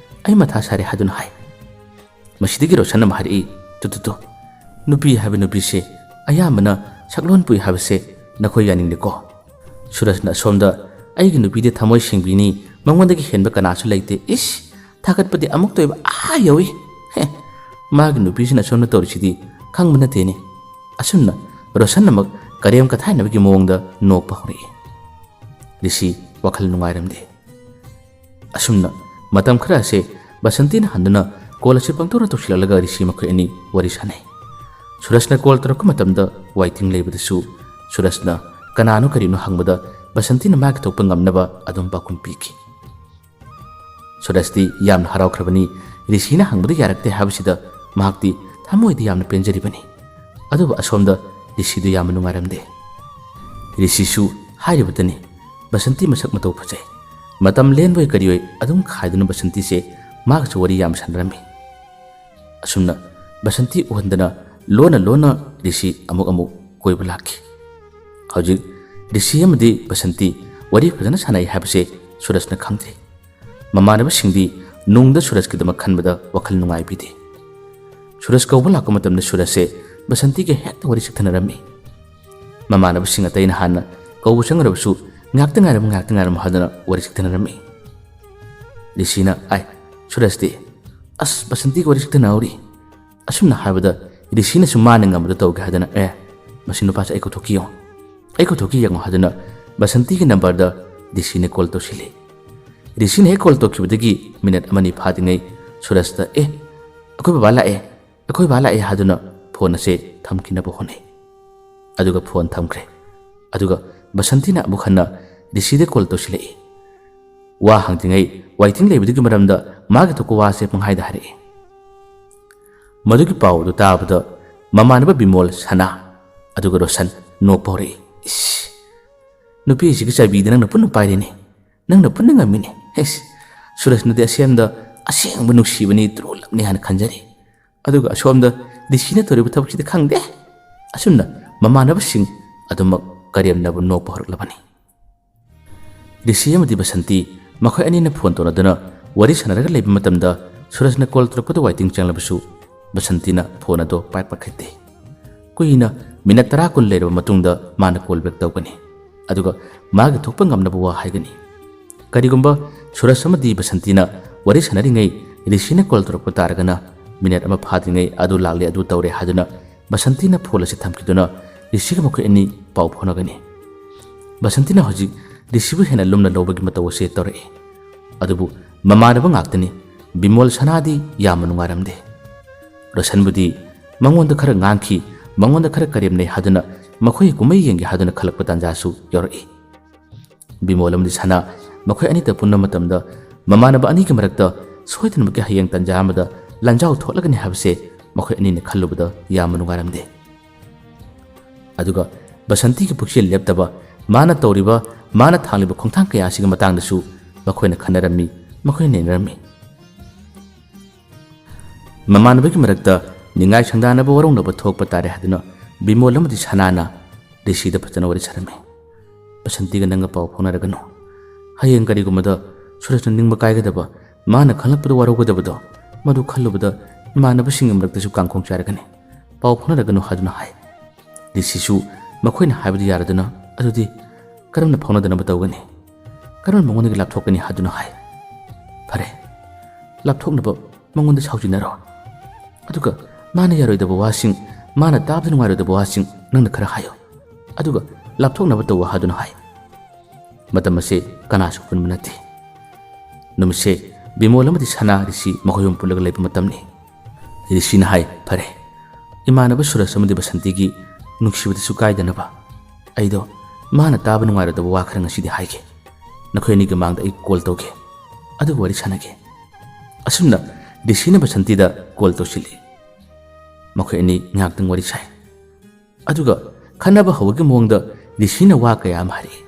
ꯑꯩ ꯃꯊꯥ ꯁꯥꯔꯦ ꯍꯥꯏꯗꯨꯅ ꯍꯥꯏ꯫ ꯃꯁꯤꯗꯒꯤ ꯔꯣꯁꯟ ꯑꯃ ꯍꯥꯏꯔꯛꯏ, "ꯇꯨ, ꯇꯨ, ꯇꯨ, ꯅꯨꯄꯤ ꯍꯥꯏꯕ ꯅꯨꯄꯤꯁꯦ ꯑꯌꯥꯝꯕꯅ ꯁꯛꯂꯣꯟ ꯄꯨꯏ ꯍꯥꯏꯕꯁꯦ ꯅꯈꯣꯏ ꯌꯥꯅꯤꯡꯗꯦꯀꯣ?" ꯁꯨꯔꯖꯅ ꯑꯁꯣꯝꯗ, "ꯑꯩꯒꯤ ꯅꯨꯄꯤꯗꯤ ꯊꯃꯣꯏ ꯁꯦꯡꯕꯤꯅꯤ, ꯃꯉꯣꯟꯗꯒꯤ ꯍꯦꯟꯕ ꯀꯅꯥꯁꯨ ꯂꯩꯇꯦ꯫ ꯏꯁ, ꯊꯥꯒꯠꯄꯗꯤ ꯑꯃꯨꯛꯇ ꯑꯣꯏꯕ ꯑꯥ ꯌꯧꯏ꯫ ꯍꯦ, ꯃꯥꯒꯤ ꯅꯨꯄꯤꯁꯤꯅ ꯑꯁꯣꯝꯅ ꯇꯧꯔꯤꯁꯤꯗꯤ ꯈꯪꯕ ꯅꯠꯇꯦꯅꯦ?" ꯑꯁꯨꯝꯅ ꯔꯣꯁꯟꯅꯃꯛ ꯀꯔꯦꯝ ꯀꯊꯥꯏꯅꯕꯒꯤ ꯃꯑꯣꯡꯗ ꯅꯣꯛꯄ ꯍꯧꯔꯛꯏ꯫ ꯔꯤꯁꯤ ꯋꯥꯈꯜ ꯅꯨꯡꯉꯥꯏꯔꯝꯗꯦ꯫ ꯑꯁꯨꯝꯅ ꯃꯇꯝ ꯈꯔ ꯑꯁꯦ ꯕꯁꯟꯇꯤꯅ ꯍꯟꯗꯨꯅ ꯀꯣꯜ ꯑꯁꯤ ꯄꯪꯇꯧꯅ ꯇꯧꯁꯤꯜꯂꯛꯂꯒ ꯔꯤꯁꯤ ꯃꯈꯣꯏ ꯑꯅꯤ ꯋꯥꯔꯤ ꯁꯥꯟꯅꯩ꯫ ꯁꯨꯔꯖꯅ ꯀꯣꯜ ꯇꯧꯔꯛꯄ ꯃꯇꯝꯗ ꯋꯥꯏꯇꯤꯡ ꯂꯩꯕꯗꯁꯨ ꯁꯨꯔꯖꯅ ꯀꯅꯥꯅꯣ ꯀꯔꯤꯅꯣ ꯍꯪꯕꯗ ꯕꯁꯟꯇꯤꯅ ꯃꯥꯒꯤ ꯊꯣꯛꯄ ꯉꯝꯅꯕ ꯑꯗꯨꯝ ꯄꯥꯎꯈꯨꯝ ꯄꯤꯈꯤ꯫ ꯁꯨꯔꯖꯇꯤ ꯌꯥꯝꯅ ꯍꯔꯥꯎꯈ꯭ꯔꯕꯅꯤ꯫ ꯔꯤꯁꯤꯅ ꯍꯪꯕꯗ ꯌꯥꯔꯛꯇꯦ ꯍꯥꯏꯕꯁꯤꯗ ꯃꯍꯥꯛꯇꯤ ꯊꯃꯣꯏꯗ ꯌꯥꯝꯅ ꯄꯦꯟꯖꯔꯤꯕꯅꯤ꯫ ꯑꯗꯨꯕꯨ ꯑꯁꯣꯝꯗ ꯔꯤꯁꯤꯗꯨ ꯌꯥꯝꯅ ꯅꯨꯡꯉꯥꯏꯔꯝꯗꯦ꯫ ꯔꯤꯁꯤꯁꯨ ꯍꯥꯏꯔꯤꯕꯇꯅꯤ, ꯕꯁꯟꯇꯤ ꯃꯁꯛ ꯃꯇꯧ ꯐꯖꯩ꯫ ꯃꯇꯝ ꯂꯦꯟꯕꯣꯏ ꯀꯔꯤꯑꯣꯏ ꯑꯗꯨꯝ ꯈꯥꯏꯗꯨꯅ ꯕꯁꯟꯇꯤꯁꯦ ꯃꯥꯒꯁꯨ ꯋꯥꯔꯤ ꯌꯥꯝ ꯁꯥꯟꯅꯔꯝꯃꯤ꯫ ꯑꯁꯨꯝꯅ ꯕꯁꯟꯇꯤ ꯎꯍꯟꯗꯅ ꯂꯣꯟꯅ ꯂꯣꯟꯅ ꯔꯤꯁꯤ ꯑꯃꯨꯛ ꯑꯃꯨꯛ ꯀꯣꯏꯕ ꯂꯥꯛꯈꯤ꯫ ꯍꯧꯖꯤꯛ ꯔꯤꯁꯤ ꯑꯃꯗꯤ ꯕꯁꯟꯇꯤ ꯋꯥꯔꯤ ꯐꯖꯅ ꯁꯥꯟꯅꯩ ꯍꯥꯏꯕꯁꯦ ꯁꯨꯔꯖꯅ ꯈꯪꯗꯦ꯫ ꯃꯃꯥꯟꯅꯕꯁꯤꯡꯗꯤ ꯅꯨꯡꯗ ꯁꯨꯔꯖꯀꯤꯗꯃꯛ ꯈꯟꯕꯗ ꯋꯥꯈꯜ ꯅꯨꯡꯉꯥꯏꯕꯤꯗꯦ꯫ ꯁꯨꯔꯖ ꯀꯧꯕ ꯂꯥꯛꯄ ꯃꯇꯝꯗ ꯁꯨꯔꯖꯁꯦ ꯕꯁꯟꯇꯤꯒ ꯍꯦꯛꯇ ꯋꯥꯔꯤ ꯆꯤꯛꯊꯅꯔꯝꯃꯤ꯫ ꯃꯃꯥꯟꯅꯕꯁꯤꯡ ꯑꯇꯩꯅ ꯍꯥꯟꯅ ꯀꯧꯕ ꯆꯪꯈ꯭ꯔꯕꯁꯨ ꯉꯥꯏꯍꯥꯛꯇ ꯉꯥꯏꯔꯝꯃꯨ, ꯉꯥꯏꯍꯥꯛꯇ ꯉꯥꯏꯔꯝꯃꯨ ꯍꯥꯏꯗꯨꯅ ꯋꯥꯔꯤ ꯆꯤꯛꯊꯅꯔꯝꯃꯤ꯫ ꯔꯤꯁꯤꯅ, "ꯑꯥꯏ, ꯁꯨꯔꯖꯇꯤ?" "ꯑꯁ, ꯕꯁꯟꯇꯤꯒ ꯋꯥꯔꯤ ꯆꯤꯛꯊꯅꯍꯧꯔꯤ꯫" ꯑꯁꯨꯝꯅ ꯍꯥꯏꯕꯗ ꯔꯤꯁꯤꯅꯁꯨ ꯃꯥꯅ ꯉꯝꯕꯗꯣ ꯇꯧꯒꯦ ꯍꯥꯏꯗꯅ, "ꯑꯦ, ꯃꯁꯤ ꯅꯨꯄꯥꯁꯦ ꯑꯩ ꯀꯧꯊꯣꯛꯈꯤ ꯌꯦꯡꯉꯣ, ꯑꯩ ꯀꯧꯊꯣꯛꯈꯤ ꯌꯦꯡꯉꯣ" ꯍꯥꯏꯗꯨꯅ ꯕꯁꯟꯇꯤꯒꯤ ꯅꯝꯕꯔꯗ ꯔꯤꯁꯤꯅ ꯀꯣꯜ ꯇꯧꯁꯤꯜꯂꯤ꯫ ꯔꯤꯁꯤꯅ ꯍꯦꯛ ꯀꯣꯜ ꯇꯧꯈꯤꯕꯗꯒꯤ ꯃꯤꯅꯠ ꯑꯃꯅꯤ ꯐꯥꯗ꯭ꯔꯤꯉꯩ ꯁꯨꯔꯖꯇ, "ꯑꯦ, ꯑꯩꯈꯣꯏ ꯕꯕꯥ ꯂꯥꯛꯑꯦ, ꯑꯩꯈꯣꯏ ꯕꯕꯥ ꯂꯥꯛꯑꯦ" ꯍꯥꯏꯗꯨꯅ ꯐꯣꯟ ꯑꯁꯦ ꯊꯝꯈꯤꯅꯕ ꯍꯣꯠꯅꯩ꯫ ꯑꯗꯨꯒ ꯐꯣꯟ ꯊꯝꯈ꯭ꯔꯦ꯫ ꯑꯗꯨꯒ ꯕꯁꯟꯇꯤꯅ ꯑꯃꯨꯛ ꯍꯟꯅ ꯔꯤꯁꯤꯗ ꯀꯣꯜ ꯇꯧꯁꯤꯜꯂꯛꯏ꯫ ꯋꯥ ꯍꯪꯗ꯭ꯔꯤꯉꯩ ꯋꯥꯏꯇꯤꯡ ꯂꯩꯕꯗꯨꯒꯤ ꯃꯔꯝꯗ ꯃꯥꯒꯤ ꯊꯣꯛꯄ ꯋꯥꯁꯦ ꯄꯪꯍꯥꯏꯗ ꯍꯥꯏꯔꯛꯏ꯫ ꯃꯗꯨꯒꯤ ꯄꯥꯎ ꯑꯗꯨ ꯇꯥꯕꯗ ꯃꯃꯥꯟꯅꯕ ꯕꯤꯃꯣꯜ, ꯁꯅꯥ, ꯑꯗꯨꯒ ꯔꯣꯁꯟ ꯅꯣꯛꯄ ꯍꯧꯔꯛꯏ꯫ "ꯏꯁ, ꯅꯨꯄꯤꯁꯤꯒꯤ ꯆꯥꯕꯤꯗꯤ ꯅꯪꯅ ꯄꯨꯟꯅ ꯄꯥꯏꯔꯦꯅꯦ꯫ ꯅꯪꯅ ꯐꯨꯠꯅ ꯉꯝꯃꯤꯅꯦ꯫ ꯍꯦꯁ, ꯁꯨꯔꯖꯅꯗꯤ ꯑꯁꯦꯝꯗ ꯑꯁꯦꯡꯕ ꯅꯨꯡꯁꯤꯕꯅꯤ, true loveꯅꯤ ꯍꯥꯏꯅ ꯈꯟꯖꯔꯤ꯫ ꯑꯗꯨꯒ ꯑꯁꯣꯝꯗ ꯔꯤꯁꯤꯅ ꯇꯧꯔꯤꯕ ꯊꯕꯛꯁꯤꯗꯤ ꯈꯪꯗꯦ꯫ ꯑꯁꯨꯝꯅ ꯃꯃꯥꯟꯅꯕꯁꯤꯡ ꯑꯗꯨꯃꯛ ꯀꯔꯦꯝꯅꯕ ꯅꯣꯛꯄ ꯍꯧꯔꯛꯂꯕꯅꯤ꯫ ꯔꯤꯁꯤ ꯑꯃꯗꯤ ꯕꯁꯟꯇꯤ ꯃꯈꯣꯏ ꯑꯅꯤꯅ ꯐꯣꯟ ꯇꯧꯅꯗꯨꯅ ꯋꯥꯔꯤ ꯁꯥꯟꯅꯔꯒ ꯂꯩꯕ ꯃꯇꯝꯗ ꯁꯨꯔꯖꯅ ꯀꯣꯜ ꯇꯧꯔꯛꯄꯗ ꯋꯥꯏꯇꯤꯡ ꯆꯪꯂꯕꯁꯨ ꯕꯁꯟꯇꯤꯅ ꯐꯣꯟ ꯑꯗꯨ ꯄꯥꯏ ꯄꯥꯏꯈꯠꯇꯦ꯫ ꯀꯨꯏꯅ ꯃꯤꯅꯠ ꯇꯔꯥ ꯀꯨꯟ ꯂꯩꯔꯕ ꯃꯇꯨꯡꯗ ꯃꯥꯅ ꯀꯣꯜ ꯕꯦꯛ ꯇꯧꯒꯅꯤ꯫ ꯑꯗꯨꯒ ꯃꯥꯒꯤ ꯊꯣꯛꯄ ꯉꯝꯅꯕ ꯋꯥ ꯍꯥꯏꯒꯅꯤ꯫ ꯀꯔꯤꯒꯨꯝꯕ ꯁꯨꯔꯖ ꯑꯃꯗꯤ ꯕꯁꯟꯇꯤꯅ ꯋꯥꯔꯤ ꯁꯥꯟꯅꯔꯤꯉꯩ ꯔꯤꯁꯤꯅ ꯀꯣꯜ ꯇꯧꯔꯛꯄ ꯇꯥꯔꯒꯅ ꯃꯤꯅꯠ ꯑꯃ ꯐꯥꯗ꯭ꯔꯤꯉꯩ ꯑꯗꯨ ꯂꯥꯛꯂꯦ, ꯑꯗꯨ ꯇꯧꯔꯦ ꯍꯥꯏꯗꯨꯅ ꯕꯁꯟꯇꯤꯅ ꯐꯣꯟ ꯑꯁꯤ ꯊꯝꯈꯤꯗꯨꯅ ꯔꯤꯁꯤꯒ ꯃꯈꯣꯏ ꯑꯅꯤ ꯄꯥꯎ ꯐꯥꯎꯅꯒꯅꯤ꯫ ꯕꯁꯟꯇꯤꯅ ꯍꯧꯖꯤꯛ ꯔꯤꯁꯤꯕꯨ ꯍꯦꯟꯅ ꯂꯨꯝꯅ ꯂꯧꯕꯒꯤ ꯃꯇꯧ ꯑꯁꯤ ꯇꯧꯔꯛꯏ꯫ ꯑꯗꯨꯕꯨ ꯃꯃꯥꯟꯅꯕ ꯉꯥꯛꯇꯅꯤ꯫ ꯕꯤꯃꯣꯜ ꯁꯅꯥꯗꯤ ꯌꯥꯝꯅ ꯅꯨꯡꯉꯥꯏꯔꯝꯗꯦ꯫ ꯔꯣꯁꯟꯕꯨꯗꯤ ꯃꯉꯣꯟꯗ ꯈꯔ ꯉꯥꯡꯈꯤ, ꯃꯉꯣꯟꯗ ꯈꯔ ꯀꯔꯦꯝꯅꯩ ꯍꯥꯏꯗꯨꯅ ꯃꯈꯣꯏ ꯀꯨꯝꯍꯩ ꯌꯦꯡꯒꯦ ꯍꯥꯏꯗꯨꯅ ꯈꯜꯂꯛꯄ ꯇꯥꯟꯖꯥꯁꯨ ꯌꯧꯔꯛꯏ꯫ ꯕꯤꯃꯣꯜ ꯑꯃꯗꯤ ꯁꯅꯥ ꯃꯈꯣꯏ ꯑꯅꯤꯗ ꯄꯨꯟꯕ ꯃꯇꯝꯗ ꯃꯃꯥꯟꯅꯕ ꯑꯅꯤꯒꯤ ꯃꯔꯛꯇ ꯁꯣꯏꯗꯅꯃꯛꯀꯤ ꯍꯌꯦꯡ ꯇꯥꯟꯖꯥ ꯑꯃꯗ ꯂꯥꯟꯖꯥꯎ ꯊꯣꯛꯂꯒꯅꯤ ꯍꯥꯏꯕꯁꯦ ꯃꯈꯣꯏ ꯑꯅꯤꯅ ꯈꯜꯂꯨꯕꯗ ꯌꯥꯝꯅ ꯅꯨꯡꯉꯥꯏꯔꯝꯗꯦ꯫ ꯑꯗꯨꯒ ꯕꯁꯟꯇꯤꯒꯤ ꯄꯨꯛꯆꯦꯜ ꯂꯦꯞꯇꯕ, ꯃꯥꯅ ꯇꯧꯔꯤꯕ, ꯃꯥꯅ ꯊꯥꯡꯂꯤꯕ ꯈꯣꯡꯊꯥꯡ ꯀꯌꯥ ꯑꯁꯤꯒꯤ ꯃꯇꯥꯡꯗꯁꯨ ꯃꯈꯣꯏꯅ ꯈꯟꯅꯔꯝꯃꯤ, ꯃꯈꯣꯏꯅ ꯅꯩꯅꯔꯝꯃꯤ꯫ ꯃꯃꯥꯟꯅꯕꯒꯤ ꯃꯔꯛꯇ ꯅꯤꯡꯉꯥꯏ ꯁꯪꯗꯥꯅꯕ ꯋꯥꯔꯧꯅꯕ ꯊꯣꯛꯄ ꯇꯥꯔꯦ ꯍꯥꯏꯗꯨꯅ ꯕꯤꯃꯣꯜ ꯑꯃꯗꯤ ꯁꯅꯥꯅ ꯔꯤꯁꯤꯗ ꯐꯖꯅ ꯋꯥꯔꯤ ꯁꯥꯔꯝꯃꯤ꯫ "ꯕꯁꯟꯇꯤꯒ ꯅꯪꯒ ꯄꯥꯎ ꯐꯥꯎꯅꯔꯒꯅꯨ꯫ ꯍꯌꯦꯡ ꯀꯔꯤꯒꯨꯝꯕꯗ ꯁꯨꯔꯖꯅ ꯅꯤꯡꯕ ꯀꯥꯏꯒꯗꯕ, ꯃꯥꯅ ꯈꯜꯂꯛꯄꯗ ꯋꯥꯔꯧꯒꯗꯕꯗꯣ, ꯃꯗꯨ ꯈꯜꯂꯨꯕꯗ ꯏꯃꯥꯟꯅꯕꯁꯤꯡꯒꯤ ꯃꯔꯛꯇꯁꯨ ꯀꯥꯡꯈꯣꯡ ꯆꯥꯏꯔꯒꯅꯤ꯫ ꯄꯥꯎ ꯐꯥꯎꯅꯔꯒꯅꯨ" ꯍꯥꯏꯗꯨꯅ ꯍꯥꯏ꯫ ꯔꯤꯁꯤꯁꯨ ꯃꯈꯣꯏꯅ ꯍꯥꯏꯕꯗꯨ ꯌꯥꯔꯗꯨꯅ, "ꯑꯗꯨꯗꯤ ꯀꯔꯝꯅ ꯐꯥꯎꯅꯗꯅꯕ ꯇꯧꯒꯅꯤ? ꯀꯔꯝꯅ ꯃꯉꯣꯟꯗꯒꯤ ꯂꯥꯞꯊꯣꯛꯀꯅꯤ?" ꯍꯥꯏꯗꯨꯅ ꯍꯥꯏ꯫ "ꯐꯔꯦ, ꯂꯥꯞꯊꯣꯛꯅꯕ ꯃꯉꯣꯟꯗ ꯁꯥꯎꯖꯤꯟꯅꯔꯣ꯫ ꯑꯗꯨꯒ ꯃꯥꯅ ꯌꯥꯔꯣꯏꯗꯕ ꯋꯥꯁꯤꯡ, ꯃꯥꯅ ꯇꯥꯕꯗ ꯅꯨꯡꯉꯥꯏꯔꯣꯏꯗꯕ ꯋꯥꯁꯤꯡ ꯅꯪꯅ ꯈꯔ ꯍꯥꯏꯌꯨ꯫ ꯑꯗꯨꯒ ꯂꯥꯞꯊꯣꯛꯅꯕ ꯇꯧꯋꯣ" ꯍꯥꯏꯗꯨꯅ ꯍꯥꯏ꯫ ꯃꯇꯝ ꯑꯁꯤ ꯀꯅꯥꯁꯨ ꯄꯨꯟꯕ ꯅꯠꯇꯦ꯫ ꯅꯨꯃꯤꯠꯁꯦ ꯕꯤꯃꯣꯜ ꯑꯃꯗꯤ ꯁꯅꯥ, ꯔꯤꯁꯤ ꯃꯈꯣꯏ ꯑꯍꯨꯝ ꯄꯨꯜꯂꯒ ꯂꯩꯕ ꯃꯇꯝꯅꯤ꯫ ꯔꯤꯁꯤꯅ ꯍꯥꯏ, "ꯐꯔꯦ, ꯏꯃꯥꯟꯅꯕ ꯁꯨꯔꯖ ꯑꯃꯗꯤ ꯕꯁꯟꯇꯤꯒꯤ ꯅꯨꯡꯁꯤꯕꯗꯁꯨ ꯀꯥꯏꯗꯅꯕ ꯑꯩꯗꯣ ꯃꯥꯅ ꯇꯥꯕ ꯅꯨꯡꯉꯥꯏꯔꯣꯏꯗꯕ ꯋꯥ ꯈꯔ ꯉꯁꯤꯗꯤ ꯍꯥꯏꯒꯦ꯫ ꯅꯈꯣꯏ ꯑꯅꯤꯒꯤ ꯃꯥꯡꯗ ꯑꯩ ꯀꯣꯜ ꯇꯧꯒꯦ, ꯑꯗꯨꯒ ꯋꯥꯔꯤ ꯁꯥꯟꯅꯒꯦ"꯫ ꯑꯁꯨꯝꯅ ꯔꯤꯁꯤꯅ ꯕꯁꯟꯇꯤꯗ ꯀꯣꯜ ꯇꯧꯁꯤꯜꯂꯤ꯫ ꯃꯈꯣꯏ ꯑꯅꯤ ꯉꯥꯏꯍꯥꯛꯇꯪ ꯋꯥꯔꯤ ꯁꯥꯏ꯫ ꯑꯗꯨꯒ ꯈꯟꯅꯕ ꯍꯧꯕꯒꯤ ꯃꯑꯣꯡꯗ ꯔꯤꯁꯤꯅ ꯋꯥ ꯀꯌꯥ ꯑꯃ ꯍꯥꯏꯔꯛꯏ꯫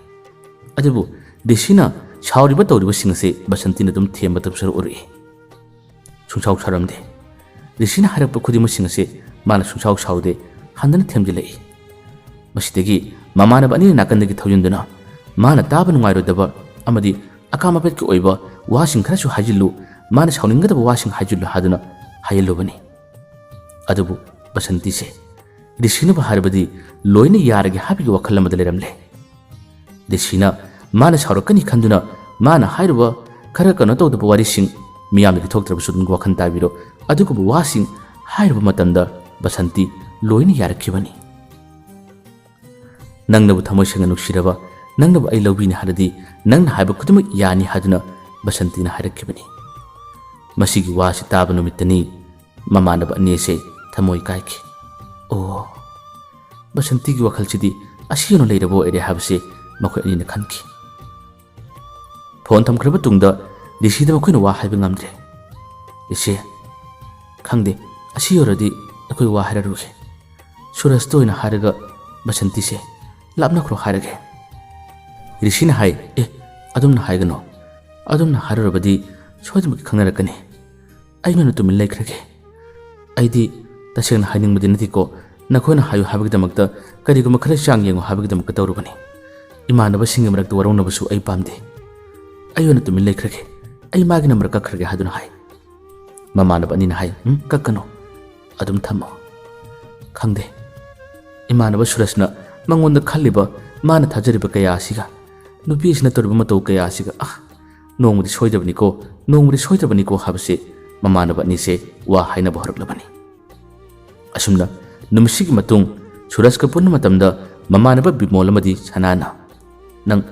ꯑꯗꯨꯕꯨ ꯔꯤꯁꯤꯅ ꯁꯥꯎꯔꯤꯕ ꯇꯧꯔꯤꯕꯁꯤꯡ ꯑꯁꯤ ꯕꯁꯟꯇꯤꯅ ꯑꯗꯨꯝ ꯊꯦꯝꯕ ꯇꯝꯁꯔꯨ ꯎꯔꯛꯏ꯫ ꯁꯨꯡꯁꯥꯎ ꯁꯥꯎꯔꯝꯗꯦ꯫ ꯔꯤꯁꯤꯅ ꯍꯥꯏꯔꯛꯄ ꯈꯨꯗꯤꯡꯃꯛꯁꯤꯡ ꯑꯁꯤ ꯃꯥꯅ ꯁꯨꯡꯁꯥꯎ ꯁꯥꯎꯗꯦ, ꯍꯟꯗꯅ ꯊꯦꯝꯖꯤꯜꯂꯛꯏ꯫ ꯃꯁꯤꯗꯒꯤ ꯃꯃꯥꯟꯅꯕ ꯑꯅꯤꯅ ꯅꯥꯀꯟꯗꯒꯤ ꯊꯧꯖꯤꯟꯗꯨꯅ ꯃꯥꯅ ꯇꯥꯕ ꯅꯨꯡꯉꯥꯏꯔꯣꯏꯗꯕ ꯑꯃꯗꯤ ꯑꯀꯥꯝ ꯑꯄꯦꯠꯀꯤ ꯑꯣꯏꯕ ꯋꯥꯁꯤꯡ ꯈꯔꯁꯨ ꯍꯥꯏꯖꯤꯜꯂꯨ, ꯃꯥꯅ ꯁꯥꯎꯅꯤꯡꯒꯗꯕ ꯋꯥꯁꯤꯡ ꯍꯥꯏꯖꯤꯜꯂꯨ ꯍꯥꯏꯗꯨꯅ ꯍꯥꯏꯍꯜꯂꯨꯕꯅꯤ꯫ ꯑꯗꯨꯕꯨ ꯕꯁꯟꯇꯤꯁꯦ ꯔꯤꯁꯤꯅꯕꯨ ꯍꯥꯏꯔꯕꯗꯤ ꯂꯣꯏꯅ ꯌꯥꯔꯒꯦ ꯍꯥꯏꯕꯒꯤ ꯋꯥꯈꯜ ꯑꯃꯗ ꯂꯩꯔꯝꯂꯦ꯫ ꯔꯤꯁꯤꯅ ꯃꯥꯅ ꯁꯥꯎꯔꯛꯀꯅꯤ ꯈꯟꯗꯨꯅ ꯃꯥꯅ ꯍꯥꯏꯔꯨꯕ ꯈꯔ ꯀꯩꯅꯣ ꯇꯧꯗꯕ ꯋꯥꯔꯤꯁꯤꯡ, ꯃꯤꯌꯥꯝꯗꯒꯤ ꯊꯣꯛꯇ꯭ꯔꯕꯁꯨ ꯑꯗꯨꯝ ꯋꯥꯈꯜ ꯇꯥꯕꯤꯔꯣ, ꯑꯗꯨꯒꯨꯝꯕ ꯋꯥꯁꯤꯡ ꯍꯥꯏꯔꯨꯕ ꯃꯇꯝꯗ ꯕꯁꯟꯇꯤ ꯂꯣꯏꯅ ꯌꯥꯔꯛꯈꯤꯕꯅꯤ꯫ "ꯅꯪꯅꯕꯨ ꯊꯃꯣꯏ ꯁꯦꯡꯅ ꯅꯨꯡꯁꯤꯔꯕ, ꯅꯪꯅꯕꯨ ꯑꯩ ꯂꯧꯕꯤꯅꯤ ꯍꯥꯏꯔꯗꯤ ꯅꯪꯅ ꯍꯥꯏꯕ ꯈꯨꯗꯤꯡꯃꯛ ꯌꯥꯅꯤ" ꯍꯥꯏꯗꯨꯅ ꯕꯁꯟꯇꯤꯅ ꯍꯥꯏꯔꯛꯈꯤꯕꯅꯤ꯫ ꯃꯁꯤꯒꯤ ꯋꯥꯁꯤ ꯇꯥꯕ ꯅꯨꯃꯤꯠꯇꯅꯤ ꯃꯃꯥꯟꯅꯕ ꯑꯅꯤ ꯑꯁꯦ ꯊꯃꯣꯏ ꯀꯥꯏꯈꯤ꯫ "ꯑꯣ, ꯕꯁꯟꯇꯤꯒꯤ ꯋꯥꯈꯜꯁꯤꯗꯤ ꯑꯁꯤ ꯌꯧꯅ ꯂꯩꯔꯕ ꯑꯣꯏꯔꯦ" ꯍꯥꯏꯕꯁꯤ ꯃꯈꯣꯏ ꯑꯅꯤꯅ ꯈꯟꯈꯤ꯫ ꯐꯣꯟ ꯊꯝꯈ꯭ꯔꯕ ꯇꯨꯡꯗ ꯔꯤꯁꯤꯗ ꯃꯈꯣꯏꯅ ꯋꯥ ꯍꯥꯏꯕ ꯉꯝꯗ꯭ꯔꯦ꯫ "ꯔꯤꯁꯤ, ꯈꯪꯗꯦ, ꯑꯁꯤ ꯌꯧꯔꯗꯤ ꯑꯩꯈꯣꯏ ꯋꯥ ꯍꯥꯏꯔꯔꯣꯏꯒꯦ꯫ ꯁꯨꯔꯖꯇ ꯑꯣꯏꯅ ꯍꯥꯏꯔꯒ ꯕꯁꯟꯇꯤꯁꯦ ꯂꯥꯞꯅꯈ꯭ꯔꯣ ꯍꯥꯏꯔꯒꯦ꯫" ꯔꯤꯁꯤꯅ ꯍꯥꯏ, "ꯑꯦ, ꯑꯗꯨꯝꯅ ꯍꯥꯏꯒꯅꯣ꯫ ꯑꯗꯨꯝꯅ ꯍꯥꯏꯔꯨꯔꯕꯗꯤ ꯁꯣꯏꯗꯅꯃꯛꯀꯤ ꯈꯪꯅꯔꯛꯀꯅꯤ꯫ ꯑꯩ ꯑꯣꯏꯅ ꯇꯨꯃꯤꯟ ꯂꯩꯈ꯭ꯔꯒꯦ꯫ ꯑꯩꯗꯤ ꯇꯁꯦꯡꯅ ꯍꯥꯏꯅꯤꯡꯕꯗꯤ ꯅꯠꯇꯦꯀꯣ, ꯅꯈꯣꯏꯅ ꯍꯥꯏꯌꯨ ꯍꯥꯏꯕꯒꯤꯗꯃꯛꯇ, ꯀꯔꯤꯒꯨꯝꯕ ꯈꯔ ꯆꯥꯡ ꯌꯦꯡꯉꯨ ꯍꯥꯏꯕꯒꯤꯗꯃꯛꯇ ꯇꯧꯔꯨꯕꯅꯤ꯫ ꯏꯃꯥꯟꯅꯕꯁꯤꯡꯒꯤ ꯃꯔꯛꯇ ꯋꯥꯔꯧꯅꯕꯁꯨ ꯑꯩ ꯄꯥꯝꯗꯦ꯫ ꯑꯩ ꯑꯣꯏꯅ ꯇꯨꯃꯤꯟ ꯂꯩꯈ꯭ꯔꯒꯦ꯫ ꯑꯩ ꯃꯥꯒꯤ ꯅꯝꯕꯔ ꯀꯛꯈ꯭ꯔꯒꯦ" ꯍꯥꯏꯗꯨꯅ ꯍꯥꯏ꯫ ꯃꯃꯥꯟꯅꯕ ꯑꯅꯤꯅ ꯍꯥꯏ, "ꯎꯝ, ꯀꯛꯀꯅꯨ꯫ ꯑꯗꯨꯝ ꯊꯝꯃꯣ꯫ ꯈꯪꯗꯦ, ꯏꯃꯥꯟꯅꯕ ꯁꯨꯔꯖꯅ ꯃꯉꯣꯟꯗ ꯈꯜꯂꯤꯕ, ꯃꯥꯅ ꯊꯥꯖꯔꯤꯕ ꯀꯌꯥ ꯑꯁꯤꯒ, ꯅꯨꯄꯤ ꯑꯁꯤꯅ ꯇꯧꯔꯤꯕ ꯃꯇꯧ ꯀꯌꯥ ꯑꯁꯤꯒ, ꯑꯥ, ꯅꯣꯡꯃꯗꯤ ꯁꯣꯏꯗꯕꯅꯤꯀꯣ, ꯅꯣꯡꯃꯗꯤ ꯁꯣꯏꯗꯕꯅꯤꯀꯣ" ꯍꯥꯏꯕꯁꯦ ꯃꯃꯥꯟꯅꯕ ꯑꯅꯤꯁꯦ ꯋꯥ ꯍꯥꯏꯅꯕ ꯍꯧꯔꯛꯂꯕꯅꯤ꯫ ꯑꯁꯨꯝꯅ ꯅꯨꯃꯤꯠꯁꯤꯒꯤ ꯃꯇꯨꯡ ꯁꯨꯔꯖꯀ ꯄꯨꯟꯕ ꯃꯇꯝꯗ ꯃꯃꯥꯟꯅꯕ ꯕꯤꯃꯣꯜ ꯑꯃꯗꯤ ꯁꯅꯥꯅ, "ꯅꯪ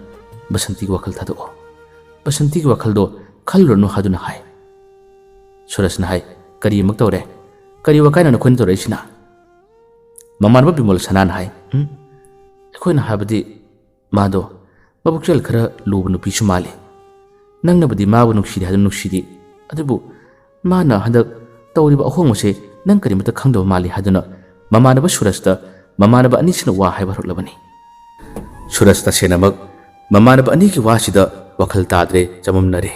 ꯕꯁꯟꯇꯤꯒꯤ ꯋꯥꯈꯜ ꯊꯥꯗꯣꯛꯑꯣ꯫ ꯕꯁꯟꯇꯤꯒꯤ ꯋꯥꯈꯜꯗꯣ ꯈꯜꯂꯨꯔꯅꯨ" ꯍꯥꯏꯗꯨꯅ ꯍꯥꯏ꯫ ꯁꯨꯔꯖꯅ ꯍꯥꯏ, "ꯀꯔꯤ ꯑꯃꯨꯛ ꯇꯧꯔꯦ? ꯀꯔꯤ ꯋꯥꯀꯥꯏꯅꯣ ꯅꯈꯣꯏꯅ ꯇꯧꯔꯛꯏꯁꯤꯅ?" ꯃꯃꯥꯟꯅꯕ ꯕꯤꯃꯣꯜ ꯁꯅꯥꯅ ꯍꯥꯏ, "ꯎꯝ, ꯑꯩꯈꯣꯏꯅ ꯍꯥꯏꯕꯗꯤ ꯃꯥꯗꯣ ꯃꯕꯨꯛꯆꯦꯜ ꯈꯔ ꯂꯨꯕ ꯅꯨꯄꯤꯁꯨ ꯃꯥꯜꯂꯤ꯫ ꯅꯪꯅꯕꯨꯗꯤ ꯃꯥꯕꯨ ꯅꯨꯡꯁꯤꯗꯦ ꯍꯥꯏꯗꯨꯅ ꯅꯨꯡꯁꯤꯗꯦ, ꯑꯗꯨꯕꯨ ꯃꯥꯅ ꯍꯟꯗꯛ ꯇꯧꯔꯤꯕ ꯑꯍꯣꯡꯕꯁꯦ ꯅꯪ ꯀꯔꯤꯃꯠꯇ ꯈꯪꯗꯕ ꯃꯥꯜꯂꯤ" ꯍꯥꯏꯗꯨꯅ ꯃꯃꯥꯟꯅꯕ ꯁꯨꯔꯖꯇ ꯃꯃꯥꯟꯅꯕ ꯑꯅꯤꯁꯤꯅ ꯋꯥ ꯍꯥꯏꯕ ꯍꯧꯔꯛꯂꯕꯅꯤ꯫ ꯁꯨꯔꯖ ꯇꯁꯦꯡꯅꯃꯛ ꯃꯃꯥꯟꯅꯕ ꯑꯅꯤꯒꯤ ꯋꯥꯁꯤꯗ ꯋꯥꯈꯜ ꯇꯥꯗ꯭ꯔꯦ, ꯆꯃꯝꯅꯔꯦ꯫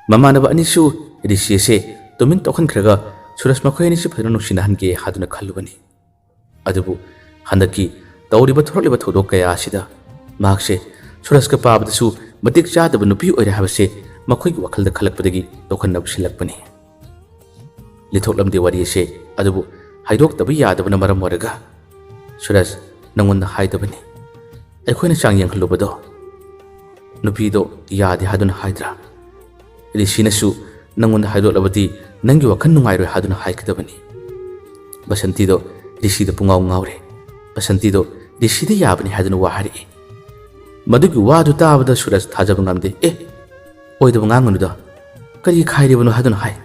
ꯃꯃꯥꯟꯅꯕ ꯑꯅꯤꯁꯨ ꯔꯤꯁꯤ ꯑꯁꯦ ꯇꯨꯃꯤꯟ ꯇꯣꯛꯍꯟꯈ꯭ꯔꯒ ꯁꯨꯔꯖ ꯃꯈꯣꯏ ꯑꯅꯤꯁꯤ ꯐꯖꯅ ꯅꯨꯡꯁꯤꯅꯍꯟꯒꯦ ꯍꯥꯏꯗꯨꯅ ꯈꯜꯂꯨꯕꯅꯤ꯫ ꯑꯗꯨꯕꯨ ꯍꯟꯗꯛꯀꯤ ꯇꯧꯔꯤꯕ ꯊꯣꯔꯛꯂꯤꯕ ꯊꯧꯗꯣꯛ ꯀꯌꯥ ꯑꯁꯤꯗ ꯃꯍꯥꯛꯁꯦ ꯁꯨꯔꯖꯀ ꯄꯥꯕꯗꯁꯨ ꯃꯇꯤꯛ ꯆꯥꯗꯕ ꯅꯨꯄꯤ ꯑꯣꯏꯔꯦ ꯍꯥꯏꯕꯁꯦ ꯃꯈꯣꯏꯒꯤ ꯋꯥꯈꯜꯗ ꯈꯜꯂꯛꯄꯗꯒꯤ ꯇꯣꯛꯍꯟꯅꯕ ꯁꯤꯜꯂꯛꯄꯅꯤ꯫ ꯂꯤꯊꯣꯛꯂꯝꯗꯦ ꯋꯥꯔꯤ ꯑꯁꯦ, ꯑꯗꯨꯕꯨ ꯍꯥꯏꯗꯣꯛꯇꯕ ꯌꯥꯗꯕꯅ ꯃꯔꯝ ꯑꯣꯏꯔꯒ, "ꯁꯨꯔꯖ, ꯅꯪꯉꯣꯟꯗ ꯍꯥꯏꯗꯕꯅꯤ꯫ ꯑꯩꯈꯣꯏꯅ ꯆꯥꯡ ꯌꯦꯡꯍꯜꯂꯨꯕꯗꯣ, ꯅꯨꯄꯤꯗꯣ ꯌꯥꯗꯦ ꯍꯥꯏꯗꯨꯅ ꯍꯥꯏꯗ꯭ꯔꯥ? ꯔꯤꯁꯤꯅꯁꯨ ꯅꯪꯉꯣꯟꯗ ꯍꯥꯏꯗꯣꯛꯂꯕꯗꯤ ꯅꯪꯒꯤ ꯋꯥꯈꯜ ꯅꯨꯡꯉꯥꯏꯔꯣꯏ ꯍꯥꯏꯗꯨꯅ ꯍꯥꯏꯒꯗꯕꯅꯤ꯫" ꯕꯁꯟꯇꯤꯗꯣ ꯔꯤꯁꯤꯗ ꯄꯨꯡꯉꯥꯎ ꯉꯥꯎꯔꯦ꯫ ꯕꯁꯟꯇꯤꯗꯣ ꯔꯤꯁꯤꯗ ꯌꯥꯕꯅꯤ ꯍꯥꯏꯗꯨꯅ ꯋꯥ ꯍꯥꯏꯔꯛꯏ꯫ ꯃꯗꯨꯒꯤ ꯋꯥꯗꯨ ꯇꯥꯕꯗ ꯁꯨꯔꯖ ꯊꯥꯖꯕ ꯉꯝꯗꯦ꯫ "ꯑꯦ, ꯑꯣꯏꯗꯕ ꯉꯥꯡꯒꯅꯨꯗ꯫ ꯀꯔꯤ ꯈꯥꯏꯔꯤꯕꯅꯣ?" ꯍꯥꯏꯗꯨꯅ ꯍꯥꯏ꯫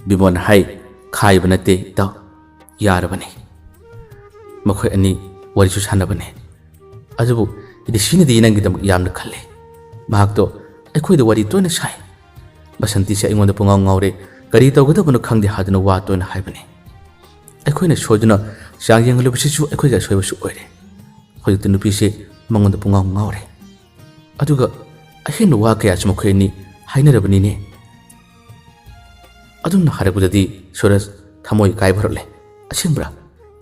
ꯕꯤꯃꯣꯜꯅ ꯍꯥꯏ, "ꯈꯥꯏꯕ ꯅꯠꯇꯦ ꯏꯇꯥꯎ, ꯌꯥꯔꯕꯅꯤ꯫ ꯃꯈꯣꯏ ꯑꯅꯤ ꯋꯥꯔꯤꯁꯨ ꯁꯥꯟꯅꯕꯅꯦ꯫ ꯑꯗꯨꯕꯨ ꯔꯤꯁꯤꯅꯗꯤ ꯅꯪꯒꯤꯗꯃꯛ ꯌꯥꯝꯅ ꯈꯜꯂꯦ꯫ ꯃꯍꯥꯛꯇꯣ ꯑꯩꯈꯣꯏꯗ ꯋꯥꯔꯤ ꯇꯣꯏꯅ ꯁꯥꯏ꯫ ꯕꯁꯟꯇꯤꯁꯦ ꯑꯩꯉꯣꯟꯗ ꯄꯨꯡꯉꯥꯎ ꯉꯥꯎꯔꯦ, ꯀꯔꯤ ꯇꯧꯒꯗꯕꯅꯣ ꯈꯪꯗꯦ ꯍꯥꯏꯗꯨꯅ ꯋꯥ ꯇꯣꯏꯅ ꯍꯥꯏꯕꯅꯦ꯫ ꯑꯩꯈꯣꯏꯅ ꯁꯣꯏꯗꯨꯅ ꯆꯥꯡ ꯌꯦꯡꯍꯜꯂꯨꯕꯁꯤꯁꯨ ꯑꯩꯈꯣꯏꯒꯤ ꯑꯁꯣꯏꯕꯁꯨ ꯑꯣꯏꯔꯦ꯫ ꯍꯧꯖꯤꯛꯇꯤ ꯅꯨꯄꯤꯁꯦ ꯃꯉꯣꯟꯗ ꯄꯨꯡꯉꯥꯎ ꯉꯥꯎꯔꯦ꯫ ꯑꯗꯨꯒ ꯑꯍꯦꯟꯕ ꯋꯥ ꯀꯌꯥꯁꯨ ꯃꯈꯣꯏ ꯑꯅꯤ ꯍꯥꯏꯅꯔꯕꯅꯤꯅꯦ꯫" ꯑꯗꯨꯝꯅ ꯍꯥꯏꯔꯛꯄꯗꯗꯤ ꯁꯨꯔꯖ ꯊꯃꯣꯏ ꯀꯥꯏꯕ ꯍꯧꯔꯛꯂꯦ꯫ "ꯑꯁꯦꯡꯕ꯭ꯔꯥ?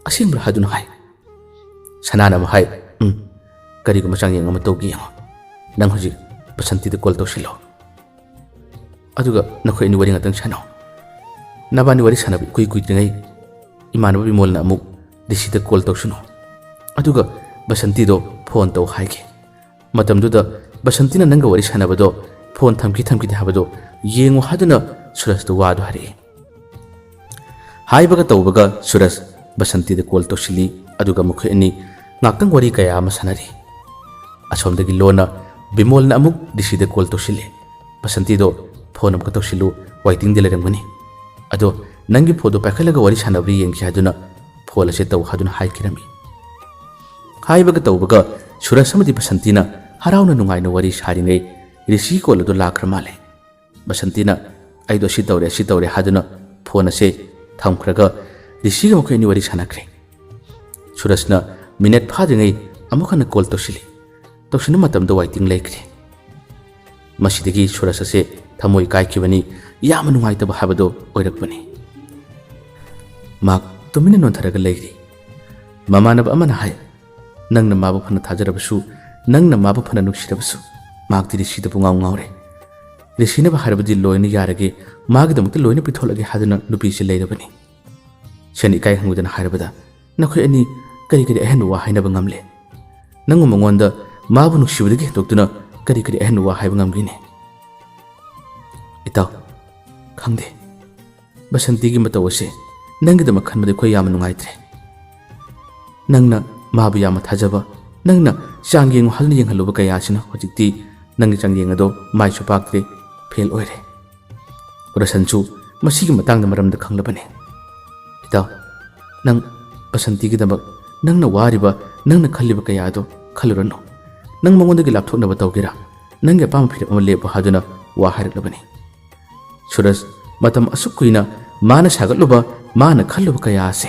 ꯑꯁꯦꯡꯕ꯭ꯔꯥ?" ꯍꯥꯏꯗꯨꯅ ꯍꯥꯏ꯫ ꯁꯅꯥꯅ ꯑꯃꯨꯛ ꯍꯥꯏ, "ꯎꯝ, ꯀꯔꯤꯒꯨꯝꯕ ꯆꯥꯡꯌꯦꯡ ꯑꯃ ꯇꯧꯒꯦ ꯌꯦꯡꯉꯣ꯫ ꯅꯪ ꯍꯧꯖꯤꯛ ꯕꯁꯟꯇꯤꯗ ꯀꯣꯜ ꯇꯧꯁꯤꯜꯂꯣ꯫ ꯑꯗꯨꯒ ꯅꯈꯣꯏ ꯑꯅꯤ ꯋꯥꯔꯤ ꯉꯥꯛꯇꯪ ꯁꯥꯟꯅꯧ꯫ ꯅꯕꯥꯅꯤ ꯋꯥꯔꯤ ꯁꯥꯟꯅꯕ ꯏꯀꯨꯏ ꯀꯨꯏꯗ꯭ꯔꯤꯉꯩ ꯏꯃꯥꯟꯅꯕ ꯕꯤꯃꯣꯜꯅ ꯑꯃꯨꯛ ꯔꯤꯁꯤꯗ ꯀꯣꯜ ꯇꯧꯁꯅꯨ꯫ ꯑꯗꯨꯒ ꯕꯁꯟꯇꯤꯗꯣ ꯐꯣꯟ ꯇꯧ ꯍꯥꯏꯒꯦ꯫ ꯃꯇꯝꯗꯨꯗ ꯕꯁꯟꯇꯤꯅ ꯅꯪꯒ ꯋꯥꯔꯤ ꯁꯥꯟꯅꯕꯗꯣ ꯐꯣꯟ ꯊꯝꯈꯤ ꯊꯝꯈꯤꯗꯦ ꯍꯥꯏꯕꯗꯣ ꯌꯦꯡꯉꯨ" ꯍꯥꯏꯗꯨꯅ ꯁꯨꯔꯖꯇ ꯋꯥꯗꯨ ꯍꯥꯏꯔꯛꯏ꯫ ꯍꯥꯏꯕꯒ ꯇꯧꯕꯒ ꯁꯨꯔꯖ ꯕꯁꯟꯇꯤꯗ ꯀꯣꯜ ꯇꯧꯁꯤꯜꯂꯤ, ꯑꯗꯨꯒ ꯃꯈꯣꯏ ꯑꯅꯤ ꯉꯥꯛꯇꯪ ꯋꯥꯔꯤ ꯀꯌꯥ ꯑꯃ ꯁꯥꯟꯅꯔꯤ꯫ ꯑꯁꯣꯝꯗꯒꯤ ꯂꯣꯟꯅ ꯕꯤꯃꯣꯜꯅ ꯑꯃꯨꯛ ꯔꯤꯁꯤꯗ ꯀꯣꯜ ꯇꯧꯁꯤꯜꯂꯤ꯫ "ꯕꯁꯟꯇꯤꯗꯣ ꯐꯣꯟ ꯑꯃꯨꯛꯀ ꯇꯧꯁꯤꯜꯂꯨ, ꯋꯥꯏꯇꯤꯡꯗ ꯂꯩꯔꯝꯒꯅꯤ꯫ ꯑꯗꯣ ꯅꯪꯒꯤ ꯐꯣꯟꯗꯣ ꯄꯥꯏꯈꯠꯂꯒ ꯋꯥꯔꯤ ꯁꯥꯟꯅꯕ꯭ꯔꯥ ꯌꯦꯡꯒꯦ ꯍꯥꯏꯗꯨꯅ ꯐꯣꯟ ꯑꯁꯦ ꯇꯧ" ꯍꯥꯏꯗꯨꯅ ꯍꯥꯏꯈꯤꯔꯝꯃꯤ꯫ ꯍꯥꯏꯕꯒ ꯇꯧꯕꯒ ꯁꯨꯔꯖ ꯑꯃꯗꯤ ꯕꯁꯟꯇꯤꯅ ꯍꯔꯥꯎꯅ ꯅꯨꯡꯉꯥꯏꯅ ꯋꯥꯔꯤ ꯁꯥꯔꯤꯉꯩ ꯔꯤꯁꯤꯒꯤ ꯀꯣꯜ ꯑꯗꯨ ꯂꯥꯛꯈ꯭ꯔ ꯃꯥꯜꯂꯦ꯫ ꯕꯁꯟꯇꯤꯅ, "ꯑꯩꯗꯣ ꯑꯁꯤ ꯇꯧꯔꯦ, ꯑꯁꯤ ꯇꯧꯔꯦ" ꯍꯥꯏꯗꯨꯅ ꯐꯣꯟ ꯑꯁꯦ ꯊꯝꯈ꯭ꯔꯒ ꯔꯤꯁꯤꯒ ꯃꯈꯣꯏ ꯑꯅꯤ ꯋꯥꯔꯤ ꯁꯥꯟꯅꯈ꯭ꯔꯦ꯫ ꯁꯨꯔꯖꯅ ꯃꯤꯅꯠ ꯐꯥꯗ꯭ꯔꯤꯉꯩ ꯑꯃꯨꯛ ꯍꯟꯅ ꯀꯣꯜ ꯇꯧꯁꯤꯜꯂꯤ꯫ ꯇꯧꯁꯤꯟꯕ ꯃꯇꯝꯗ ꯋꯥꯏꯇꯤꯡ ꯂꯩꯈ꯭ꯔꯦ꯫ ꯃꯁꯤꯗꯒꯤ ꯁꯨꯔꯖ ꯑꯁꯦ ꯊꯃꯣꯏ ꯀꯥꯏꯈꯤꯕꯅꯤ, ꯌꯥꯝꯅ ꯅꯨꯡꯉꯥꯏꯇꯕ ꯍꯥꯏꯕꯗꯣ ꯑꯣꯏꯔꯛꯄꯅꯤ꯫ ꯃꯍꯥꯛ ꯇꯨꯃꯤꯟꯅ ꯅꯣꯟꯊꯔꯒ ꯂꯩꯔꯤ꯫ ꯃꯃꯥꯟꯅꯕ ꯑꯃꯅ ꯍꯥꯏ, "ꯅꯪꯅ ꯃꯥꯕꯨ ꯐꯅ ꯊꯥꯖꯔꯕꯁꯨ, ꯅꯪꯅ ꯃꯥꯕꯨ ꯐꯅ ꯅꯨꯡꯁꯤꯔꯕꯁꯨ, ꯃꯍꯥꯛꯇꯤ ꯔꯤꯁꯤꯗꯕꯨ ꯉꯥꯎ ꯉꯥꯎꯔꯦ꯫ ꯔꯤꯁꯤꯅꯕ ꯍꯥꯏꯔꯕꯗꯤ ꯂꯣꯏꯅ ꯌꯥꯔꯒꯦ, ꯃꯥꯒꯤꯗꯃꯛꯇ ꯂꯣꯏꯅ ꯄꯤꯊꯣꯛꯂꯒꯦ ꯍꯥꯏꯗꯨꯅ ꯅꯨꯄꯤꯁꯤ ꯂꯩꯔꯕꯅꯤ꯫ ꯁꯦꯟ ꯏꯀꯥꯏ ꯍꯪꯒꯣꯏꯗꯅ ꯍꯥꯏꯔꯕꯗ ꯅꯈꯣꯏ ꯑꯅꯤ ꯀꯔꯤ ꯀꯔꯤ ꯑꯍꯦꯟꯕ ꯋꯥ ꯍꯥꯏꯅꯕ ꯉꯝꯂꯦ? ꯅꯪꯕꯨ ꯃꯉꯣꯟꯗ ꯃꯥꯕꯨ ꯅꯨꯡꯁꯤꯕꯗꯒꯤ ꯍꯦꯟꯗꯣꯛꯇꯨꯅ ꯀꯔꯤ ꯀꯔꯤ ꯑꯍꯦꯟꯕ ꯋꯥ ꯍꯥꯏꯕ ꯉꯝꯒꯅꯤ?" "ꯏꯇꯥꯎ, ꯈꯪꯗꯦ꯫ ꯕꯁꯟꯇꯤꯒꯤ ꯃꯇꯧ ꯑꯁꯦ ꯅꯪꯒꯤꯗꯃꯛ ꯈꯟꯕꯗ ꯑꯩꯈꯣꯏ ꯌꯥꯝꯅ ꯅꯨꯡꯉꯥꯏꯇ꯭ꯔꯦ꯫ ꯅꯪꯅ ꯃꯥꯕꯨ ꯌꯥꯝꯅ ꯊꯥꯖꯕ, ꯅꯪꯅ ꯆꯥꯡ ꯌꯦꯡꯉꯨ ꯍꯥꯏꯗꯨꯅ ꯌꯦꯡꯍꯜꯂꯨꯕ ꯀꯌꯥꯁꯤꯅ ꯍꯧꯖꯤꯛꯇꯤ ꯅꯪꯒꯤ ꯆꯥꯡꯌꯦꯡ ꯑꯗꯣ ꯃꯥꯏꯁꯨ ꯄꯥꯛꯇ꯭ꯔꯦ, ꯐꯦꯜ ꯑꯣꯏꯔꯦ꯫ ꯔꯣꯁꯟꯁꯨ ꯃꯁꯤꯒꯤ ꯃꯇꯥꯡꯗ ꯃꯔꯝꯗ ꯈꯪꯂꯕꯅꯤ꯫ ꯏꯇꯥꯎ, ꯅꯪ ꯕꯁꯟꯇꯤꯒꯤꯗꯃꯛ ꯅꯪꯅ ꯋꯥꯔꯤꯕ, ꯅꯪꯅ ꯈꯜꯂꯤꯕ ꯀꯌꯥ ꯑꯗꯣ ꯈꯜꯂꯨꯔꯅꯨ꯫ ꯅꯪ ꯃꯉꯣꯟꯗꯒꯤ ꯂꯥꯞꯊꯣꯛꯅꯕ ꯇꯧꯒꯦꯔꯥ? ꯅꯪꯒꯤ ꯑꯄꯥꯝꯕ ꯐꯤꯔꯦꯞ ꯑꯃ ꯂꯦꯞꯄꯨ" ꯍꯥꯏꯗꯨꯅ ꯋꯥ ꯍꯥꯏꯔꯛꯂꯕꯅꯤ꯫ ꯁꯨꯔꯖ ꯃꯇꯝ ꯑꯁꯨꯛ ꯀꯨꯏꯅ ꯃꯥꯅ ꯁꯥꯒꯠꯂꯨꯕ, ꯃꯥꯅ ꯈꯜꯂꯨꯕ ꯀꯌꯥ ꯑꯁꯦ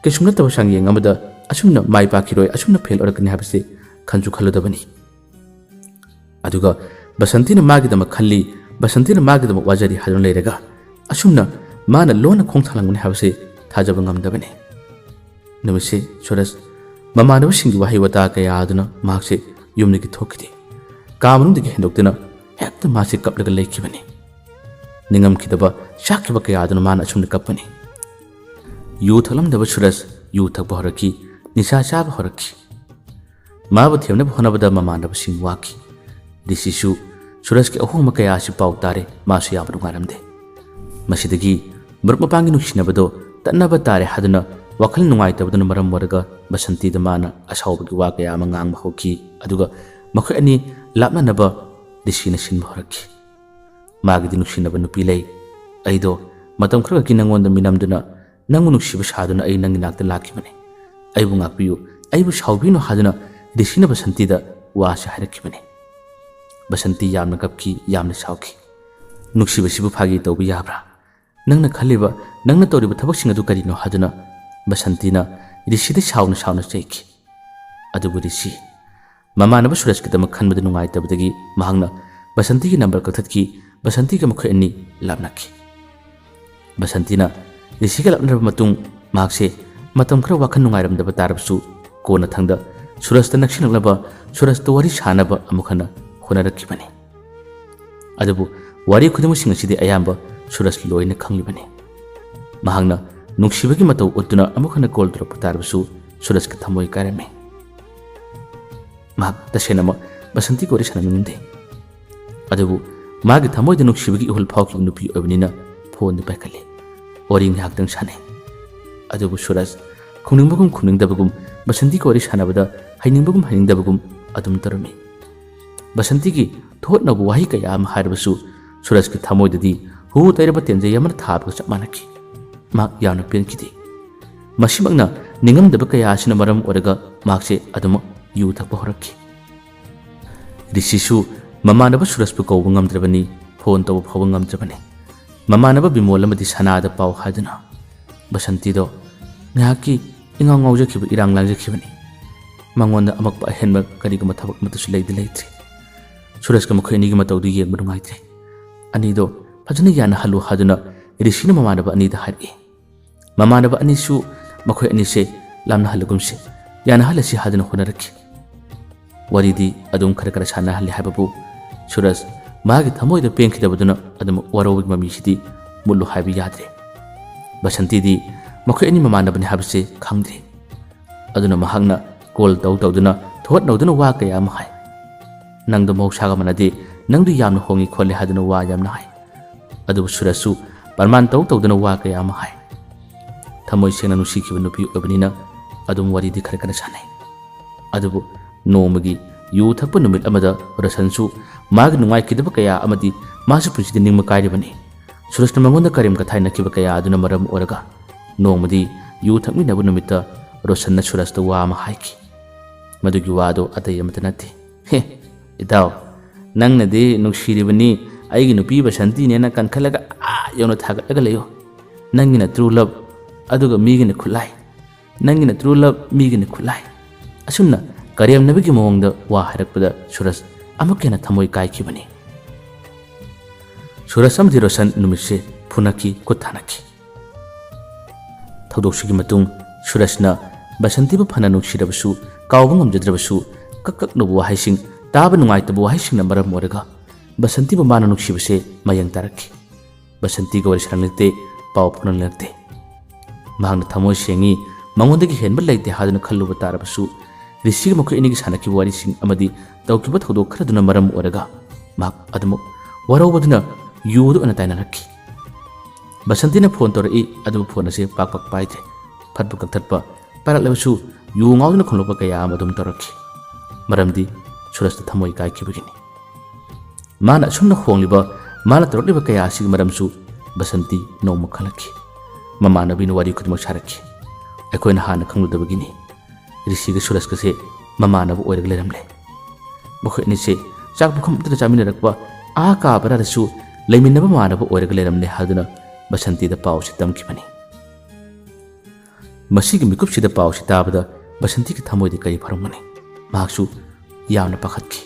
ꯀꯩꯁꯨꯝ ꯅꯠꯇꯕ ꯆꯥꯡꯌꯦꯡ ꯑꯃꯗ ꯑꯁꯨꯝꯅ ꯃꯥꯏ ꯄꯥꯛꯈꯤꯔꯣꯏ, ꯑꯁꯨꯝꯅ ꯐꯦꯜ ꯑꯣꯏꯔꯛꯀꯅꯤ ꯍꯥꯏꯕꯁꯤ ꯈꯟꯁꯨ ꯈꯜꯂꯨꯗꯕꯅꯤ꯫ ꯑꯗꯨꯒ ꯕꯁꯟꯇꯤꯅ ꯃꯥꯒꯤꯗꯃꯛ ꯈꯜꯂꯤ, ꯕꯁꯟꯇꯤꯅ ꯃꯥꯒꯤꯗꯃꯛ ꯋꯥꯖꯔꯤ ꯍꯥꯏꯗꯨꯅ ꯂꯩꯔꯒ ꯑꯁꯨꯝꯅ ꯃꯥꯅ ꯂꯣꯟꯅ ꯈꯣꯡ ꯊꯥꯡꯂꯝꯒꯅꯤ ꯍꯥꯏꯕꯁꯤ ꯊꯥꯖꯕ ꯉꯝꯗꯕꯅꯤ꯫ ꯅꯨꯃꯤꯠꯁꯤ ꯁꯨꯔꯖ ꯃꯃꯥꯟꯅꯕꯁꯤꯡꯒꯤ ꯋꯥꯍꯩ ꯋꯥꯇꯥ ꯀꯌꯥ ꯑꯗꯨꯅ ꯃꯍꯥꯛꯁꯦ ꯌꯨꯝꯗꯒꯤ ꯊꯣꯛꯈꯤꯗꯦ꯫ ꯀꯥ ꯃꯅꯨꯡꯗꯒꯤ ꯍꯦꯟꯗꯣꯛꯇꯨꯅ ꯍꯦꯛꯇ ꯃꯥꯁꯦ ꯀꯞꯂꯒ ꯂꯩꯈꯤꯕꯅꯤ꯫ ꯅꯤꯡꯉꯝꯈꯤꯗꯕ, ꯆꯥꯛꯈꯤꯕ ꯀꯌꯥ ꯑꯗꯨꯅ ꯃꯥꯅ ꯑꯁꯨꯝꯅ ꯀꯞꯄꯅꯤ꯫ ꯌꯨ ꯊꯛꯂꯝꯗꯕ ꯁꯨꯔꯖ ꯌꯨ ꯊꯛꯄ ꯍꯧꯔꯛꯈꯤ, ꯅꯤꯁꯥ ꯆꯥꯕ ꯍꯧꯔꯛꯈꯤ꯫ ꯃꯥꯕꯨ ꯊꯦꯝꯅꯕ ꯍꯣꯠꯅꯕꯗ ꯃꯃꯥꯟꯅꯕꯁꯤꯡ ꯋꯥꯈꯤ꯫ ꯔꯤꯁꯤꯁꯨ ꯁꯨꯔꯖꯀꯤ ꯑꯍꯣꯡꯕ ꯀꯌꯥ ꯑꯁꯤ ꯄꯥꯎ ꯇꯥꯔꯦ, ꯃꯥꯁꯨ ꯌꯥꯝꯅ ꯅꯨꯡꯉꯥꯏꯔꯝꯗꯦ꯫ ꯃꯁꯤꯗꯒꯤ ꯃꯔꯨꯞ ꯃꯄꯥꯡꯒꯤ ꯅꯨꯡꯁꯤꯅꯕꯗꯣ ꯇꯠꯅꯕ ꯇꯥꯔꯦ ꯍꯥꯏꯗꯨꯅ ꯋꯥꯈꯜ ꯅꯨꯡꯉꯥꯏꯇꯕꯗꯨꯅ ꯃꯔꯝ ꯑꯣꯏꯔꯒ ꯕꯁꯟꯇꯤꯗ ꯃꯥꯅ ꯑꯁꯥꯎꯕꯒꯤ ꯋꯥ ꯀꯌꯥ ꯑꯃ ꯉꯥꯡꯕ ꯍꯧꯈꯤ꯫ ꯑꯗꯨꯒ ꯃꯈꯣꯏ ꯑꯅꯤ ꯂꯥꯞꯅꯅꯕ ꯔꯤꯁꯤꯅ ꯁꯤꯟꯕ ꯍꯧꯔꯛꯈꯤ꯫ ꯃꯥꯒꯤꯗꯤ ꯅꯨꯡꯁꯤꯅꯕ ꯅꯨꯄꯤ ꯂꯩ꯫ ꯑꯩꯗꯣ ꯃꯇꯝ ꯈꯔꯈꯛꯀꯤ ꯅꯪꯉꯣꯟꯗ ꯃꯤꯅꯝꯗꯨꯅ, ꯅꯪꯕꯨ ꯅꯨꯡꯁꯤꯕ ꯁꯥꯗꯨꯅ ꯑꯩ ꯅꯪꯒꯤ ꯅꯥꯛꯇ ꯂꯥꯛꯈꯤꯕꯅꯤ꯫ ꯑꯩꯕꯨ ꯉꯥꯛꯄꯤꯌꯨ, ꯑꯩꯕꯨ ꯁꯥꯎꯕꯤꯅꯨ ꯍꯥꯏꯗꯨꯅ ꯔꯤꯁꯤꯅ ꯕꯁꯟꯇꯤꯗ ꯋꯥꯁꯦ ꯍꯥꯏꯔꯛꯈꯤꯕꯅꯤ꯫ ꯕꯁꯟꯇꯤ ꯌꯥꯝꯅ ꯀꯞꯈꯤ, ꯌꯥꯝꯅ ꯁꯥꯎꯈꯤ꯫ "ꯅꯨꯡꯁꯤꯕꯁꯤꯕꯨ ꯐꯥꯒꯤ ꯇꯧꯕ ꯌꯥꯕ꯭ꯔꯥ? ꯅꯪꯅ ꯈꯜꯂꯤꯕ, ꯅꯪꯅ ꯇꯧꯔꯤꯕ ꯊꯕꯛꯁꯤꯡ ꯑꯗꯨ ꯀꯔꯤꯅꯣ?" ꯍꯥꯏꯗꯨꯅ ꯕꯁꯟꯇꯤꯅ ꯔꯤꯁꯤꯗ ꯁꯥꯎꯅ ꯁꯥꯎꯅ ꯆꯩꯈꯤ꯫ ꯑꯗꯨꯕꯨ ꯔꯤꯁꯤ, ꯃꯃꯥꯟꯅꯕ ꯁꯨꯔꯖꯀꯤꯗꯃꯛ ꯈꯟꯕꯗ ꯅꯨꯡꯉꯥꯏꯇꯕꯗꯒꯤ ꯃꯍꯥꯛꯅ ꯕꯁꯟꯇꯤꯒꯤ ꯅꯝꯕꯔ ꯀꯛꯊꯠꯈꯤ꯫ ꯕꯁꯟꯇꯤꯒ ꯃꯈꯣꯏ ꯑꯅꯤ ꯂꯥꯞꯅꯈꯤ꯫ ꯕꯁꯟꯇꯤꯅ ꯔꯤꯁꯤꯒ ꯂꯥꯞꯅꯔꯕ ꯃꯇꯨꯡ ꯃꯍꯥꯛꯁꯦ ꯃꯇꯝ ꯈꯔ ꯋꯥꯈꯜ ꯅꯨꯡꯉꯥꯏꯔꯝꯗꯕ ꯇꯥꯔꯕꯁꯨ ꯀꯣꯟꯅꯊꯪꯗ ꯁꯨꯔꯖꯇ ꯅꯛꯁꯤꯜꯂꯛꯅꯕ, ꯁꯨꯔꯖꯇ ꯋꯥꯔꯤ ꯁꯥꯅꯕ ꯑꯃꯨꯛ ꯍꯟꯅ ꯍꯣꯠꯅꯔꯛꯈꯤꯕꯅꯤ꯫ ꯑꯗꯨꯕꯨ ꯋꯥꯔꯤ ꯈꯨꯗꯤꯡꯃꯛꯁꯤꯡ ꯑꯁꯤꯗꯤ ꯑꯌꯥꯝꯕ ꯁꯨꯔꯖ ꯂꯣꯏꯅ ꯈꯪꯂꯤꯕꯅꯤ꯫ ꯃꯍꯥꯛꯅ ꯅꯨꯡꯁꯤꯕꯒꯤ ꯃꯇꯧ ꯎꯠꯇꯨꯅ ꯑꯃꯨꯛ ꯍꯟꯅ ꯀꯣꯜ ꯇꯧꯔꯛꯄ ꯇꯥꯔꯕꯁꯨ ꯁꯨꯔꯖꯀꯤ ꯊꯃꯣꯏ ꯀꯥꯏꯔꯝꯃꯤ꯫ ꯃꯍꯥꯛ ꯇꯁꯦꯡꯅꯃꯛ ꯕꯁꯟꯇꯤꯒ ꯋꯥꯔꯤ ꯁꯥꯟꯅꯅꯤꯡꯗꯦ꯫ ꯑꯗꯨꯕꯨ ꯃꯥꯒꯤ ꯊꯃꯣꯏꯗ ꯅꯨꯡꯁꯤꯕꯒꯤ ꯏꯍꯨꯜ ꯐꯥꯎꯈꯤꯕ ꯅꯨꯄꯤ ꯑꯣꯏꯕꯅꯤꯅ ꯐꯣꯟꯗꯨ ꯄꯥꯏꯈꯠꯂꯤ꯫ ꯋꯥꯔꯤ ꯉꯥꯏꯍꯥꯛꯇꯪ ꯁꯥꯟꯅꯩ꯫ ꯑꯗꯨꯕꯨ ꯁꯨꯔꯖ ꯈꯨꯝꯅꯤꯡꯕꯒꯨꯝ ꯈꯨꯝꯅꯤꯡꯗꯕꯒꯨꯝ, ꯕꯁꯟꯇꯤꯒ ꯋꯥꯔꯤ ꯁꯥꯟꯅꯕꯗ ꯍꯩꯅꯤꯡꯕꯒꯨꯝ ꯍꯩꯅꯤꯡꯗꯕꯒꯨꯝ ꯑꯗꯨꯝ ꯇꯧꯔꯝꯃꯤ꯫ ꯕꯁꯟꯇꯤꯒꯤ ꯊꯣꯠꯅꯕ ꯋꯥꯍꯩ ꯀꯌꯥ ꯑꯃ ꯍꯥꯏꯔꯕꯁꯨ ꯁꯨꯔꯖꯀꯤ ꯊꯃꯣꯏꯗꯗꯤ ꯍꯨ ꯇꯩꯔꯕ ꯇꯦꯟꯖꯩ ꯑꯃꯅ ꯊꯥꯕꯒ ꯆꯞ ꯃꯥꯟꯅꯈꯤ꯫ ꯃꯍꯥꯛ ꯌꯥꯝꯅ ꯄꯦꯟꯈꯤꯗꯦ꯫ ꯃꯁꯤꯃꯛꯅ ꯅꯤꯡꯉꯝꯗꯕ ꯀꯌꯥ ꯑꯁꯤꯅ ꯃꯔꯝ ꯑꯣꯏꯔꯒ ꯃꯍꯥꯛꯁꯦ ꯑꯗꯨꯃꯛ ꯌꯨ ꯊꯛꯄ ꯍꯧꯔꯛꯈꯤ꯫ ꯔꯤꯁꯤꯁꯨ ꯃꯃꯥꯟꯅꯕ ꯁꯨꯔꯖꯄꯨ ꯀꯧꯕ ꯉꯝꯗ꯭ꯔꯕꯅꯤ, ꯐꯣꯟ ꯇꯧꯕ ꯐꯥꯎꯕ ꯉꯝꯗ꯭ꯔꯕꯅꯤ꯫ ꯃꯃꯥꯟꯅꯕ ꯕꯤꯃꯣꯜ ꯑꯃꯗꯤ ꯁꯅꯥꯗ ꯄꯥꯎ ꯍꯥꯏꯗꯨꯅ ꯕꯁꯟꯇꯤꯗꯣ ꯉꯥꯏꯍꯥꯛꯀꯤ ꯏꯉꯥꯎ ꯉꯥꯎꯖꯈꯤꯕ, ꯏꯔꯥꯡ ꯂꯥꯡꯖꯈꯤꯕꯅꯤ꯫ ꯃꯉꯣꯟꯗ ꯑꯃꯛꯄ ꯑꯍꯦꯟꯕ ꯀꯔꯤꯒꯨꯝꯕ ꯊꯕꯛ ꯑꯃꯠꯇꯁꯨ ꯂꯩꯗꯤ ꯂꯩꯇ꯭ꯔꯤ꯫ ꯁꯨꯔꯖꯀ ꯃꯈꯣꯏ ꯑꯅꯤꯒꯤ ꯃꯇꯧꯗꯨ ꯌꯦꯡꯕ ꯅꯨꯡꯉꯥꯏꯇ꯭ꯔꯦ꯫ ꯑꯅꯤꯗꯣ ꯐꯖꯅ ꯌꯥꯅꯍꯜꯂꯨ ꯍꯥꯏꯗꯨꯅ ꯔꯤꯁꯤꯅ ꯃꯃꯥꯟꯅꯕ ꯑꯅꯤꯗ ꯍꯥꯏꯔꯛꯏ꯫ ꯃꯃꯥꯟꯅꯕ ꯑꯅꯤꯁꯨ ꯃꯈꯣꯏ ꯑꯅꯤꯁꯦ ꯂꯥꯞꯅꯍꯜꯂꯒꯨꯝꯁꯤ, ꯌꯥꯅꯍꯜꯂꯁꯤ ꯍꯥꯏꯗꯨꯅ ꯍꯣꯠꯅꯔꯛꯈꯤ꯫ ꯋꯥꯔꯤꯗꯤ ꯑꯗꯨꯝ ꯈꯔ ꯈꯔ ꯁꯥꯟꯅꯍꯜꯂꯤ ꯍꯥꯏꯕꯕꯨ ꯁꯨꯔꯖ ꯃꯥꯒꯤ ꯊꯃꯣꯏꯗ ꯄꯦꯟꯈꯤꯗꯕꯗꯨꯅ ꯑꯗꯨꯝ ꯋꯥꯔꯧꯕꯒꯤ ꯃꯃꯤꯁꯤꯗꯤ ꯃꯨꯠꯂꯨ ꯍꯥꯏꯕ ꯌꯥꯗ꯭ꯔꯦ꯫ ꯕꯁꯟꯇꯤꯗꯤ ꯃꯈꯣꯏ ꯑꯅꯤ ꯃꯃꯥꯟꯅꯕꯅꯤ ꯍꯥꯏꯕꯁꯦ ꯈꯪꯗ꯭ꯔꯦ꯫ ꯑꯗꯨꯅ ꯃꯍꯥꯛꯅ ꯀꯣꯜ ꯇꯧ ꯇꯧꯗꯨꯅ, ꯊꯣꯠ ꯅꯧꯗꯨꯅ ꯋꯥ ꯀꯌꯥ ꯑꯃ ꯍꯥꯏ꯫ "ꯅꯪꯗꯣ ꯃꯍꯧꯁꯥꯒ ꯃꯥꯟꯅꯗꯦ, ꯅꯪꯗꯣ ꯌꯥꯝꯅ ꯍꯣꯡꯉꯤ ꯈꯣꯠꯂꯤ" ꯍꯥꯏꯗꯨꯅ ꯋꯥ ꯌꯥꯝꯅ ꯍꯥꯏ꯫ ꯑꯗꯨꯕꯨ ꯁꯨꯔꯖꯁꯨ ꯄ꯭ꯔꯃꯥꯟ ꯇꯧ ꯇꯧꯗꯨꯅ ꯋꯥ ꯀꯌꯥ ꯑꯃ ꯍꯥꯏ꯫ ꯊꯃꯣꯏ ꯁꯦꯡꯅ ꯅꯨꯡꯁꯤꯈꯤꯕ ꯅꯨꯄꯤ ꯑꯣꯏꯕꯅꯤꯅ ꯑꯗꯨꯝ ꯋꯥꯔꯤꯗꯤ ꯈꯔ ꯈꯔ ꯁꯥꯟꯅꯩ꯫ ꯑꯗꯨꯕꯨ ꯅꯣꯡꯃꯒꯤ ꯌꯨ ꯊꯛꯄ ꯅꯨꯃꯤꯠ ꯑꯃꯗ ꯔꯣꯁꯟꯁꯨ ꯃꯥꯒꯤ ꯅꯨꯡꯉꯥꯏꯈꯤꯗꯕ ꯀꯌꯥ ꯑꯃꯗꯤ ꯃꯥꯁꯨ ꯄꯨꯟꯁꯤꯗ ꯅꯤꯡꯕ ꯀꯥꯏꯔꯤꯕꯅꯤ꯫ ꯁꯨꯔꯖꯅ ꯃꯉꯣꯟꯗ ꯀꯔꯦꯝ ꯀꯊꯥꯏꯅꯈꯤꯕ ꯀꯌꯥ ꯑꯗꯨꯅ ꯃꯔꯝ ꯑꯣꯏꯔꯒ ꯅꯣꯡꯃꯗꯤ ꯌꯨ ꯊꯛꯃꯤꯟꯅꯕ ꯅꯨꯃꯤꯠꯇ ꯔꯣꯁꯟꯅ ꯁꯨꯔꯖꯇ ꯋꯥ ꯑꯃ ꯍꯥꯏꯈꯤ꯫ ꯃꯗꯨꯒꯤ ꯋꯥꯗꯨ ꯑꯇꯩ ꯑꯃꯠꯇ ꯅꯠꯇꯦ꯫ "ꯍꯦ, ꯏꯇꯥꯎ, ꯅꯪꯅꯗꯤ ꯅꯨꯡꯁꯤꯔꯤꯕꯅꯤ, ꯑꯩꯒꯤ ꯅꯨꯄꯤ ꯕꯁꯟꯇꯤꯅꯦꯅ ꯀꯟꯈꯠꯂꯒ ꯑꯥ ꯌꯧꯅ ꯊꯥꯒꯠꯂꯒ ꯂꯩꯌꯨ꯫ ꯅꯪꯒꯤꯅ true love, ꯑꯗꯨꯒ ꯃꯤꯒꯤꯅ ꯈꯨꯠꯂꯥꯏ꯫ ꯅꯪꯒꯤꯅ true love, ꯃꯤꯒꯤꯅ ꯈꯨꯠꯂꯥꯏ꯫ ꯑꯁꯨꯝꯅ ꯀꯔꯦꯝꯅꯕꯒꯤ ꯃꯑꯣꯡꯗ ꯋꯥ ꯍꯥꯏꯔꯛꯄꯗ ꯁꯨꯔꯖ ꯑꯃꯨꯛꯀ ꯍꯦꯟꯅ ꯊꯃꯣꯏ ꯀꯥꯏꯈꯤꯕꯅꯤ꯫ ꯁꯨꯔꯖ ꯑꯃꯗꯤ ꯔꯣꯁꯟ ꯅꯨꯃꯤꯠꯁꯦ ꯐꯨꯅꯈꯤ, ꯈꯨꯠ ꯊꯥꯅꯈꯤ꯫ ꯊꯧꯗꯣꯛꯁꯤꯒꯤ ꯃꯇꯨꯡ ꯁꯨꯔꯖꯅ ꯕꯁꯟꯇꯤꯕꯨ ꯐꯅ ꯅꯨꯡꯁꯤꯔꯕꯁꯨ, ꯀꯥꯎꯕ ꯉꯝꯖꯗ꯭ꯔꯕꯁꯨ, ꯀꯛ ꯀꯛꯅꯕ ꯋꯥꯍꯩꯁꯤꯡ, ꯇꯥꯕ ꯅꯨꯡꯉꯥꯏꯇꯕ ꯋꯥꯍꯩꯁꯤꯡꯅ ꯃꯔꯝ ꯑꯣꯏꯔꯒ ꯕꯁꯟꯇꯤꯕꯨ ꯃꯥꯅ ꯅꯨꯡꯁꯤꯕꯁꯦ ꯃꯌꯦꯡ ꯇꯥꯔꯛꯈꯤ꯫ ꯕꯁꯟꯇꯤꯒ ꯋꯥꯔꯤ ꯁꯥꯅꯅꯤꯡꯂꯛꯇꯦ, ꯄꯥꯎ ꯐꯥꯎꯅꯅꯤꯡꯂꯛꯇꯦ꯫ ꯃꯍꯥꯛꯅ ꯊꯃꯣꯏ ꯁꯦꯡꯉꯤ, ꯃꯉꯣꯟꯗꯒꯤ ꯍꯦꯟꯕ ꯂꯩꯇꯦ ꯍꯥꯏꯗꯨꯅ ꯈꯜꯂꯨꯕ ꯇꯥꯔꯕꯁꯨ, ꯔꯤꯁꯤꯒ ꯃꯈꯣꯏ ꯑꯅꯤꯒꯤ ꯁꯥꯟꯅꯈꯤꯕ ꯋꯥꯔꯤꯁꯤꯡ ꯑꯃꯗꯤ ꯇꯧꯈꯤꯕ ꯊꯧꯗꯣꯛ ꯈꯔꯗꯨꯅ ꯃꯔꯝ ꯑꯣꯏꯔꯒ ꯃꯍꯥꯛ ꯑꯗꯨꯃꯛ ꯋꯥꯔꯧꯕꯗꯨꯅ ꯌꯨꯗ ꯑꯣꯏꯅ ꯇꯥꯏꯅꯔꯛꯈꯤ꯫ ꯕꯁꯟꯇꯤꯅ ꯐꯣꯟ ꯇꯧꯔꯛꯏ, ꯑꯗꯨꯕꯨ ꯐꯣꯟ ꯑꯁꯤ ꯄꯥꯛ ꯄꯥꯛ ꯄꯥꯏꯗ꯭ꯔꯦ꯫ ꯐꯠꯄ ꯀꯛꯊꯠꯄ, ꯄꯥꯏꯔꯛꯂꯕꯁꯨ ꯌꯨ ꯉꯥꯎꯗꯨꯅ ꯈꯣꯡꯂꯛꯄ ꯀꯌꯥ ꯑꯃ ꯑꯗꯨꯝ ꯇꯧꯔꯛꯈꯤ꯫ ꯃꯔꯝꯗꯤ ꯁꯨꯔꯖꯇ ꯊꯃꯣꯏ ꯀꯥꯏꯈꯤꯕꯒꯤꯅꯤ꯫ ꯃꯥꯅ ꯑꯁꯨꯝꯅ ꯍꯣꯡꯂꯤꯕ, ꯃꯥꯅ ꯇꯧꯔꯛꯂꯤꯕ ꯀꯌꯥ ꯑꯁꯤꯒꯤ ꯃꯔꯝꯁꯨ ꯕꯁꯟꯇꯤ ꯅꯣꯡꯃ ꯈꯜꯂꯛꯈꯤ꯫ ꯃꯃꯥꯟꯅꯕꯤꯅ ꯋꯥꯔꯤ ꯈꯨꯗꯤꯡꯃꯛ ꯁꯥꯔꯛꯈꯤ꯫ ꯑꯩꯈꯣꯏꯅ ꯍꯥꯟꯅ ꯈꯪꯂꯨꯗꯕꯒꯤꯅꯤ꯫ ꯔꯤꯁꯤꯒ ꯁꯨꯔꯖꯀꯁꯦ ꯃꯃꯥꯟꯅꯕ ꯑꯣꯏꯔꯒ ꯂꯩꯔꯝꯂꯦ꯫ ꯃꯈꯣꯏ ꯑꯅꯤꯁꯦ ꯆꯥꯛ ꯄꯨꯈꯝ ꯑꯃꯠꯇꯗ ꯆꯥꯃꯤꯟꯅꯔꯛꯄ, ꯑꯥ ꯀꯥ ꯕꯔꯥꯗꯁꯨ ꯂꯩꯃꯤꯟꯅꯕ ꯃꯥꯟꯅꯕ ꯑꯣꯏꯔꯒ ꯂꯩꯔꯝꯂꯦ ꯍꯥꯏꯗꯨꯅ ꯕꯁꯟꯇꯤꯗ ꯄꯥꯎ ꯑꯁꯤ ꯇꯝꯈꯤꯕꯅꯤ꯫ ꯃꯁꯤꯒꯤ ꯃꯤꯀꯨꯞꯁꯤꯗ ꯄꯥꯎꯁꯤ ꯇꯥꯕꯗ ꯕꯁꯟꯇꯤꯒꯤ ꯊꯃꯣꯏꯗ ꯀꯔꯤ ꯐꯥꯎꯔꯝꯒꯅꯤ? ꯃꯍꯥꯛꯁꯨ ꯌꯥꯝꯅ ꯄꯥꯈꯠꯈꯤ꯫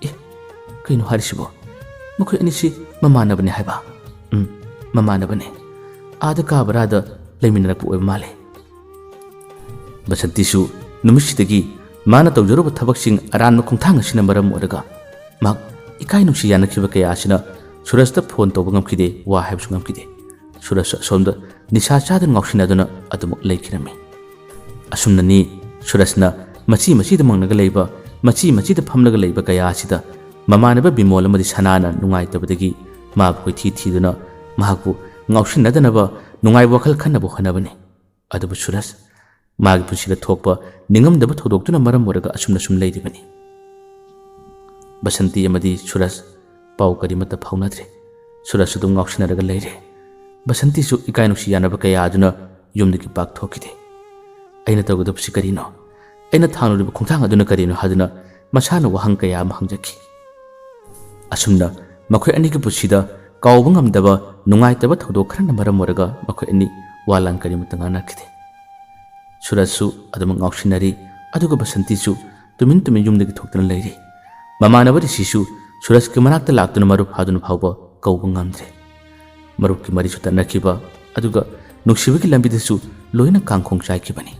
"ꯑꯦ, ꯀꯩꯅꯣ ꯍꯥꯏꯔꯤꯁꯤꯕꯣ? ꯃꯈꯣꯏ ꯑꯅꯤꯁꯤ ꯃꯃꯥꯟꯅꯕꯅꯦ ꯍꯥꯏꯕ?" "ꯎꯝ, ꯃꯃꯥꯟꯅꯕꯅꯦ꯫ ꯑꯥꯗ ꯀꯥ ꯕꯔꯥꯗ ꯂꯩꯃꯤꯟꯅꯔꯛꯄ ꯑꯣꯏꯕ ꯃꯥꯜꯂꯦ꯫" ꯕꯁꯟꯇꯤꯁꯨ ꯅꯨꯃꯤꯠꯁꯤꯗꯒꯤ ꯃꯥꯅ ꯇꯧꯖꯔꯨꯕ ꯊꯕꯛꯁꯤꯡ ꯑꯔꯥꯟꯕ ꯈꯣꯡꯊꯥꯡ ꯑꯁꯤꯅ ꯃꯔꯝ ꯑꯣꯏꯔꯒ ꯃꯍꯥꯛ ꯏꯀꯥꯏ ꯅꯨꯡꯁꯤ ꯌꯥꯅꯈꯤꯕ ꯀꯌꯥ ꯑꯁꯤꯅ ꯁꯨꯔꯖꯇ ꯐꯣꯟ ꯇꯧꯕ ꯉꯝꯈꯤꯗꯦ, ꯋꯥ ꯍꯥꯏꯕꯁꯨ ꯉꯝꯈꯤꯗꯦ꯫ ꯁꯨꯔꯖꯁꯨ ꯑꯁꯣꯝꯗ ꯅꯤꯁꯥ ꯆꯥꯗꯨꯅ ꯉꯥꯎꯁꯤꯟꯅꯗꯨꯅ ꯑꯗꯨꯃꯛ ꯂꯩꯈꯤꯔꯝꯃꯤ꯫ ꯑꯁꯨꯝꯅꯅꯤ ꯁꯨꯔꯖꯅ ꯃꯆꯤ ꯃꯆꯤꯗ ꯃꯪꯂꯒ ꯂꯩꯕ, ꯃꯆꯤ ꯃꯆꯤꯗ ꯐꯝꯂꯒ ꯂꯩꯕ ꯀꯌꯥ ꯑꯁꯤꯗ ꯃꯃꯥꯟꯅꯕ ꯕꯤꯃꯣꯜ ꯑꯃꯗꯤ ꯁꯅꯥꯅ ꯅꯨꯡꯉꯥꯏꯇꯕꯗꯒꯤ ꯃꯥꯕꯨ ꯀꯣꯏꯊꯤ ꯊꯤꯗꯨꯅ ꯃꯍꯥꯛꯄꯨ ꯉꯥꯎꯁꯤꯟꯅꯗꯅꯕ ꯅꯨꯡꯉꯥꯏꯕ ꯋꯥꯈꯜ ꯈꯟꯅꯕ ꯍꯣꯠꯅꯕꯅꯤ꯫ ꯑꯗꯨꯕꯨ ꯁꯨꯔꯖ ꯃꯥꯒꯤ ꯄꯨꯟꯁꯤꯗ ꯊꯣꯛꯄ ꯅꯤꯡꯉꯝꯗꯕ ꯊꯧꯗꯣꯛꯇꯨꯅ ꯃꯔꯝ ꯑꯣꯏꯔꯒ ꯑꯁꯨꯝꯅ ꯁꯨꯝ ꯂꯩꯔꯤꯕꯅꯤ꯫ ꯕꯁꯟꯇꯤ ꯑꯃꯗꯤ ꯁꯨꯔꯖ ꯄꯥꯎ ꯀꯔꯤꯃꯠꯇ ꯐꯥꯎꯅꯗ꯭ꯔꯦ꯫ ꯁꯨꯔꯖꯁꯨ ꯑꯗꯨꯝ ꯉꯥꯎꯁꯤꯟꯅꯔꯒ ꯂꯩꯔꯦ꯫ ꯕꯁꯟꯇꯤꯁꯨ ꯏꯀꯥꯏ ꯅꯨꯡꯁꯤ ꯌꯥꯅꯕ ꯀꯌꯥ ꯑꯗꯨꯅ ꯌꯨꯝꯗꯒꯤ ꯄꯥꯛ ꯊꯣꯛꯈꯤꯗꯦ꯫ "ꯑꯩꯅ ꯇꯧꯒꯗꯕꯁꯤ ꯀꯔꯤꯅꯣ? ꯑꯩꯅ ꯊꯥꯡꯂꯨꯔꯤꯕ ꯈꯣꯡꯊꯥꯡ ꯑꯗꯨꯅ ꯀꯔꯤꯅꯣ?" ꯍꯥꯏꯗꯨꯅ ꯃꯁꯥꯅ ꯋꯥꯍꯪ ꯀꯌꯥ ꯑꯃ ꯍꯪꯖꯈꯤ꯫ ꯑꯁꯨꯝꯅ ꯃꯈꯣꯏ ꯑꯅꯤꯒꯤ ꯄꯨꯟꯁꯤꯗ ꯀꯥꯎꯕ ꯉꯝꯗꯕ ꯅꯨꯡꯉꯥꯏꯇꯕ ꯊꯧꯗꯣꯛ ꯈꯔꯅ ꯃꯔꯝ ꯑꯣꯏꯔꯒ ꯃꯈꯣꯏ ꯑꯅꯤ ꯋꯥ ꯂꯥꯟ ꯀꯔꯤꯃꯠꯇ ꯉꯥꯡꯅꯈꯤꯗꯦ꯫ ꯁꯨꯔꯖꯁꯨ ꯑꯗꯨꯃꯛ ꯉꯥꯎꯁꯤꯟꯅꯔꯤ, ꯑꯗꯨꯒ ꯕꯁꯟꯇꯤꯁꯨ ꯇꯨꯃꯤꯟ ꯇꯨꯃꯤꯟ ꯌꯨꯝꯗꯒꯤ ꯊꯣꯛꯇꯨꯅ ꯂꯩꯔꯤ꯫ ꯃꯃꯥꯟꯅꯕ ꯔꯤꯁꯤꯁꯨ ꯁꯨꯔꯖꯀꯤ ꯃꯅꯥꯛꯇ ꯂꯥꯛꯇꯨꯅ ꯃꯔꯨꯞ ꯐꯥꯗꯨꯅ ꯐꯥꯎꯕ ꯀꯧꯕ ꯉꯝꯗ꯭ꯔꯦ꯫ ꯃꯔꯨꯞꯀꯤ ꯃꯔꯤꯁꯨ ꯇꯠꯅꯈꯤꯕ, ꯑꯗꯨꯒ ꯅꯨꯡꯁꯤꯕꯒꯤ ꯂꯝꯕꯤꯗꯁꯨ ꯂꯣꯏꯅ ꯀꯥꯡꯈꯣꯡ ꯆꯥꯏꯈꯤꯕꯅꯤ꯫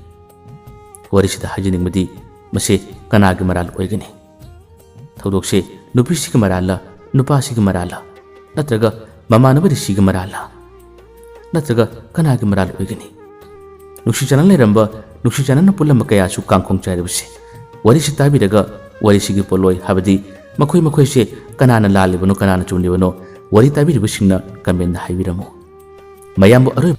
ꯋꯥꯔꯤꯁꯤꯗ ꯍꯥꯏꯖꯅꯤꯡꯕꯗꯤ, ꯃꯁꯤ ꯀꯅꯥꯒꯤ ꯃꯔꯥꯜ ꯑꯣꯏꯒꯅꯤ? ꯊꯧꯗꯣꯛꯁꯦ ꯅꯨꯄꯤꯁꯤꯒꯤ ꯃꯔꯥꯜꯂ, ꯅꯨꯄꯥꯁꯤꯒꯤ ꯃꯔꯥꯜꯂ? ꯅꯠꯇ꯭ꯔꯒ ꯃꯃꯥꯟꯅꯕ ꯔꯤꯁꯤꯒꯤ ꯃꯔꯥꯜꯂ? ꯅꯠꯇ꯭ꯔꯒ ꯀꯅꯥꯒꯤ ꯃꯔꯥꯜ ꯑꯣꯏꯒꯅꯤ? ꯅꯨꯡꯁꯤ ꯆꯥꯟꯅ ꯂꯩꯔꯝꯕ, ꯅꯨꯡꯁꯤ ꯆꯥꯟꯅꯅ ꯄꯨꯜꯂꯝꯕ ꯀꯌꯥꯁꯨ ꯀꯥꯡꯈꯣꯡ ꯆꯥꯏꯔꯕꯁꯦ ꯋꯥꯔꯤꯁꯤ ꯇꯥꯕꯤꯔꯒ, ꯋꯥꯔꯤꯁꯤꯒꯤ ꯄꯣꯠꯂꯣꯏ, ꯍꯥꯏꯕꯗꯤ ꯃꯈꯣꯏ ꯃꯈꯣꯏꯁꯦ ꯀꯅꯥꯅ ꯂꯥꯜꯂꯤꯕꯅꯣ, ꯀꯅꯥꯅ ꯆꯨꯝꯂꯤꯕꯅꯣ, ꯋꯥꯔꯤ ꯇꯥꯕꯤꯔꯤꯕꯁꯤꯡꯅ comment ꯍꯥꯏꯕꯤꯔꯝꯃꯨ꯫ ꯃꯌꯥꯝꯕꯨ ꯑꯔꯣꯏꯕ